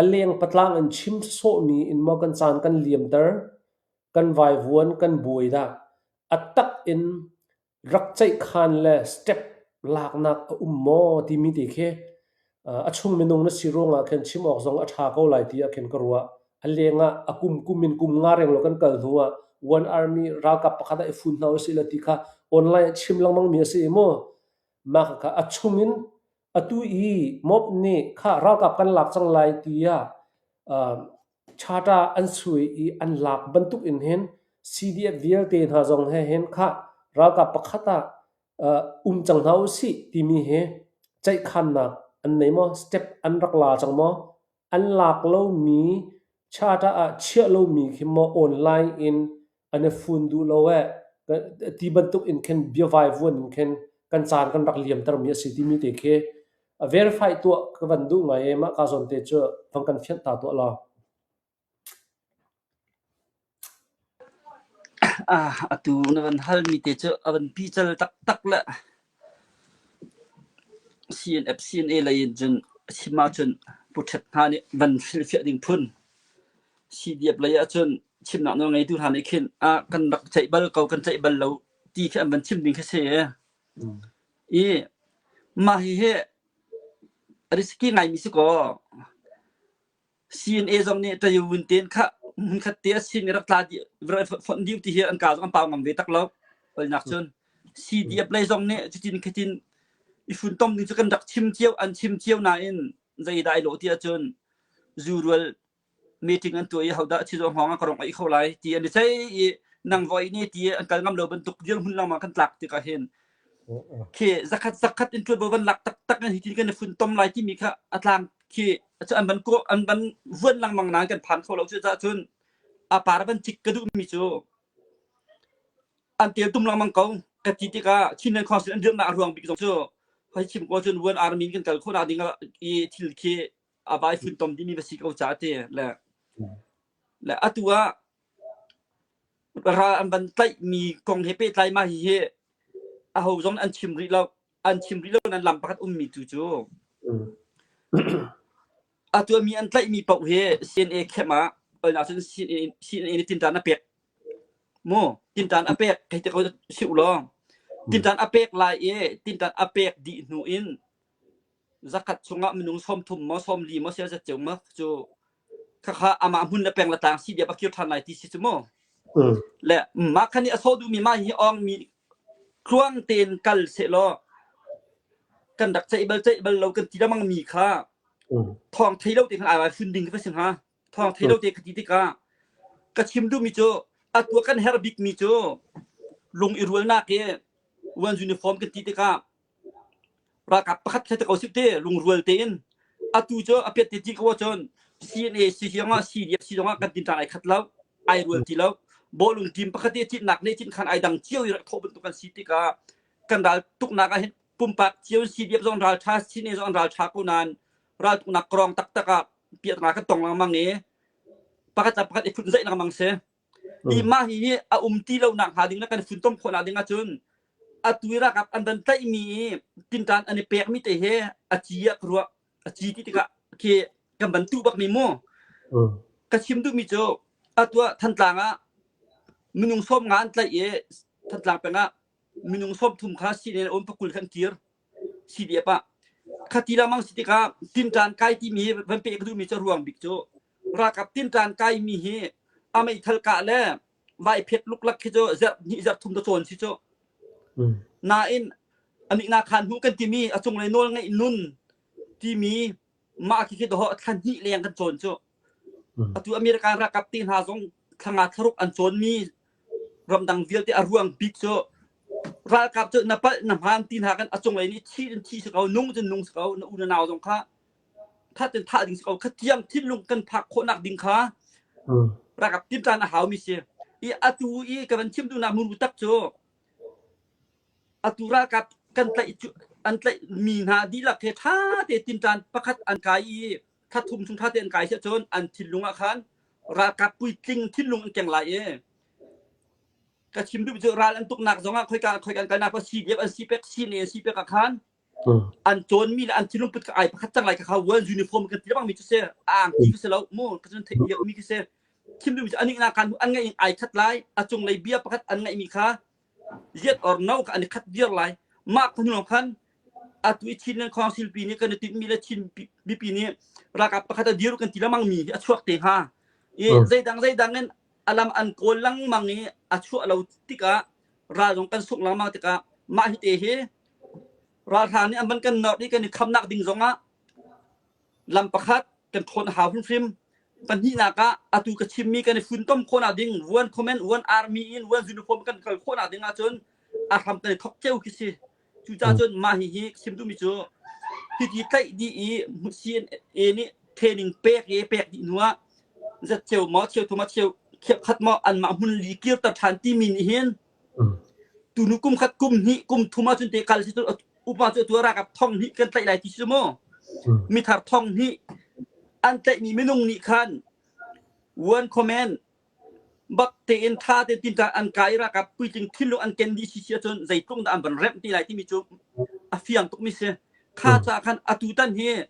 a leng patlang in chim sawhmi in maw kan caan kan liamter, kan vaivuan, kan buai dah. A tak in rak ceihkhan le step laknak a um maw timi te khi a chung minung na si ruangah khin chim awk zong a ṭha ko lai ti ah khin ka ruah. A lengah a kum kum in kum nga reng lo kan kal hnu ah One Army ralkap pakhat ah i fun hna usih law ti kha online ah chim lengmang mi a si i mu. Mah kha a chung in atu i mob nih kha ralkap kan lak cang lai tiah Charter an sui i an lak bantuk in hin CDF vialte hna zong he hin khah ralkap pakhat ah um cang hna usih timi hi ceihkhannak an nei maw? Step an rak la cang maw? An lak lomi charter ah chiah lomi khi maw online in an i fun duh lo eh ti bantuk in khin biavaivuan in khin kan caan kan rak liamtermi a si timi te khi verify tuah ka van duh ngai i mah ka zawn te cu van kan fianh ta tuah law. Ah, atu na van halmi te cu a van pical taktak le CNF CNA lei in cun chim ahcun Pu Ṭhet hna nih van hrilhfiah ding phun CDF lei ahcun chimnak nawl ngeitu hna nih khin ah kan rak ceih bal ko kan ceih bal lo ti khi an van chim ding khi si. I mah hihi risky ngaimi si kaw CNA zong nih Tayawun tein kha hmunkhat te a sin i rak tla dih fonh dih ti hi an ka zong an pau ngam ve tak lo. Olnak cun CDF lei zong nih cutin khatin i funtom ding cu kan rak chim cio an chim cio nain zeidah ai lawh ti ahcun zurual meeting an tuah i hodah chizawh hngawng ah ka rong ai kho lai ti an i cei i nang voi ne ti an kal ngam lo bantuk dirhmun lengmang kan tlak tikah hin khi zakhat zakhat in ṭuanvo van lak taktak in hitin kan i funtom lai timi kha a tlang khi an van an van vuan lengmang nain kan phan kho lo cu cah cun. A par van cik ka duhmi cu an tel tum lengmang ko ka ti tikah Chinland Council an dirhnak a ruang bik zong cu hoi chim ko cun One Army in kan kal khawhnak ding ah i thil khi a vai funtom dimi va si ko ca ti le le atu ah ral an van tlaihmi kong he pehtlai mah hihi aho zong an chim rih lo an chim rih lo nan lam pakhat ummi tu cu a tuahmi an tlaihmi paoh hi CNA camp ah cun CNA CNA nih tinṭan a pek mu tinṭan a pek hei ti ko si u law tinṭan a pek lai i tinṭan a pek dih hnu in zakhat chungah minung 30 maw 40 maw sia zat ceu ma cu khakha amah hmun le peng le tlang si dia pakir ṭhan lai ti si cu mu le mah khan i a sawh duhmi mah hi ong mi tluang tein kal sehlaw kan rak ceih bal ceih bal lo kan ti lengmang mi kha thawng thei lo te khan ai fun ding ka si hnga thawng thei lo te ka ti tikah ka chim duhmi cu atu kan herh bik mi cu lung i rualnak i one uniform kan ti tikah Ralkap pakhat kha te ko sih te lungrual tein atu cu a piat te ti ko ahcun CNA si zongah CDF si zongah kan tinṭan ai khat lo ai rual ti lo bawlung team pakhat te citnak le cinkhan ai dang cio i rak thawh bantuk kan si tikah kan ral tuknak ah hin pumpak cio CDF zong ral ṭha CNA zong ral ṭha ko nain raltuknak krong taktak ah piatna kan tong lengmang i pakhat le pakhat i phun zaih lengmang si. Hi mah hi hi a um ti lo nak hnga ding le kan funtom khawh nak ding ahcun atu i ralkap an van tlaihmi i tinṭan an i pekmi te hi a ci ah ka ruah. A ci ti tikah khi kan van tuh bakmi mu. Ka chim duhmi cu atu ah Thantlang ah minung 15 an tlaih i Thantlang peng ah minung 30 kha sinin um pakul kha an kir. CDF ah. Khati lengmang si tikah tinṭan kai timi hi van peh ka duhmi cu a ruang bik cu ralkap tinṭan kaimi hi a meithal kah le vai phet luklak khi cu zarh hnih zarh thum ta cawn si cu. Nain anikna khan hnu kan timi a cunglei nawl ngeih nun timi mah khi khi doh thla hnih leng kan cawn cu. Atu American ralkap te hna zong thla nga thlaruk an cawnmi ramdang vialte a ruang bik cu ralkap cu na palh na hmaan ti hna kan a cunglei nih thi in thi si ko nung cun nung si ko na u na nau zong kha that in thah ding si ko kha tiang thinlung kan phak khawhnak ding kha ralkap tinṭan a haumi si i atu i ka van chim duhnak muru tak cu atu ralkap kan tlaih cu an tlaih mi hna dihlak he ṭha te tinṭan pakhat an kai i thla thum chung ṭha te an kai si ahcun an thinlung ah khan ralkap puitling thinlung an keng lai i ka chim duh cu ral an tuknak zongah khoika khoika an kalnak pa CDF an si pek CNA an si pek ah khan an cawnmi le an thinlung put ka ai pakhat cang lai ka kha one uniform kan ti bang mi cu si angki ka si lo mu ka cun theih lio mi ka si thim duhmi cu anih na kan an ngeih ai khat lai a cunglei bia pakhat an ngeih mi kha yes or no ka an i khat viar lai mah ka hnu khan atu i Chin Council pi nih kan i tinhmi le Chin mipi nih ralkap pakhat a dir kan ti lengmang mi hi a chuak te hnga i zeidang zeidang in alam an kawl lengmang i a chuah lo tikah ral zong kan sungh lengmang tikah mah hi te hi Ralhrang nih an van kan nor i kan i khamnak ding zongah lam pakhat kan ṭhawn a hau hrimhrim. Pahnihnak ah atu ka chimmi kan i funtom khawhnak ding one command one army in one uniform kan kal khawhnak ding ahcun a hram kan i thok cio khi si. Cucaah cun mah hihi chim duhmi cu hiti tlaih dih i CNA nih training pek i pek dih hnu ah zatcheu maw cheuthum ah cheu khiapkhat maw anmah hmun li kirter ṭhan timi nih hin Tunu kum khat kum hnih kum thum ahcun te kal si cu upa cu atu ralkap thong hnih kan tlaih lai ti si mu. Mithar thong hnih an tlaihmi minung nih khan one comment bak tein tha tein tinṭan an kai ralkap puitling thinlung an ken dih si si ahcun zeitluk dah an van remh ti lai timi cu a fiang tukmi si. Kha ca khan atu tan hi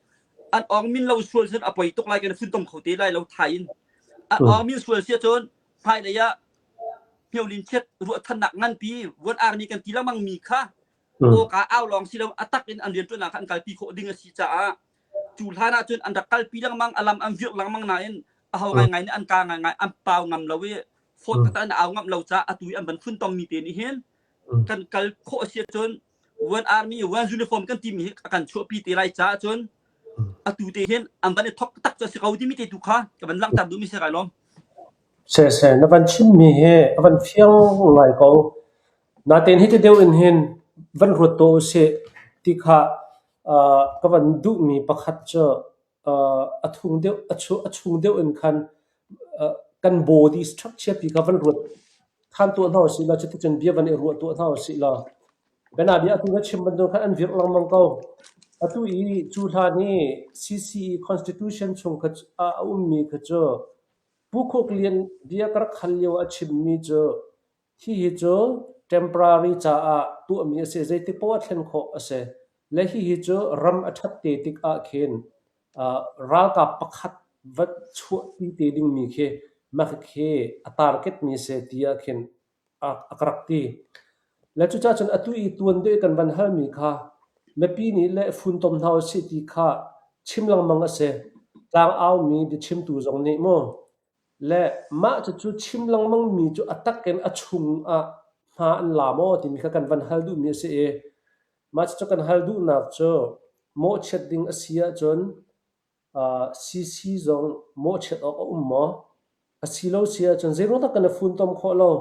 an awng min lo sual cun a poi tuk lai kan funtom kho te lai lo thai in. An awng min sual si ahcun hmailei ah Hniolin chiat ruahchannak nganpi Vuan Army kan ti lengmang mi kha awka au lawng si lo a tak in an rianṭuannak kha an kalpi khawh ding a si caah cu hlan ah cun an rak kalpi lengmang a lam an virh lengmang nain aho ngaingai nih an ka ngaingai an pau ngam lo i phone taktak an au ngam lo caah atu i an van funtom mi te nih hin kan kal khawh a si ahcun One Army One Uniform kan timi hi a kan chuahpi te lai caah cun atu te hin an van i thok tak cu a si ko timi te tu kha ka van langhter duhmi si kai lawm. Siseh, na van chimmi hi a van fiang ngai ko. Natein hiti deuh in hin van ruat tuah usih ti kha ka van duhmi pakhat cu a thung deuh, a chung deuh in khan kan. kan body structure pi kha van ruat than tuah hna usih law cuticun bia van i ruah tuah hna usih law bianabia atu na chim bantuk khan an virh lengmang ko. Atu i cu hlan i CCE Constitution chung kha a ummi kha cu Pu Khuk Lian bia ka rak hal lio a chimmi cu hihi cu temporary caah tuahmi a si. Zeitik poah thlen khawh a si. Le hihi cu ram a ṭhat te tik ah khin ralkap pakhat va chuahpi te dingmi khi mah khi a target mi si ti ah khin a ka rak ti. Le cucaah cun atu i tuan deuh i kan van halmi kha mipi nih le funtom hna usih ti kha chim lengmang a si. Tlang aumi biachimtu zong nih mu le mah cucu chim lengmang mi cu a tak in a chung ah hma an la maw timi kha kan van hal duhmi a si i mah cucu kan hal duhnak cu mawhchiat ding a si ahcun CC zong mawhchiat awk a um maw? A si lo si ahcun zeiruang dah kan i funtom khawh lo?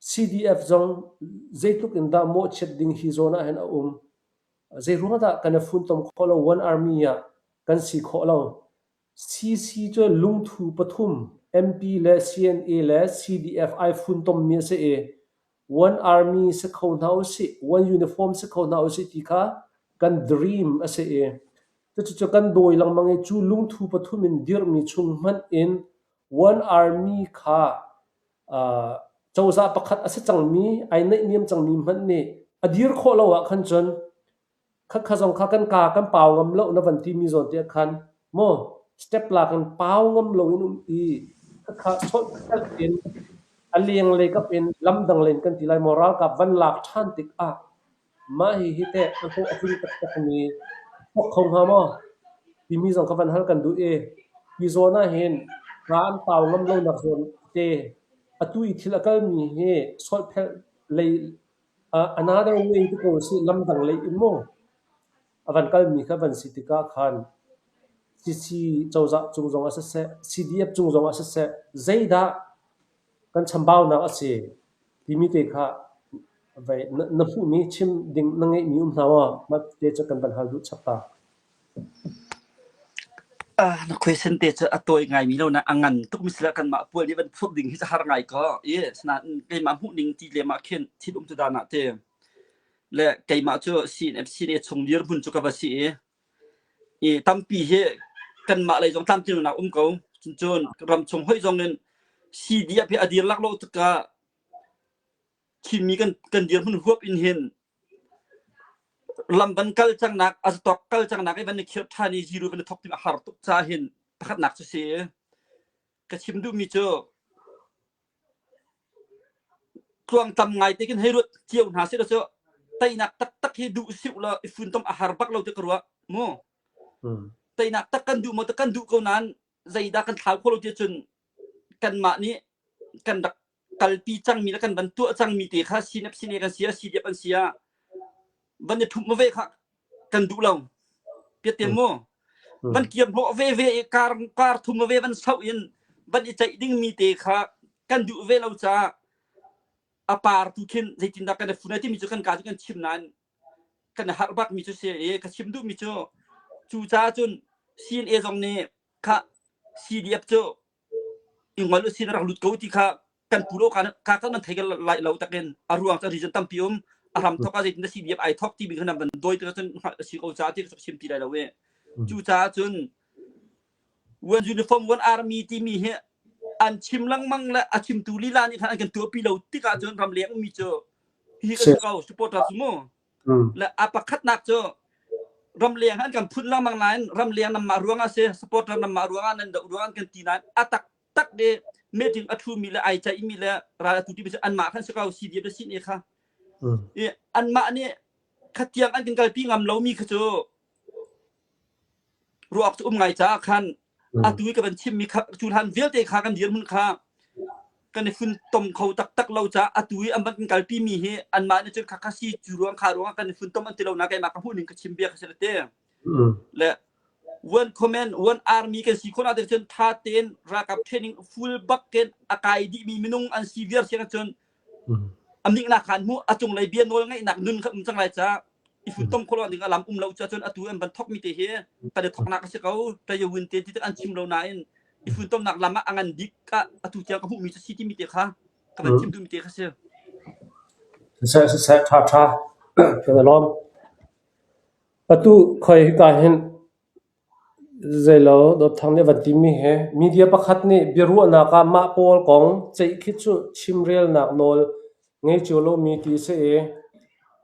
CDF zong zeitluk in dah mawhchiat ding hi zawn ah hin a um? Zeiruang dah kan i funtom khawh lo? One Army ah kan si khawh lo. CC cu lungthu pathum MP le CNA le CDF ai funtommi a si i one army si kho hna usih, one uniform si kho hna usih ti kha kan dream a si i cucu kan dawi lengmang i cu lungthu pathum in dirhmi chung hmanh in one army kha uh, cozah pakhat a si cangmi ai naihniam cangmi hmanh nih a dir khawh lo ah khan cun Khakha zong kha kan kaa kan pau ngam lo na van timi zawn te ah khan maw step lak in pau ngam loin um i khakha sawlh in a lenglei kap in lamdang lei in kan ti lai maw ralkap van lak ṭhan tikah mah hihi teh a hlawh a tling taktakmi a chuak kho hnga maw timi zong kha van hal kan duh i hi zawn ah hin hna an pau ngam lonak zawn te atu i thil a kalmi hi sawlhphelh lei Another way ti ko sih lamdang lei in maw a van kalmi kha van si tikah khan CC cozah cung zongah siseh, CDF cung zongah siseh, zeidah kan chambaunak a si timi te kha vei na hmuhmi chim ding na ngeihmi um hna maw? Mah te cu kan van hal duh chap ta. Na question te cu a tawi ngaimi lo na a ngan tuk mi sila kanmah pual nih van phurh ding hi cu har ngai ko. I sinain keimah hmuh ning ti lem ah khin thil um tu dan ah te le keimah cu CNF CNA chung dirhmun cu ka va si i i tampi hi kanmah lei zong tlamtlinlonak um ko. Cuncun ramchung hoih zong in CDF hi a dir lak lo tikah Chinmi kan kan dirhmun huap in hin Lam van kal cangnak a zatok kal cangnak i van i khirh ṭhan i zero van i thok tim a har tuk caah hin pakhatnak cu si. Ka chim duhmi cu tluangtlam ngai te khin hei ruat cio hna seh law cu teinak taktak hi duh siuh law i funtom a har bak lo ti ka ruah mu. Teinak tak kan duh maw tak kan duh ko nain zeidah kan thlau kho lo ti cun kanmah nih kan rak kalpi cangmi le kan van tuah cangmi te kha sinep sine kan sia CDF an sia van i ṭhumh ve kha kan duh lo piatem mu van kiam hnawh ve ve i kar kar thum ve van sauh in van i ceih dingmi te kha kan duh ve lo caah a par tu khin zeitindah kan i fun ai timi cu kan ka cu kan chim nain kan i harh bakmi cu si i ka chim duhmi cu cu caah cun CNA zong nih kha CDF cu i ngol usin rak lut ko ti kha kan pu lo ka ka kan nan thei lai lo takin a ruang cu reason tampi um a ram thok ah zeitin CDF ai thok ti bi khan van doi te cun hngalh a si ko ca ti ka chim ti lai lo e cu caah cun one uniform one army timi hi an chim lengmang le a chimtu lila nih khan an kan tuahpi lo tikah cun ramleng ummi cu hi ka si ko supporter cu mu Le a pakhatnak cu ramleng an kan phun lengmang nain ramleng nanmah ruangah si supporter nanmah ruangah nan doh ruangah an kan ti nain a taktak le meeting a ṭhumi le ai ceihmi le ral a tu timi cu anmah khan si ko CDF le CNA kha. I anmah nih khatiang an kan kalpi ngam lomi kha cu ruak cu um ngai caah khan atu i ka van chimmi kha cu hlan vialte kha kan dirhmun kha kan i funtom kho taktak lo caah atu i an van kan kalpi mi hi anmah nih cun khakha si cu ruang kha ruang ah kan i funtom an ti lo na keimah ka hmuh ning ka chim bia kha si te le one command one army kan si khona te cun tha tein ralkap training full bak ken a kai dih mi minung an si viar siang cun amik nak khan mu a cunglei bia nawl ngeihnak nun kha um cang lai ca i funtom kholo ding alam um lo cha cun atu an van thok mi te hi kan i thoknak a si ko tayawin te ti an chim lo nain. I funtomnak lam ah a ngan bik ah atu tiang ka hmuhmi cu si timi te kha ka van chim duhmi te kha si. Siseh siseh ṭha ṭha kan i lawm. Atu khoi hika hin Zeilo Dawtthang nih a van timi hi media pakhat nih biaruahnak ah mah pawl kong ceih khi cu chimrelnak nawl ngei cio lomi ti a si i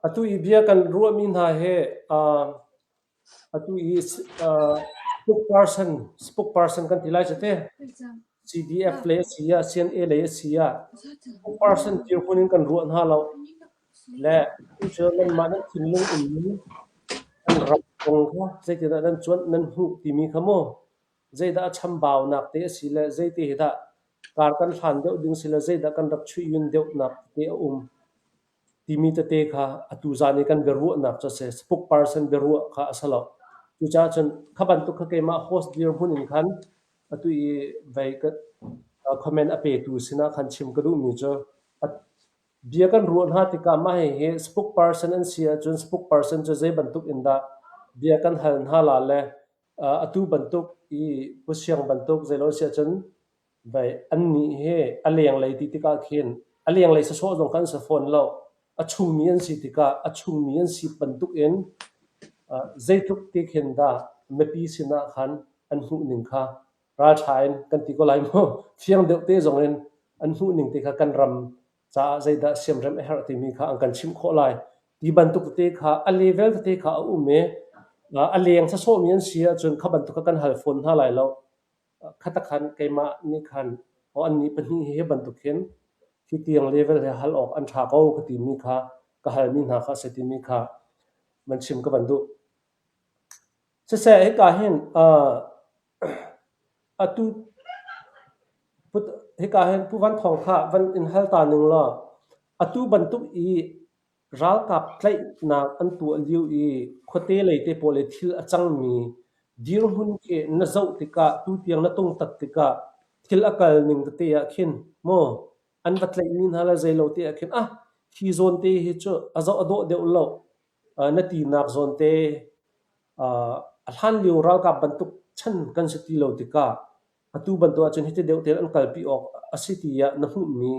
atu i bia kan ruahmi hna hi uh, atu i uh, spokesperson spokesperson kan ti lai cu te. CDF lei a si ah CNA lei a si ah spokesperson dirhmun in kan ruah hna lo. Le cu nanmah nan thinlung ummi an ram kong kha zeitindah nan cuanh nan hmuh timi kha maw zeidah a chambaunak te a si le zeite hi dah kar kan hlan deuh ding si le zeidah kan rak chuih-yun deuhnak tete a um timi tete kha atu zan i kan biaruahnak cu a si. Spokesperson biaruah kha a si lo. Cucaah cun kha bantuk kha keimah host dirhmun in khan atu i vei ka comment a petu sinah khan chim ka duhmi cu Bia kan ruah hna tikah mah hihi spokesperson an si ahcun spokesperson cu zei bantuk in dah bia kan hal hna la le atu bantuk i Pu Siang bantuk zeilo si ahcun vei annih hi a lenglei ti tikah khin a lenglei sawsawh zong kha an si fawn lo. A chungmi an si tikah a chungmi an si bantuk in zeitluk ti khin dah mipi sinah khan an hmuhning kha ralṭha in kan ti ko lai mu. Fiang deuh te zong in an hmuhning te kha kan ram caah zeidah siamremh a herh timi kha an kan chimh khawh lai. Ti bantuk tete kha a level tete kha a um i a leng sasawhmi an si ahcun kha bantuk kha kan hal fawn hna lai lo. Khatakhan keimah nih khan aw annih pahnih hi hi bantuk hin hi tiang level he hal awk an ṭha ko ka timi kha ka halmi hna kha a si timi kha van chim ka van duh. Siseh hika hin atu hika hin Pu Van Thawng kha van in hal ta ning law atu bantuk i ralkap tlaihnak an tuah lio i khuate lei te pawl i thil a cangmi dirhmun khi na zoh tikah tutiang na tungtat tikah thil a kal ning tete ah khin maw an va tlaihmi hna le zeilo te ah khin ah hi zawn te hi cu a zoh a dawh deuh lo na tinak zawn te a hlanlio ralkap bantuk chan kan si ti lo tikah atu bantuk ahcun hiti deuh tein an kalpi awk a si tiah na hmuhmi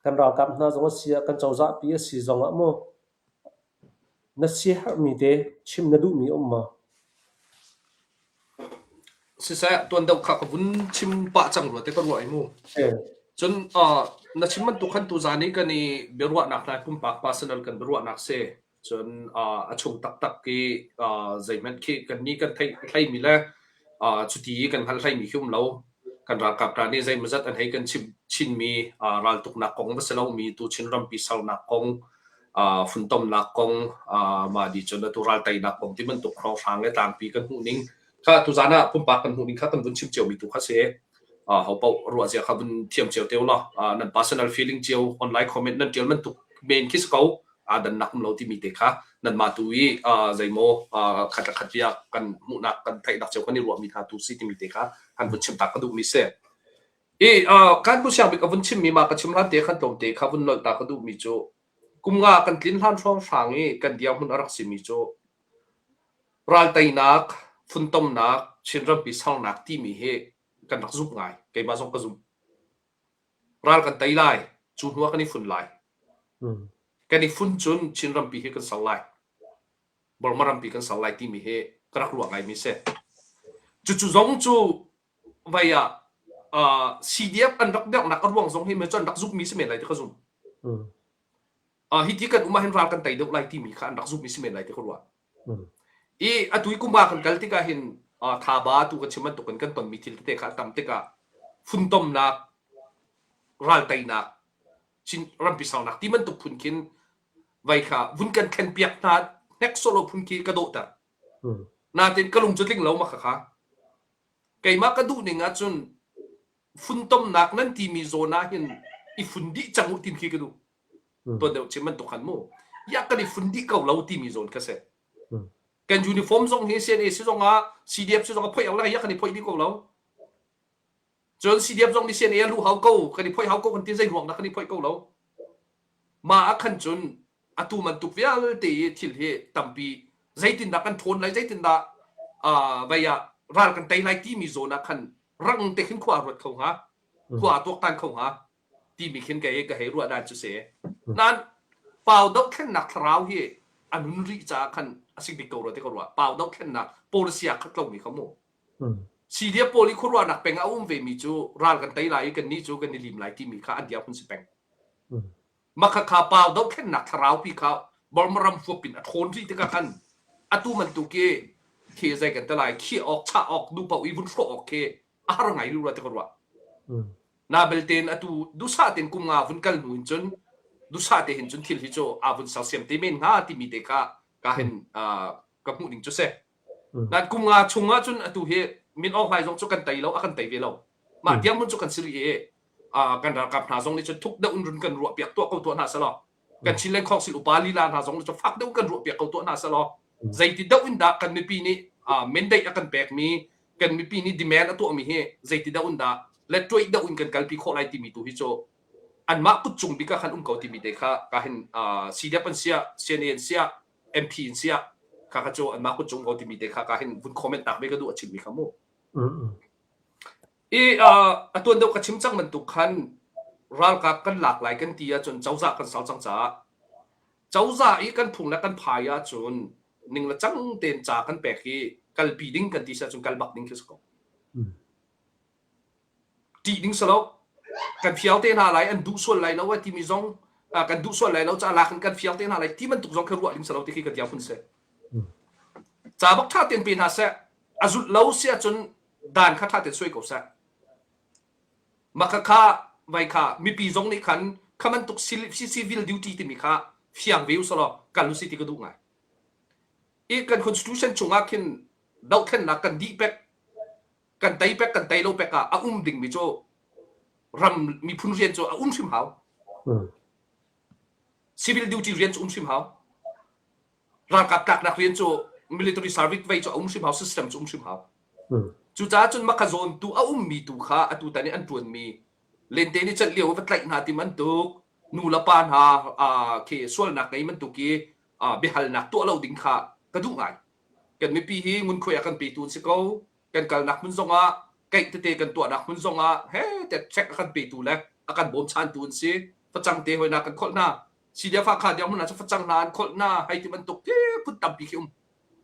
kan ralkap hna zong a si ah kan cozahpi a si zongah maw na siaherhmi te chim na duhmi a um maw? Siseh, tuan deuh kha ka vun chim pah cang rua te ka ruah i mu. Cun na chim bantuk khan tuzaan i kan i biaruahnak hna pumpak personal kan biaruahnak si. Cun a chung taktak i zeihmanh khi kannih kan theih hleimi le cuti i kan hngalh hleimi khi um lo. Kan ralkap hna nih zeimawzat an hei kan chimh chinmi raltuknak kong va si lomi tu Chin rampi sernak kong funtomnak kong mah di cun atu ralteinak kong ti bantuk hrawnghrang le tlangpi kan hmuh ning kha tuzaan ah pumpak kan hmuh ning kha kan vun chim ciomi tu kha si. Ho paoh ruahzia kha vun thiam cio te ulaw nan personal feeling cio online comment nan ṭial bantuk men khi si ko. Aa dannak um lo timi te kha nanmah tu i zeimaw khat le khat bia kan hmuhnak kan theihnak cio kan i ruahmi hna tu si timi te kha kan vun chim ta ka duhmi si. I kan Pu Siang Bik a vun chimmi mah ka chim hlan te khan tlawmte kha vun nolh ta ka duhmi cu kum nga kan tlin hlan hrawnghrang i kan dirhmun a rak simi cu ralteinak, funtomnak, Chin rampi sernak timi hi kan rak zumh ngai. Keimah zong ka zumh. Ral kan tei lai, cu hnu ah kan i fun lai. Kan i fun cun Chin rampi hi kan ser lai. Burma rampi kan ser lai timi hi ka rak ruah ngaimi si. Cucu zong cu vai ah uh, CDF an rak dernak a ruang zong hi me cu an rak zumhmi si men lai ti ka zum. Uh, hi ti kan um ahhin ral kan tei deuh lai timi kha an rak zumhmi si men lai ti ka ruah. I atu i kum ah kan kal tikah hin uh, thaba tu ka chim bantuk in kan tonmi thil tete kha a tam tikah funtomnak ral teinak Chin rampi saunak ti bantuk phun khin vai kha vun kan thlen piak hna hnek solo phun khi ka dawhter. Natin ka lung cu tling lo ma kha kha. Keimah ka duh ning ahcun funtomnak nan timi zawn ah hin i fun dih cang u tin khi ka duh. Tuan deuh chim bantuk khan mu. Ya kan i fun dih ko lo timi zawn kha si. Kan uniform zong hi CNA si zong ah CDF si zong ah phoih ang ya kan i phoih dih ko lo. Cun CDF zong nih CNA a luh hau ko, kan i phoih hau ko kan ti zei ruang dah kan i phoih ko lo. Mah ah khan cun atu bantuk vialte i thil hi tampi zeitindah kan ṭhawn lai, zeitindah uh, vei ah ral kan tei lai timi zawn ah khan Rang te khin khua ruat kho hnga. Khua tuaktan kho hnga. Timi khin kei ka hei ruah dan cu si. Nain pau dohthlennak thlarau hi a nun rih caah khan a si bik ko rua ti ka ruah. Pau dohthlennak policy ah khat lomi kha mu. CDF pawl i khuaruahnak peng a um vemi cu ral kan tei lai i kannih cu kan i lim lai timi kha an dirhmun si peng. Mah khakha pau dohthlennak thlarau pi kha Burma ram huap in a ṭhawn rih tikah khan atu bantuk i khi zei kan ti lai khiah awk chah awk duh paoh i vun hrawh awk khi a har ngai rih rua ti ka ruah. Na belte in atu duhsah tein kum nga vun kal hnu in cun duhsah te hin cun thil hi cu aa vun sersiam te men hnga timi te kha ka hin ka hmuh ning cu si. Nan kum nga chung ah cun atu hi Min Aung Hlaing zong cu kan tei lo a kan tei ve lo. Mah tiang mun cu kan si rih i kan ralkap hna zong nih cun thuk deuh in run kan ruah piak tuah ko tuah hna selaw kan Chinland Council upa lila hna zong nih cun fak deuh in kan ruah piak ko tuah hna selaw zeiti deuh in dah kan mipi nih mandate a kan pekmi kan mipi nih demand a tuahmi hi zeiti deuh in dah le tuai deuh in kan kalpi khawh lai timi tu hi cu anmah kut cung bik ah khan um ko timi te kha ka hin CDF an siah CNA an siah MP in siah kha kha cu anmah kut cung ko timi te kha ka hin vun comment tak ve ka duh a chimmi kha mu. I a tuan deuh ka chim cang bantuk khan ralkap kan lak lai kan ti ahcun cozah kan ser cang caah cozah i kan phung le kan phai ahcun ning le cang tein ca kan pek i kalpi ding kan ti si ahcun kal bak ding khi si ko. Ṭih ding si lo. Kan fial te hna lai, an duh sual lai lo a timi zong kan duh sual lai lo ca lak in kan fial te hna lai ti bantuk zong khi ruah ding si lo ti khi ka dirhmun si. Ca bak ṭha tein pe hna seh. A zulh lo si ahcun dan kha ṭha tein suai ko seh. Mah kha kha vai kha mipi zong nih khan kha bantuk civil duty timi kha fiang ve usalaw kal usi ti ka duh ngai. I kan constitution chungah khin dohthlennak kan dih pek kan tei pek kan tei lo pek ah a um dingmi cu ram miphun rian cu a um hrim hau. Civil duty rian cu um hrim hau. Ralkap tlaknak rian cu military service vei cu a um hrim hau, system cu um hrim hau. Cucaah cun maka zawn tu a ummi tu kha atu tan i an ṭuanmi lente nih celh lio va tlaih hna ti bantuk nu le pa hna khi sualnak ngei bantuk i biahalnak tuah lo ding kha ka duh ngai. Kan mipi hi ngunkhuai a kan petu an si ko. Kan kalnak hmun zongah keih tete kan tuahnak hmun zongah he te check a kan petu le a kan bawmchantu an si. Facang te hoi na kan kholh hna. CDF kha diam hmun ah facang hna an kholh hna hei ti bantuk te phun tampi khi um.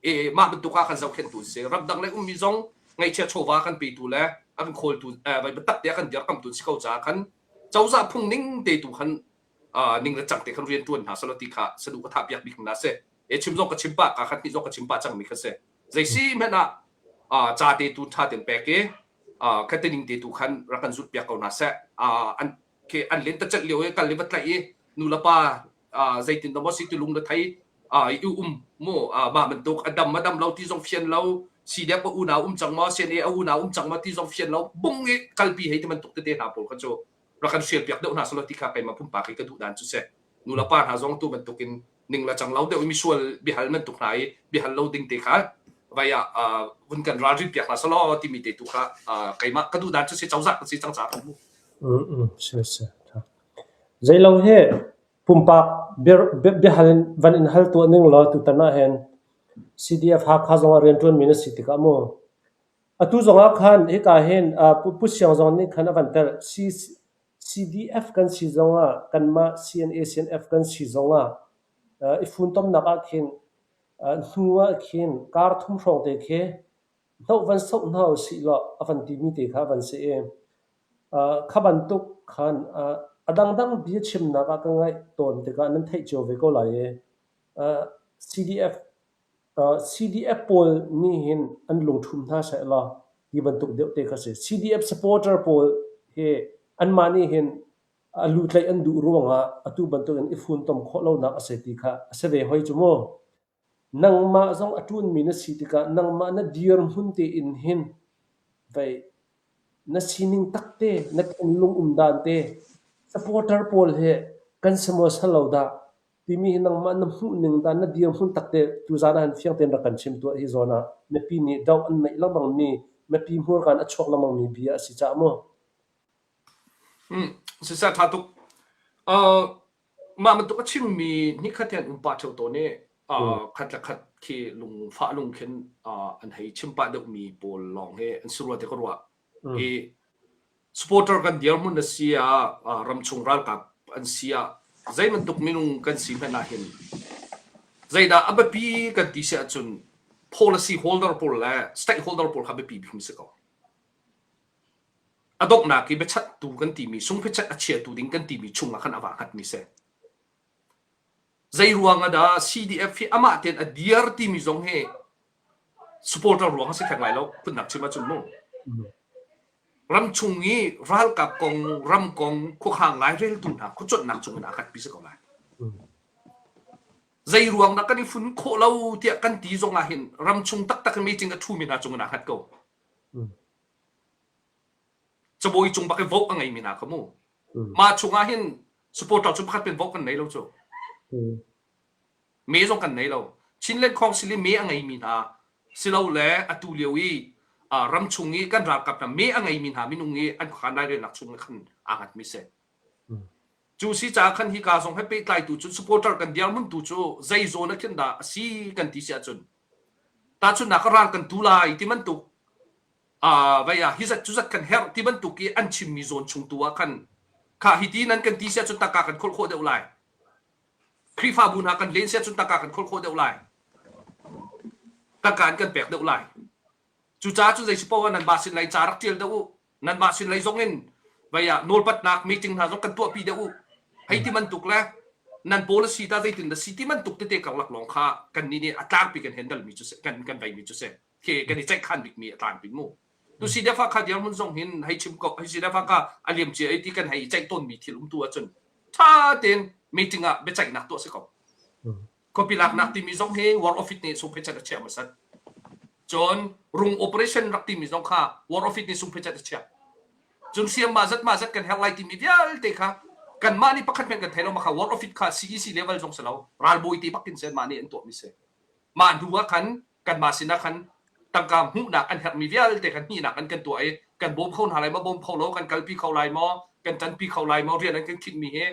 E mah bantuk ah kan zohkhenhtu an si. Ramdang le ummi zong ngaihchia chawva kan petu le a kan khawltu vai biatak te a kan dirkamtu an si ko caah khan cozah phung ning te tu khan ning le cang te khan rian ṭuan hna selaw ti kha saduh ka thah piak bik hna si. E chim zong ka chim pah ka khat hnih zong ka chim pah cangmi kha si. Zei si hmanh ah ca te tu ṭha ten pek i khatening te tu khan rak kan zulh piak ko hna seh. An khi an len ta celh lio i kal i va tlaih i nu le pa zeitin dah maw si ti lung le thei i um mu mah bantuk a dam a dam lo ti zong fian lo CDF a unau um cang maw CNA a unau um cang maw ti zong fian lo bung i kalpi hei ti bantuk tete hna pawl kha cu rak kan hrial piak deuh hna selaw ti kha keimah pumpak i ka duh dan cu si nu le pa hna zong tu bantuk in ning le cang lo deuh i misual biahal bantuk hna i biahal lo ding te kha vai ah vun kan ralrin piak hna selaw timi te tu kha keimah ka duh dan cu si cozah kan si cang ca mu Si si. Zeilo hi pumpak biahal van in hal tuah ning law tutan ah hin CDF Hakha zong ah rianṭuanmi na si tikah mu atu zong ah khan hika hin Pu Siang zong nih khan a van telh. CDF kan si zong ah kanmah CNA CNF kan si zong ah i funtomnak ah khin hnu ah khin kar thum hrawng te khi hnoh van soh hna usih law a van timi te kha a van si i Kha bantuk khan a dangdang bia chimnak ah ka ngaih tawn tikah nan theih cio ve ko lai i CDF, CDF pawl nih hin an lungṭhum hna sehlaw ti bantuk deuh te kha si. CDF supporter pawl hi anmah nih hin a lu tlaih an duh ruangah atu bantukin i funtom khawh lonak a si ti kha a si ve hoi cu mu. Nangmah zong a ṭunmi na si tikah nangmah na dirhmun tein hin vei na sining takte, na thinlung um dan te, supporter pawl he kan si maw si lo dah timi hi nangmah na hmuhning dah na dirhmun takte tuzaan ah hin fiang tein rak kan chim tuah hi zawn ah mipi nih doh an neih lengmangmi mipi hmurka in a chuak lengmangmi bia a si caah mu. Hmm, siseh ṭha tuk. Uh, Mah bantuk a chimmi hnihkhat hi an um pah ṭheo tawn i khat le khat khi lungfah lung khin an hei chim pah deuhmi pawl lawng hi an si rua ti ka ruah. I supporter kan dirhmun a si ah, ramchung ralkap an si ah, zei bantuk minung kan si hmanh ah hin zeidah a biapi kan ti si ahcun policy holder pawl le stakeholder pawl kha biapi bik si ko. A donghnak i biachattu kan timi, sungphiachat a chiatu ding kan timi chung ah khan a vaa hngatmi si. Zei ruang ah dah CDF hi amah tein a dir timi zong hi supporter ruang a si theng lai lo, phundang chim ahcun mu. Ramchung i ralkap kong, ram kong khuakhang laireltu hna khuacuanhnak cung in aa hngatmi si ko lai. Zei ruang dah kan i fun khawh lo tiah kan ti zong ah hin ramchung taktak i meeting a ṭhumi hna cung in aa hngat ko. Cabawi cung bak i vote a ngeimi hna kha mu. Mah chung ah hin supporter cu pakhat pen vote kan nei lo cu. Me zong kan nei lo. Chinland Council i me a ngeimi hna silole atu lio i ramchung i kan ralkap hna me a ngeimi hna minung i an khuakhan lairelnak chung khan aa hngatmi si. Cu si caah khan hika zong he pehtlaitu cu supporter kan dirhmun tu cu zei zawn ah khin dah a si kan ti si ahcun tahchunhnak ral kan tu lai ti bantuk vai ah hi zat cu zat kan herh ti bantuk i an chimmi zawn chung tu ah khan kha hi ti nan kan ti si ahcun tangka kan kholh khawh deuh lai. Khrihfabu hna kan len si ahcun tangka kan kholh khawh deuh lai. Tangka an kan pek deuh lai. Cucaah cun zei si poah nanmah sin lei ca rak ṭial deuh u. Nanmah sin lei zong in vei ah nawlpatnak meeting hna zong kan tuahpi deuh u. Hei ti bantuk le nan policy ta zeitin dah si ti bantuk tete karlak lawng kha kannih nih a tlangpi kan handle mi cu si, kan kan veimi cu si. Khi kan i ceihkhan bikmi a tlangpi mu. Tu si defa kha dirhmun zong hin hei chim ko hei si defa kha a liam cia i ti kan hei i ceih tawnmi thil um tu ahcun ṭha tein meeting ah biaceihnak tuah si ko. Khuapi laknak timi zong hi War Office nih sungphecat a chiah hmasat. Cun rung operation rak timi zong kha War Office nih sungphecat a chiah. Cun hriam mah zat mah zat kan herh lai timi vialte kha kanmah nih pakhat hmanh kan thei lo ma kha War Office kha CEC level zong si lo ralbawi te bak in sen mah nih an tuahmi si. Mah hnu ah khan kanmah sinah khan tangka hmuhnak an herhmi vialte khan hnihnak an kan tuah i kan bawm kho hna lai maw bawm kho lo kan kalpi kho lai maw kan ṭanpi kho lai maw rian an kan khinhmi hi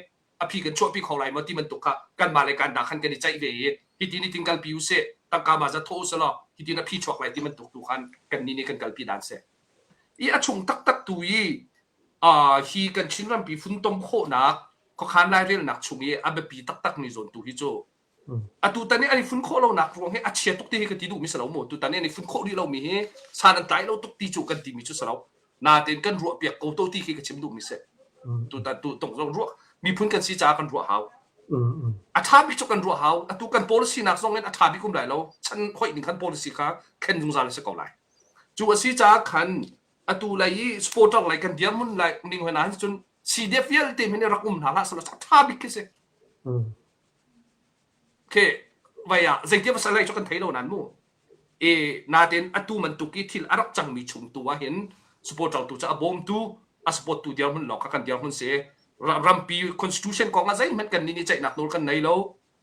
a phi kan chuahpi kho lai maw ti bantuk kha kanmah le kan khan kan i ceih ve i hitin hitin kalpi usih tangka ma za thaw usih law hitin a phi chuak lai ti bantuk tu khan kan nih nih kan kalpi dan si i a chung taktak tu i hi kan Chin rampi funtom khawhnak khuakhan lairelnak chung i a biapi taktak mi zawn tu hi cu Atutan i an i fun khawh lonak ruang hi a chia tuk ti hi ka ti duhmi si lo mu. Tutan i an i fun khawh rih lomi hi san an tlai lo tuk ti cu kan timi cu si lo. Nain kan ruahpiak ko to ti khi ka chim duhmi si. Tutan tu tong zong ruah miphun kan si caah kan ruah hau. A ṭha bik cu kan ruah hau. Atu kan policy nak zong in a ṭha bik um lai lo. Chan hoih ning khan policy kha thlen zungzal a si ko lai. Cu a si caah khan atu lei i supporter lei kan dirhmun lai ning hoi na cun CDF vialte hin rak um hna hlah selaw a ṭha bik khi si. Khi vai ah zeitia va lai cu kan thei lo nan mu. E natin atu bantuk i thil a rak cangmi chung tu ah hin supporter tu cu a bawmtu a support tu dirhmun lawng kha kan dirhmun si. Rampi constitution kong ah zeihmanh kan nih nih ceihnak nawl kan nei lo.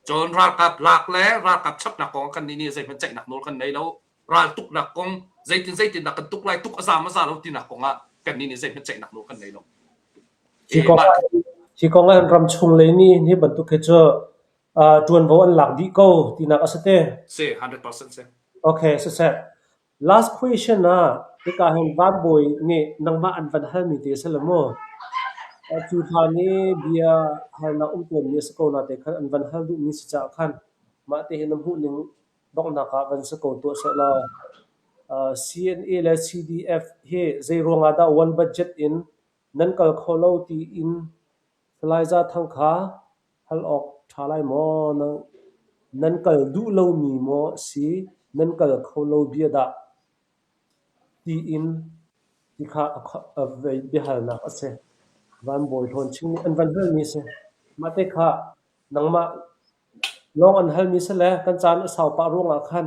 Cun ralkap lak le ralkap chapnak kong ah kan nih nih zeihmanh ceihnak nawl kan nei lo. Ral tuknak kong zeitin zeitin dah kan tuk lai tuk a za ma za lo tinak kong ah kan nih nih zeihmanh ceihnak nawl kan nei lo. Hi kong ah hi kong ah hin ramchung lei nih hi bantuk hi cu ṭuanvo an lak dih ko tinak a si te. Si, 100% si. Okay, siseh. Last question ah hika hin Van Bawi nih nangmah an van halmi te si le mu. Cu hlan i bia halnak um tawnmi a si ko na te khan an van hal duhmi si caah khan mah te hi na hmuhning donghnak ah van si ko tuah sehlaw CNA le CDF hi zei ruangah dah one budget in nan kal kho lo tiin Salai Zathang kha hal awk ṭha lai maw? Nan kal duh lomi maw a si, nan kal kho lo bia dah tiin ti kha biahalnak a si. Van Bawi Hlawnching nih an van halmi a si. Mah te kha nangmah lawng an halmi si le kan caan a sau pah ruangah khan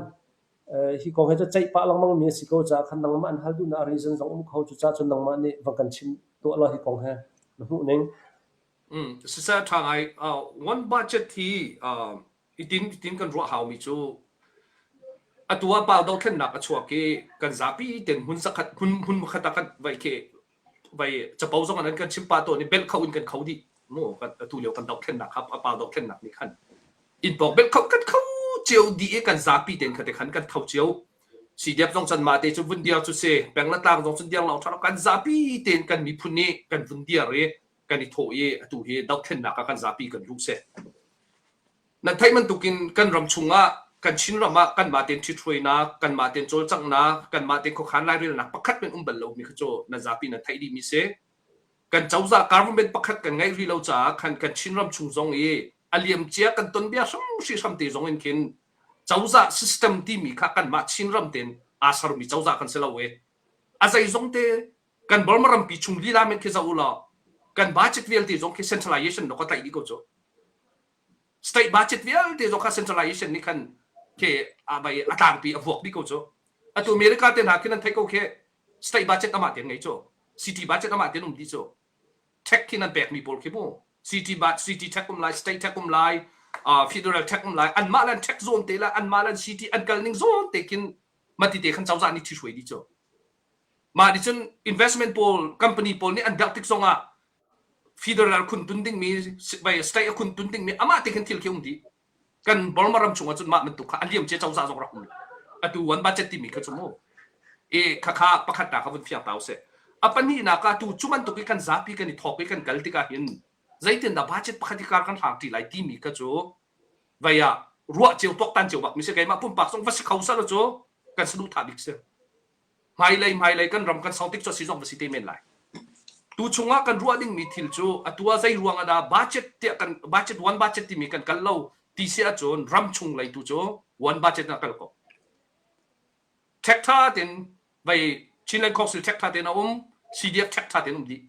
hi kong he cu ceih pah lengmangmi a si ko caah khan nangmah an hal duhnak reason zong um kho. Cucaah cun nangmah nih van kan chim tuah law hi kong he na hmuh ning. Siseh ṭha ngai. One budget hi itin itin kan ruah haumi cu atu ah pau dothlennak a chuak i kan zapi ten hmun zakhat hmun hmun khat ah kan vai khi vai capo zong an kan chim pah tawn i belh kho in kan kho dih mu atu lio kan dohthlennak kha pa dohthlennak nih khan inn pawng belh kho kan kho cio dih i kan zapi ten kha te khan kan tho cio. CDF zong can mah te cu vun dir cu si peng le tlang zong cun dir lo ṭha lo kan zapi tein kan miphun nih kan vun dir i kan i thawh i atu hi dohthlennak ah kan zapi kan luh si. Nan theih bantukin kan ram chungah kan Chinram ah kanmah tein ṭhithruainak, kanmah tein cawlcanghnak, kanmah tein khuakhan lairelnak pakhat men um bal lomi kha cu nan zapi nan theih dihmi si. Kan cozah government pakhat kan ngeih rih lo caah khan kan Chinram chung zong i a liamcia kan tonbia hramhri te zong in khin cozah system timi kha kanmah Chinram tein aa sermi cozah kan si lo i a zeizong te kan Burma rampi chung lila men khi zoh u law kan budget vialte zong khi centralization lo ka tlaih dih ko cu. State budget vialte zong kha centralization nih khan khi a vai a tlangpi a vuak dih ko cu. Atu America te hna khi nan theih ko khi state budget amah tein ngei cu. City budget amah tein um dih cu. Tax khi nan pekmi pawl khi mu. City budget city tax um lai, state tax um lai, uh, federal tax um lai. Anmah le an tax zawn te le anmah le an city an kal ning zawn te khin mati te khan cozah nih ṭhihruai dih cu. Mah nih cun investment pawl company pawl nih an derh tik zongah federal khun tun dingmi state a khun tun dingmi amah te khin thil khi um dih. Kan Burma ram chungah cun mah bantuk kha a liam cia cozah zong rak um. Atu one budget timi kha cu mu. E khakha pakhat ta kha vun fiang ta usih. A pahnihnak ah tu cu bantuk i kan zapi kan i thawk i kan kal tikah hin zeitindah budget pakhat i kar kan hlang ṭi lai timi kha cu vai ah ruah cio tuaktan cio bak mi si keimah pumpak zong va si kho sal cu kan saduhthah bik si. Hmailei hmailei kan ram kan sau tik cu a si zong va si te men lai. Tu chungah kan ruah dingmi thil cu atu ah zei ruang ah dah budget tiah kan budget one budget timi kan kal lo ti si ahcun ram chung lei tu cu one budget in a kal ko. Ṭhek ṭha tein vei Chinland Council ṭhek ṭha tein a um, CDF ṭhek ṭha tein um dih.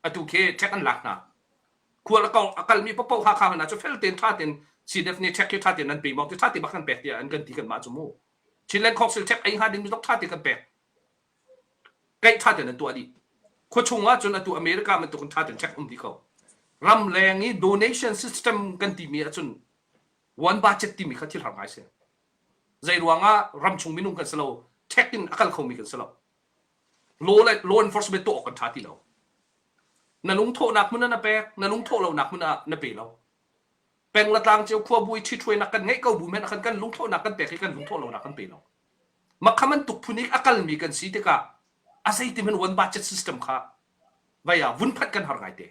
Atu khi ṭhek an lak hna. Khual a kal a kalmi paohpaoh Hakha hmanh ah cu fel tein ṭha tein CDF nih ṭhek hi ṭha tein nan pe maw ti ṭha te bak kan pek tiah an kan ti kanmah cu mu. Chinland Council ṭhek ei hnga ding zong ṭha te kan pek. Kaih ṭha tein an tuah dih. Khuachung ah cun atu America bantuk in ṭha tein ṭhek um dih ko. Ramleng i donation system kan timi ahcun one budget timi kha thil har ngai si. Zei ruangah ramchung minung kan si lo, ṭhek in a kal khomi kan si lo. Law le law enforcement tuah awk kan ṭha ti lo. Na lungthawhnak hmun ah na pek, na lungthawh lonak hmun ah na pe lo. Peng le tlang cio khuabu i ṭhithruainak kan ngeih ko bu men ah khan kan lungthawhnak kan pek i kan lungthawh lonak kan pe lo. Makha bantuk phun i a kalmi kan si tikah a zeiti hmanh one budget system kha vai ah vun phanh kan har ngai te.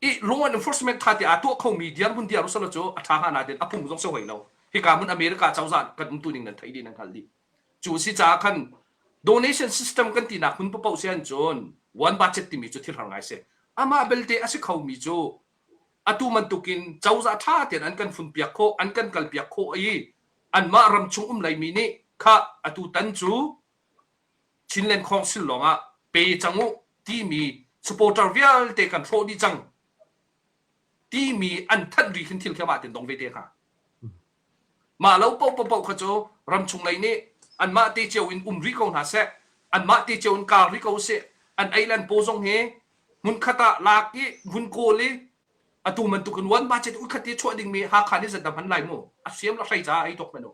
I law enforcement tha te aa tuah khomi dirhmun diar usala cu a ṭha hnga nain a phung zong si hoi lo. Hika hmun America cozah kan umtu ning nan thei dih nan hngalh dih. Cu si caah khan donation system kan tinak hmun paoh si ahcun one budget timi cu thil har ngai si. Amah belte a si khomi cu atu bantukin cozah ṭha tein an kan funpiak khawh, an kan kalpiak khawh i anmah ramchung um leimi nih kha atu tan cu Chinland Council lawngah pe cang u timi supporter vialte kan hrawh dih cang timi an thanh ri khin thil khi amah ten dong ve te hnga. Mah lo paohpaoh kha cu ramchung lei nih anmah te cio in um rih ko hna seh, anmah te cio in kar rih ko seh, an ei le an paw zong hi hmunkhat ah lak i vun kawl i atu bantuk in one budget uikhat i chuah dingmi Hakha nih zat dah hman lai mu a hriam le hrei caah ei tuk hmanh u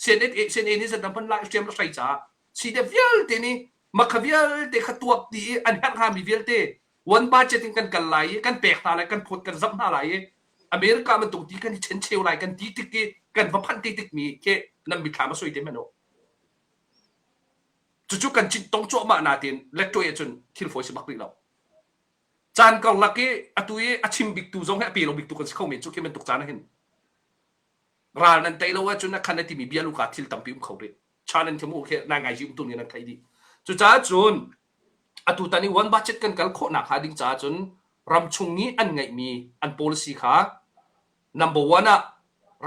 CNA CNA nih zat dah hman lai hriam le hrei caah CDF vialte nih makha vialte kha tuak dih i an herh hngami vialte one budget in kan kal lai i kan pek hna lai kan phawt kan zamh hna lai i America bantuk ti kan i ṭhencheu lai kan ti tik i kan va phanh te tik mi khi nan mithlam a soi te hmanh u. Cucu kan cit tong cuahmah natin letṭuai ahcun thil fawi si bak rih lo. Caan karlak i atu i a chim biktu zong hi a pe lo biktu kan si kho men cu khi bantuk caan ah hin ral nan tei lo ahcun a khan a timi bia luka thil tampi um kho rih. Chan an thiam u khi nai ngai um tu nih nan theih dih. Cucaah cun atutan i one budget kan kal khawhnak hnga ding caah cun ramchung i an ngeihmi an policy kha number one ah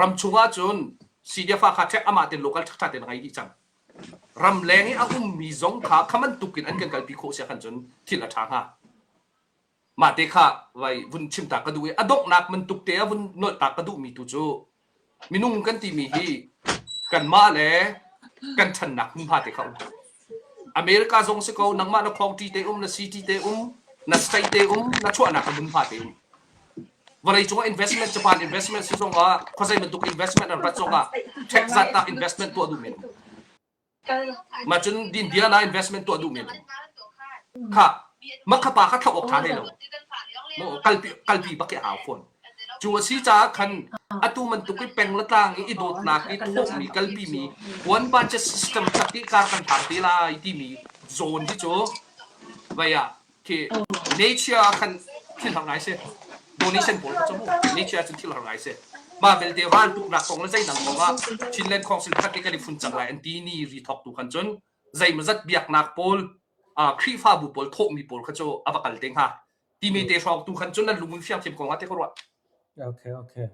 ramchung ah cun CDF kha ṭhek amah ten local ṭhakṭha ten a ngei dih cang. Ramleng i a ummi zong kha kha bantuk in an kan kalpi khawh sia khan cun thil a ṭha hnga. Mah te kha vai vun chim ta ka duh i a donghnak bantuk te ah vun nolh ta ka duhmi tu cu minung kan timi hi kanmah le kan ṭhannak hmunhma te kha um. America zong si ko nangmah na county te um na city te um na state te um na chuahnak na hmunhma te um. Vawlei cungah investment Japan investment si zongah khuazei bantuk investment an rat zongah tax zat ah investment tuah duh men um. Mah cun Indiana investment tuah duh men um. Kha mah kha pa kha thloh awk ṭha hlei lo. Kalpi kalpi bak hi a hau fawn. Cu a si caah khan atu bantuk i peng le tlang i i dawtnak i thawhmi kalpimi one budget system tak i kar kan hlang te lai timi zawn hi cu vai ah khi nature ah khan thil har ngai si. Donation pawl kha cu mu nature cun thil har ngai si. Mah belte raltuknak kong le zeidang kong ah Chinland Council khat i kan i fun cang lai an ti ni ri thawk tu khan cun zeimawzat biaknak pawl Khrihfabu pawl thawhmi pawl kha cu a va kal te hnga. Timi te hrawng tu khan cun nan lung in fiang thiam ko hnga te ka ruah. Okay, okay.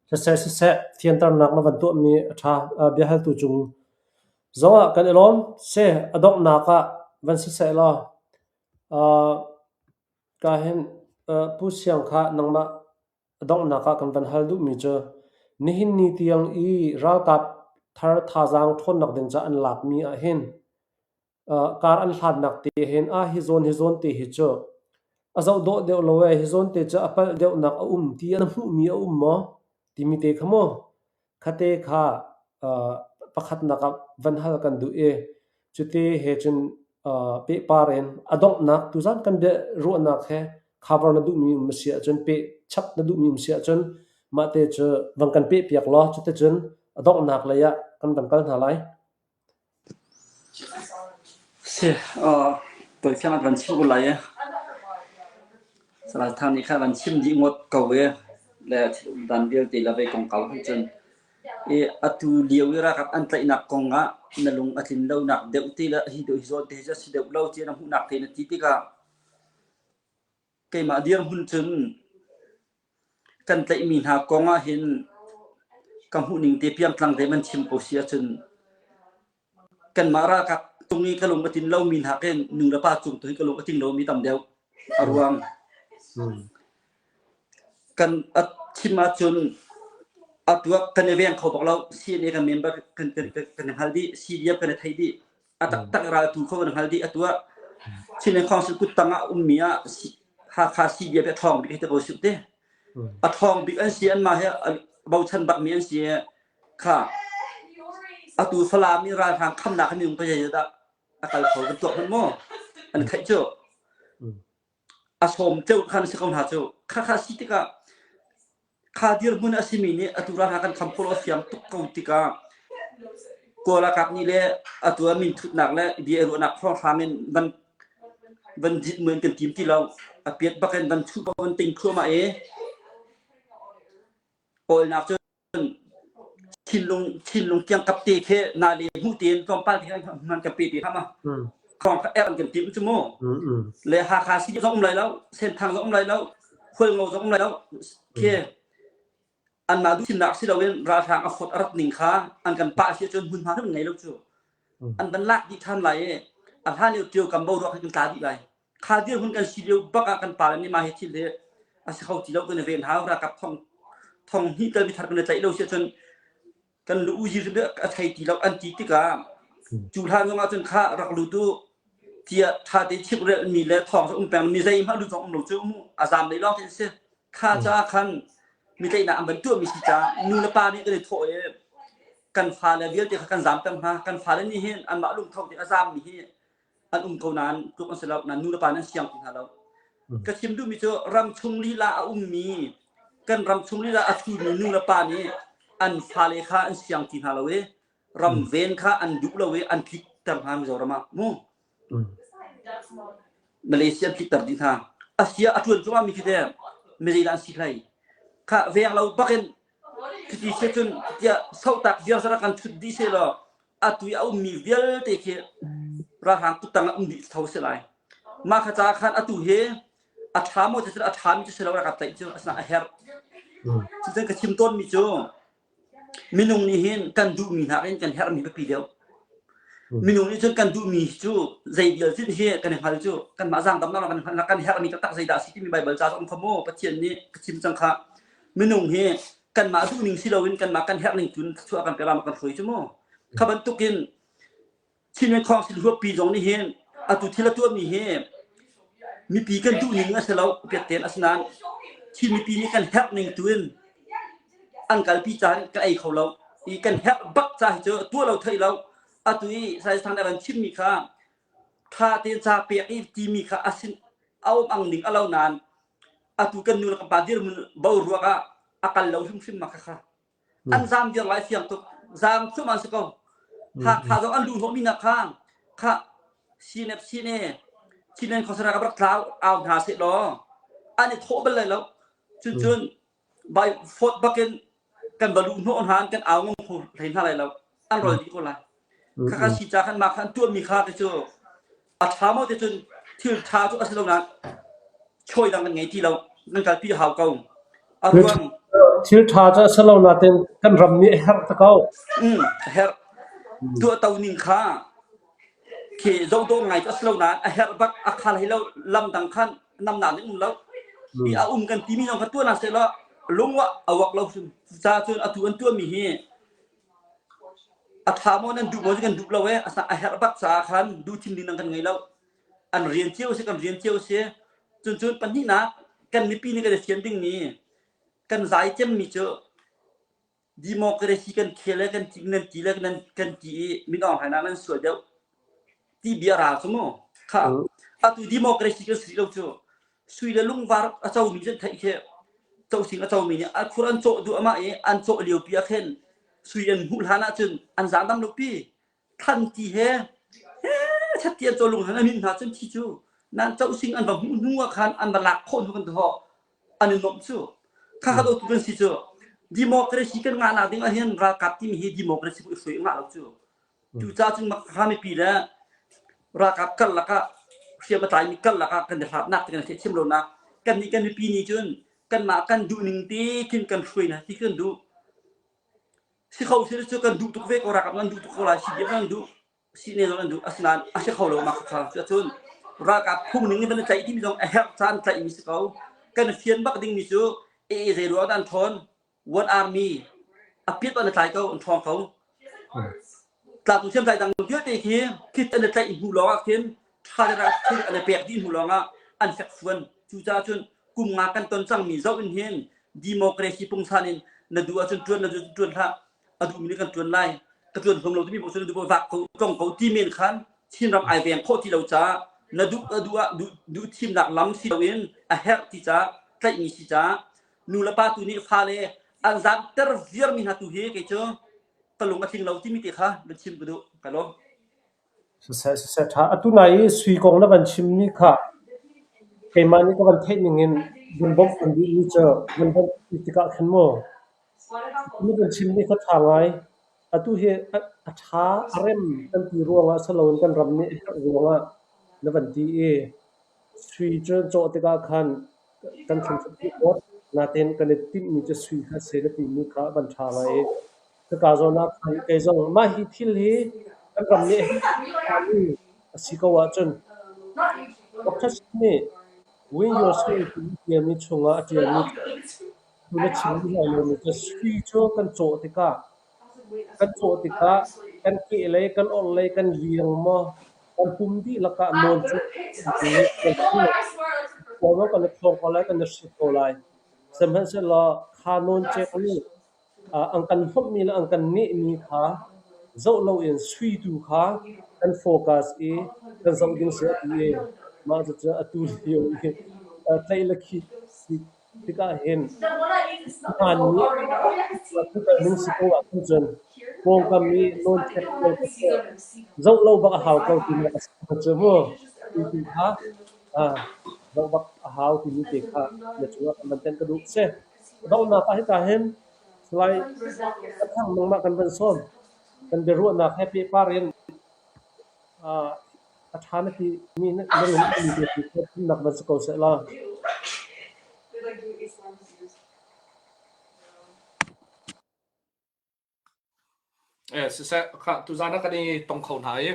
Siseh, siseh, fianternak na van tuahmi a ṭha. Biahaltu cung zongah kan i lawm. Se, a donghnak ah van siseh law, ka hin Pu Siang kha nangmah a donghnak ah kan van hal duhmi cu nihin ni tiang i ralkap thar thazaang ṭhawnnak ding ca an lakmi ahhin Kar an hlatnak te hin ah hi zawn hi zawn te hi cu a zoh dawh deuh lo ee, hi zawn te cu a palh deuhnak a um ti na hmuhmi a um maw? Timi te kha mu. Khate kha pakhatnak ah van hal kan duh i cuti he cun pehpar in a donghnak tuzan kan bia ruahnak he cover na duhmi um a si ahcun peh chap na duhmi um si ahcun mah te cu van kan peh piak law cuticun a donghnak lei ah kan van kal hna lai. Tawifiang an van chim ko lai i Salai Thang nih khan a van chim dih ngawt ko i le thil umdan vialte le vei kongkau khan cun i atu lio i ralkap an tlaihnak kong ah na lung a tlin lonak deuh te le hi deuh hi zawn te hi cu a si deuh lo ti na hmuhnak te na ti tikah keimah dirhmun cun Kan tlaihmi hna kong ahhin ka hmuhning te piangtlang te van chim ko si ahcun kanmah ralkap cung i ka lung a tlin lomi hna khin nu le pa cung tu hi ka lung a tling lomi tam deuh a ruang. Kan a chim ahcun atu ah kan i veng kho bak lo. CNA kan member kan kan kan i hngal dih, CDF kan i thei dih. A taktak raltu kho kan hngal dih. Atu ah Chinland Council kuttang ah ummi ah Hakha CDF hi a ṭhawng bik hi ti ko sih te. A ṭhawng bik an si anmah hi bochan bakmi an si kha atu Falam i ralhrang khamnak hi minung pazei dah a kal kho kan tuak hmanh maw an theih cu a sawm ceu khan si ko hna cu khakha si tikah Kha dirhmun a simi nih atu ralhra kan kham khawh lo a fiang tuk ko tikah Kawl ralkap nih le atu ah minthutnak le bia i ruahnak hrawnghrang in van van dit muen kan tim ti lo. A piat bak in van chuh van ting thluahmah i kawlnak cu thinlung thinlung kiangkap te khi na le hmuh tein tlawmpal te hman ka pe te hama khong ka er an kan tim cu mu le Hakha si zong um lai lo Senthang zong um lai lo Hualngo zong um lai lo khi anmah duh thimnak si loin ralhrang a khot a rat ning kha an kan pah si cun hmunhma hrim ngei lo cu an van lak dih than lai i a hlan lio tio kam boruak hi kan tla dih lai Kha dirhmun kan si lio bak ah kan pale nih mah hi thil hi a si kho ti lo kan i ven hau ralkap thong thong hnih tal mithar kan i tlaih lo si ahcun kan lu uzi a thei ti lo an ti tikah cu hlan zong ahcun kha rak lut u tiah ṭha te chimhrelh mi le thawng um peng mi zeihmanh lut zong um lo cu mu a zam lei lawng te si kha ca khan mi tlaihnak an van tuah mi si ca nu le pa nih kan i thawh i kan fale vialte kha kan zam peng hna kan fale nih hin anmah lungtho te a zam mi hi an um ko nain tluk an si lo nain nu le pa nan siang ti hna lo ka chim duhmi cu ram chung lila a ummi kan ram chung lila a thumi nu le pa nih an fale kha an siang ti hna lo i ram ven kha an duh lo i an tlikter hna Mizoram ah mu Malaysia an tlikter dih hna asia a tuan cungah mi khi te mizei dah an si hlei kha veng lo bakin khiti se cun tiah sohtak viar zara kan thut dih se law atu i a ummi vialte khi ralhrang kuttang ah um dih tho si lai. Mah kha ca khan atu hi a ṭha maw ti a ṭhami cu si lo ralkap tlaih cu asinain a herh. Cutin ka chim tawnmi cu minung nih hin kan duhmi nakin kan herhmi biapi deuh. Minung nih cun kan duhmi cu zei vial cun hi kan i hngal cu kanmah zaangdamnak kan hngal kan herhmi taktak zeidah a si timi Baibal ca zong kha mu Pathian nih ka chim cang kha minung hi kanmah duhning si loin kanmah kan herhning cun thluachuah kan pe ram kan hruai cu mu kha bantukin Chinland Council huappi zong nih hin atu thil a tuahmi hi mipi kan duhning a si lo piatten asinain Chin mipi nih kan herhning tu in an kalpi caan kan ei kho lo i kan herh bak ca hi cu tuah lo thei lo atu i sai thang an chimmi kha tha tein ca pek i timi kha asin a um ang ning a lo nain atu kan nu le kan pa dirhmun boruak ah. A kal lo hrimhrim ma kha. An zaam viar lai fiang tuk. Zaam thum an si ko. Hakha zong an luh hnawhmi nak kha kha CNF CNA Chinland Khosara ka rak tlau au hna seh law an i thawh bal lai lo. Cun cun by fort bakin kan va luh hnawh hna kan au ngam kho hlei hna lai lo. An rol dih ko lai. Khakha si ca khan mah khan tuahmi kha te cu a ṭha maw ti cun thil ṭha cu a si lo nain chawi dang kan ngei ti lo kan kalpi a hau ko. A ruang Thil ṭha cu a si lo nain kan ram nih a herh te ko. Mm, a herh. Tuahto ning kha khi zohdawh ngai cu a si lo nain a herh bak a khal hei lo lam dang khan namnak ning um lo. Hi a um kan timi zong kha tuah na seh law lung ah a uak lo hrim. Cucaah cun atu an tuahmi hi A ṭha maw nan duh maw cu kan duh lo ee. A herh bak caah khan duh thim ding kan ngei lo. An rian cio a si, kan rian cio a si. Cun cun pahnihnak kan mipi nih kan i fian dingmi kan zai cemmi cu democracy kan khel le kan ti nan ti le nan kan ti i Min Aung Hlaing nan sual deuh ti bia ral cu mu. Kha atu democracy kan si lo cu sui le lungvar a comi cu theih khi cosing a comi nih a khur an cawh duh amah i an cawh lio pi ah khin sui an hmuh hlan ahcun an zaangdam lo pi thlan ti he he chat ti an caw lung han an min hna cun thi cu nan cosing an va hmuh hnu ah khan an va lak khawh hnu kan tuah an i nuamh cu kha kha tu kan si cu democracy kan ngah nak ding ah hin ralkap timi hi democracy i hruai ngah lo cu Cucaah cun Hakha mipi le ralkap karlak ah hriam a tlaimi karlak ah kan i hlatnak ti kan theih lonak kannih kan mipi nih cun kanmah kan duhning te khin kan hruai hna ti kan duh. Si kho sila cu kan duh tuk ve ko ralkap kan duh tuk ko lai CDF kan duh CNA zong an duh asinain a si kho lo mah kha cuahcun ralkap phung ning in van i tlaih timi zong a herh caan tlaihmi si ko. Kan fian bak dingmi cu AA zei ruang dah an ṭhawn One Army a piat an i tlai ko an ṭhawng ko. Tlangtu thiamtlai dang vialte khi khit an i tlaih hnu lawng ah khin ṭha thil an i pek dih hnu lawng ah an fekfuan. Cucaah cun kum nga kan ton cangmi zoh in hin democracy pungsan in na duh ahcun ṭuan na duh ahcun ṭuan hlah a duhmi nih kan ṭuan lai ka ṭuan huam lo timi paoh cu na duh paoh vak ko tlong ko ti men khan Chinram ai veng khawh ti lo caah na duh na duh ah duh duh thimnak lam si loin a herh ti caah tlaihmi si caah nu le pa tu nih fale an zamter viarmi hna tu hi kei cu ka lung a tling lo timi te kha van chim ka duh ka lawm. Siseh siseh ṭha. Atu nai i sui kong na van chimmi kha keimah nih ka van theih ning in vun bawmh kan duhmi cu vun bawmh ti tikah khin mu na van chimmi kha ṭha ngai. Atu hi a ṭha a rem kan ti ruangah si loin kan ram nih a herh ruangah na van ti i Sui cu cawh tikah khan kan thlangṭhat dih awt. Natein kan i timhmi cu sui kha a si na timi kha a van ṭha ngai i cuka zawn ah khan kei zong mah hi thil hi kan ram nih a herhmi a si ko ahcun Doctor nih Win Your Soul timi ṭialmi chungah a ṭialmi cu na chimmi lai lomi cu sui cu kan cawh tikah Kan cawh tikah kan kehlei kan orhlei kan liang maw kan pum dihlak ah nawn cu kan i thawng ko lai kan i hrik ko lai. Sihmanhsehlaw kha nawncek nih an kan hnomhmi le an kan nehmi kha zoh loin sui tu kha kan focus i kan zoh ding si a ti i mah cucu atu lio i tlaih le khih si tikah hin hmaanmi ning si ko ahcun cun pawngkam i nawncek lo zoh lo bak a hau ko tinak a si cu mu. Ti kha zoh bak a hau timi te kha na cungah kan van tenh ka duh. Si, donghnak ah hika hin Salai Thang nangmah kan van sawm. Kan biaruahnak he pehpar in A ṭha na ti mi na lung a mi te cu thimnak van si ko seh law. Eh, siseh, kha tuzan ah kan i tong kho hna i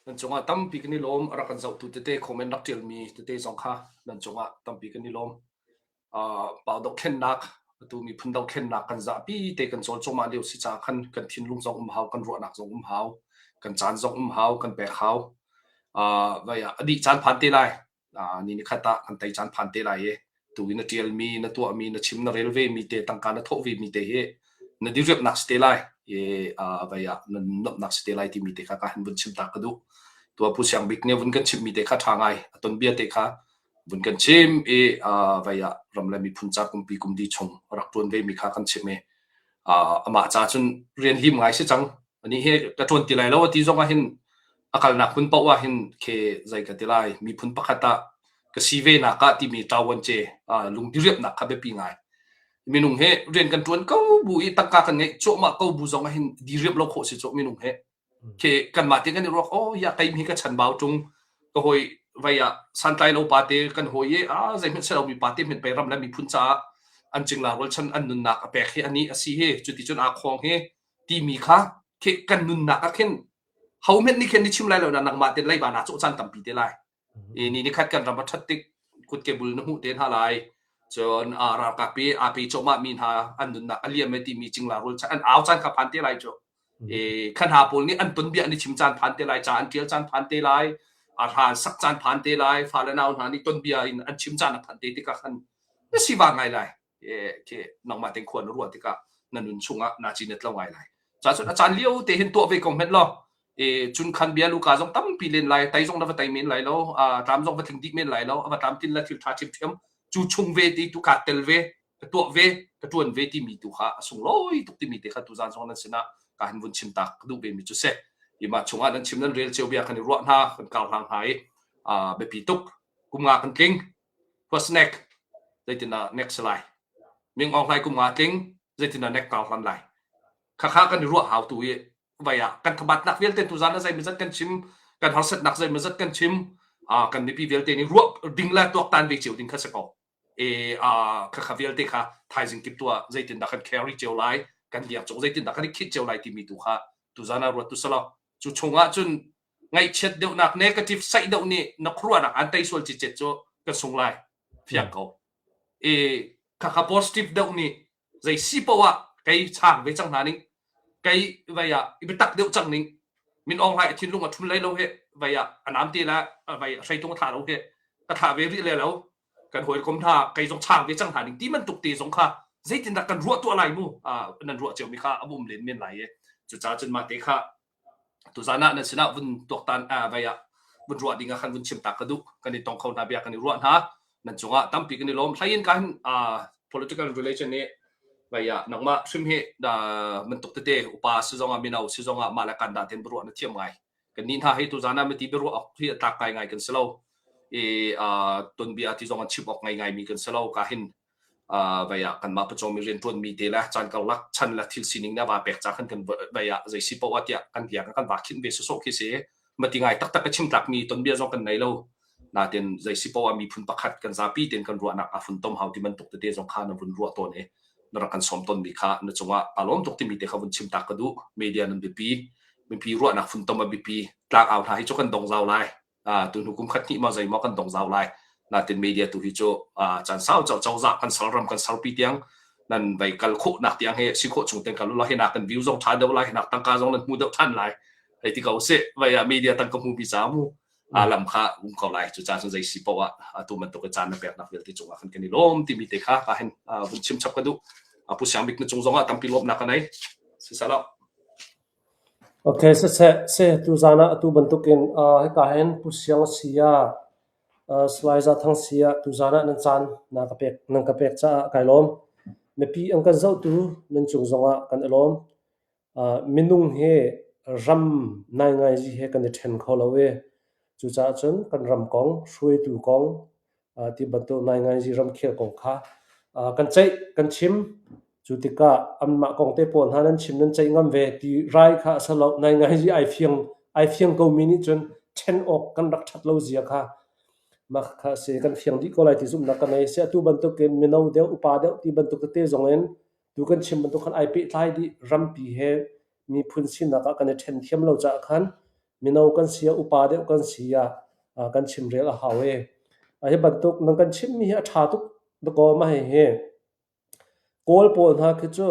nan cungah tampi kan i lawm. A rak kan zohtu tete comment rak ṭialmi tete zong kha nan cungah tampi kan i lawm. Pau dohthlennak atu miphun dohthlennak kan zapi te kan cawl cuahmah lio si caah khan kan thinlung zong um hau kan ruahnak zong um hau kan caan zong um hau kan pek hau vai ah a dih caan phan te lai ni ni khat ah kan tei caan phan te lai i tu i na ṭialmi na tuahmi na chim na rel ve mi te tangka na thawh ve mi te hi na diriamhnak si te lai i vai ah na nuamhnak si te lai timi te kha ka han vun chim ta ka duh tua Pu Siang Bik nih vun kan chimmi te kha ṭha ngai a ton bia te kha. Vun kan chim i vai ah ram le miphun ca kumpi kum li chung a rak ṭuan ve mi kha kan chim i amah ca cun rian lim ngai si cang. Anih hi ka ṭuan ti lai lo a ti zong ah hin a kalnak hmun paoh ah hin khe zei ka ti lai miphun pakhat ah ka si ve nak ah timi ṭavuan ce lungdiriamnak kha biapi ngai. Minung he rian kan ṭuan ko bu i tangka kan ngeih cuahmah ko bu zong ah hin diriamh lo khawh si cawh minung he. Khi kanmah te kan i ruak oh ya keim hi ka chanbau ṭung ka hawi vai ah santlai lo pa te kan hawi i a zeihmanh si lomi pa te hmenh pei ram le miphun caah an cingla rualchan an nunnak a pek hi ani a si hi cuticun aa khawng hi timi kha khi kan nunnak ah khin ho hmenh nih khin ni chim lai lo na nangmah te leiba naa cawh caan tampi te lai. I ni nikhat kan ram a ṭhat tik kutke bul na hmuh te hna lai. Cun ralkap i aa pe cuahmah mi hna an nunnak a liam ai timi cingla rual an au caan kha phan te lai cu. I khan hna pawl nih an tonbia an i chim caan phan te lai, ca an ṭial caan phan te lai, a hla an sak caan phan te lai, fale nau hna nih tonbia in an chim caan a phan te tikah khan na siva ngai lai. Khi nangmah ten khua na ruah tikah na nun chungah naa cinet lo ngai lai. Ca cun a caan lio te hin tuah ve ko hmenh law e cun khan bia luka zong tampi len lai tai zong na va tai men lai lo a tlam zong va tling dih men lai lo a va tlam tin la thil tha ṭhiamṭhiam cu chung ve ti tu ka tel ve ka tuah ve ka ṭuan ve timi tu kha a sunglawi tuk timi te kha tuzan zong nan sinah ka hin vun chim tak duh ve mi cu si ima chungah nan chim nan rel cio bia kan i ruah hna kan kar hlang hna i a biapi tuk kum nga kan tling what's next zeitinah next lai ming ong hlai kum nga tling zeitinah next kar hlan lai khakha kan i ruah hau tu i vai ah kan thabatnak vialte tuzan ah zeimawzat kan chim kan harsatnak zeimawzat kan chim kan mipi vialte nih ruah ding le tuaktan ve cio ding kha si ko e khakha vialte kha thaizing kip tu ah zeitindah kan carry cio lai kan liang cung zeitindah kan i khit cio lai timi tu kha tuzan ah ruat tu salo cu chungah cun ngaihchiat deuhnak negative saih deuh nih na khuaruahnak an tei sual cicet cu kan sung lai fiang ko e khakha positive deuh nih zei si poah ah kei chang ve cang hna ning kei vai ah i biatak deuh cang ning min ong hlai thinlung a thum lai lo he vai ah a nam te la vai hreitung a thla lo he ka thla ve rih le lo kan hawikom hna kei zong chang ve cang hna ning ti bantuk te zong kha zeitindah kan ruah tuah lai mu nan ruah cio mi kha a um len men lai e cucaah cun mah te kha Tuzaan ah nan sinah vun tuaktan vai ah vun ruah ding ah khan vun chim ta ka duh. Kan i tong kho hna bia kan i ruah hna. Nan cungah tampi kan i lawm. Hlei in ka hin political relation nih vai ah nangmah hrim hi bantuk tete upa si zongah mino si zongah mah le kan dah ten biaruah na thiam ngai. Kan nih hna hi tuzaan ah miti biaruah awk hi a tlak ngai ngai kan si lo. I tonbia ti zong an chim awk ngai ngai mi kan si lo. Ka hin vai ah kanmah pawcawm i rianṭuanmi te le caan karlak chan le thil sining nih a va pek ca khan kan vai ah zei si poah tiah kan biak kan va khinh ve sawsawh khi si. Mati ngai taktak ka chim tlakmi tonbia zong kan nei lo. Natin zei si poah miphun pakhat kan zapi tein kan ruahnak aa funtom hau ti bantuk tete zong kha na vun ruah tawn i na rak kan sawm tawnmi kha na cungah kaa lawm tuk timi te kha vun chim tak ka duh. Media nan biapi, mipi ruahnak funtom a biapi. Tlangau hna hi cu kan dong zau lai. Tu hnu kum khat hnih maw zeimaw kan dong zau lai natin media tu hi cu caan sau cau cozah kan sal ram kan sarpi tiang nan vai kal khawh nak tiang he si khawh chung ten kal la hi nak kan view zong tha deuh lai nak tangka zong nan hmu deuh than lai hei ti ko se vai ah media tangka hmu bi ca mu a lam kha um ko lai cu ca cun zei si poah atu bantuk caan na pek nak vialte cungah khan kan i lawm timi te kha ka hin vun chim chap ka duh pu siang bik na cung zong ah tampi lawmnak ka nei si salo Ok, siseh, seh tuzaan ah atu bantukin hika hin Pu Siang si ah, Salai Za Thang si ah tuzaan ah nan caan na ka pek, nan ka pek caah kai lawm. Mipi an kan zohtu nan cung zongah kan i lawm. Minung hi ram naingngai he kan i ṭhen kho lo i cucaah cun kan ram kong, hruaitu kong, ti bantuk naingngai ramkhel kong kha kan ceih, kan chim. Cu tikah anmah kong te pawl hna nan chim nan ceih ngam ve ti rai kha a si lo. Naingngai ai fiang ai fiang komi nih cun ṭhen awk kan rak ṭhat lo zia kha mah kha a si. Kan fiang dih ko lai ti zumhnak ka ngei. Si atu bantukin mino deuh, upa deuh ti bantuk tete zong in tu kan chim bantuk khan ai pehtlai dih. Rampi he miphun sinak ah kan i ṭhen thiam lo caah khan mino kan si ah upa deuh kan si ah kan chimrel a hau i hi bantuk nan kan chimmi hi a ṭha tuk dakaw mah hihi Kawl pawl hna khi cu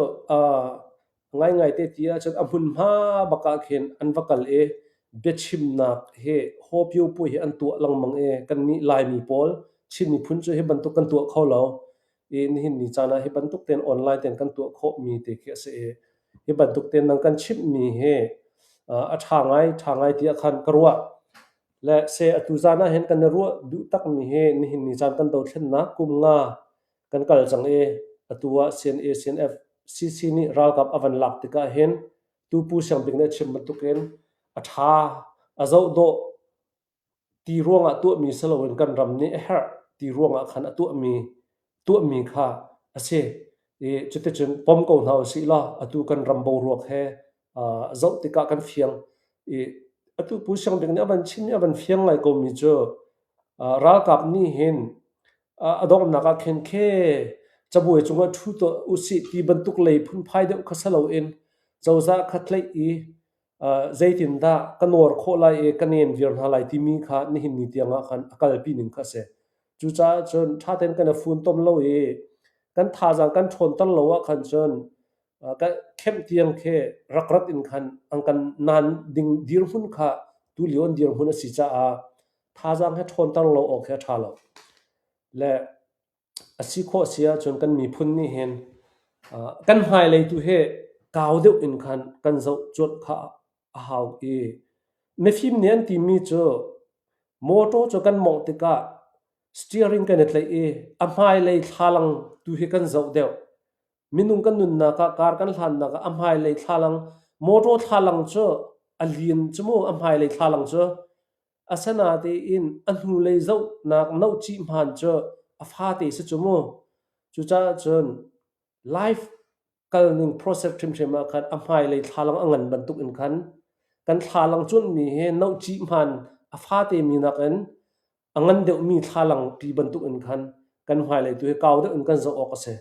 ngaingai te ti ahcun a hmunhma bak ah khin an va kal i biachimnak hi hawpio puai hi an tuah lengmang i kannih Laimi pawl Chin miphun cu hi bantuk kan tuah kho lo i nihin ni caan ah hi bantuk tein online tein kan tuah khawhmi te khi a si i hi bantuk tein nan kan chimhmi hi a ṭha ngai ṭha ngai tiah khan ka ruah. Le se atu zan ah hin kan i ruah duh takmi hi nihin ni caan kan dothlennak kum nga kan kal cang i atu ah CNA CNF CC nih ralkap a van lak tikah hin tu Pu Siang Bik nih a chim bantukin a ṭha a zoh dawh ti ruangah tuahmi si loin kan ram nih a herh ti ruangah khan a tuahmi tuahmi kha a si. I cuticun pom ko hna usih law atu kan ram boruak he zoh tikah kan fiang. I atu Pu Siang Bik nih a van chim i a van fiang ngai komi cu ralkap nih hin a donghnak ah khin khe cabuai cungah ṭhu tuah usih ti bantuk lei phunphai deuh kha si loin cozah kha tlaih i zeitindah ka nawr khawh lai i ka nen viar hna lai timi kha nihin ni tiang ah khan a kalpi ning kha a si. Cucaah cun ṭha tein kan i funtom lo i kan thazaang kan ṭhawnter lo ah khan cun kan kemh tiang khi rak rat in khan an kan naan ding dirhmun kha tulio an dirhmun a si caah thazaang he ṭhawnter lo awk hi a ṭha lo. Le A si khawh si ahcun kan miphun nih hin kan hmailei tu hi kau deuh in khan kan zoh cuanh kha a hau i mifim nih an timi cu mawṭaw cu kan mawngh tikah steering kan i tlaih i a hmailei thlalang tu hi kan zoh deuh. Minung kan nunnak ah kar kan hlannak ah a hmailei thlalang mawṭaw thlalang cu a lin cu mu a hmailei thlalang cu Asinain a hnulei zohnak nohcih hmaan cu a fate si cu mu. Cucaah cun life kalning process hrimhrim ah khan a hmailei thlalang a ngan bantuk in khan kan thlalang cunhmi hi nohcih hmaan a fate mi nakin a ngan deuhmi thlalang pi bantuk in khan kan hmailei tu hi kau deuh in kan zoh awk a si.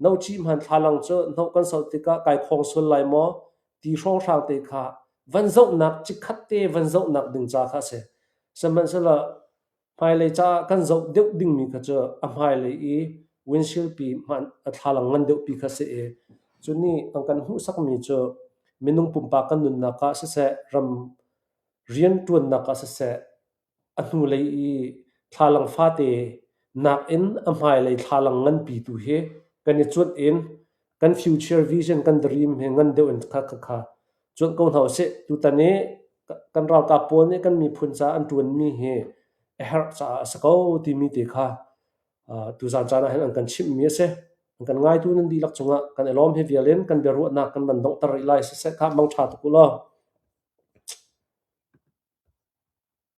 Nohcih hmaan thlalang cu hnoh kan soh tikah kai khawng sual lai maw ti hrawnghrang te kha van zohnak chikkhat te van zohnak ding ca kha a si. Sihmanhsehlaw hmailei caah kan zoh deuh dingmi kha cu a hmailei i windshield pi hmanh a thlalang ngan deuh pi kha si i cu nih an kan hmuhsakmi cu minung pumpak kan nunnak ah siseh ram rianṭuannak ah siseh A hnulei i thlalang fate nakin a hmailei thlalang nganpi tu hi kan i cuanh in kan future vision kan dream hi ngan deuh in kha kha cuanh ko hna usih. Tutan i kan ralkap pawl nih kan miphun caah an ṭuanmi hi a herh caah a si ko timi te kha tuzaan caan ah hin an kan chimhmi a si. An kan ngaitu nan dihlak cungah kan i lawm hi vial in kan biaruahnak kan van donghter rih lai. Siseh kha mangṭha tuk u law.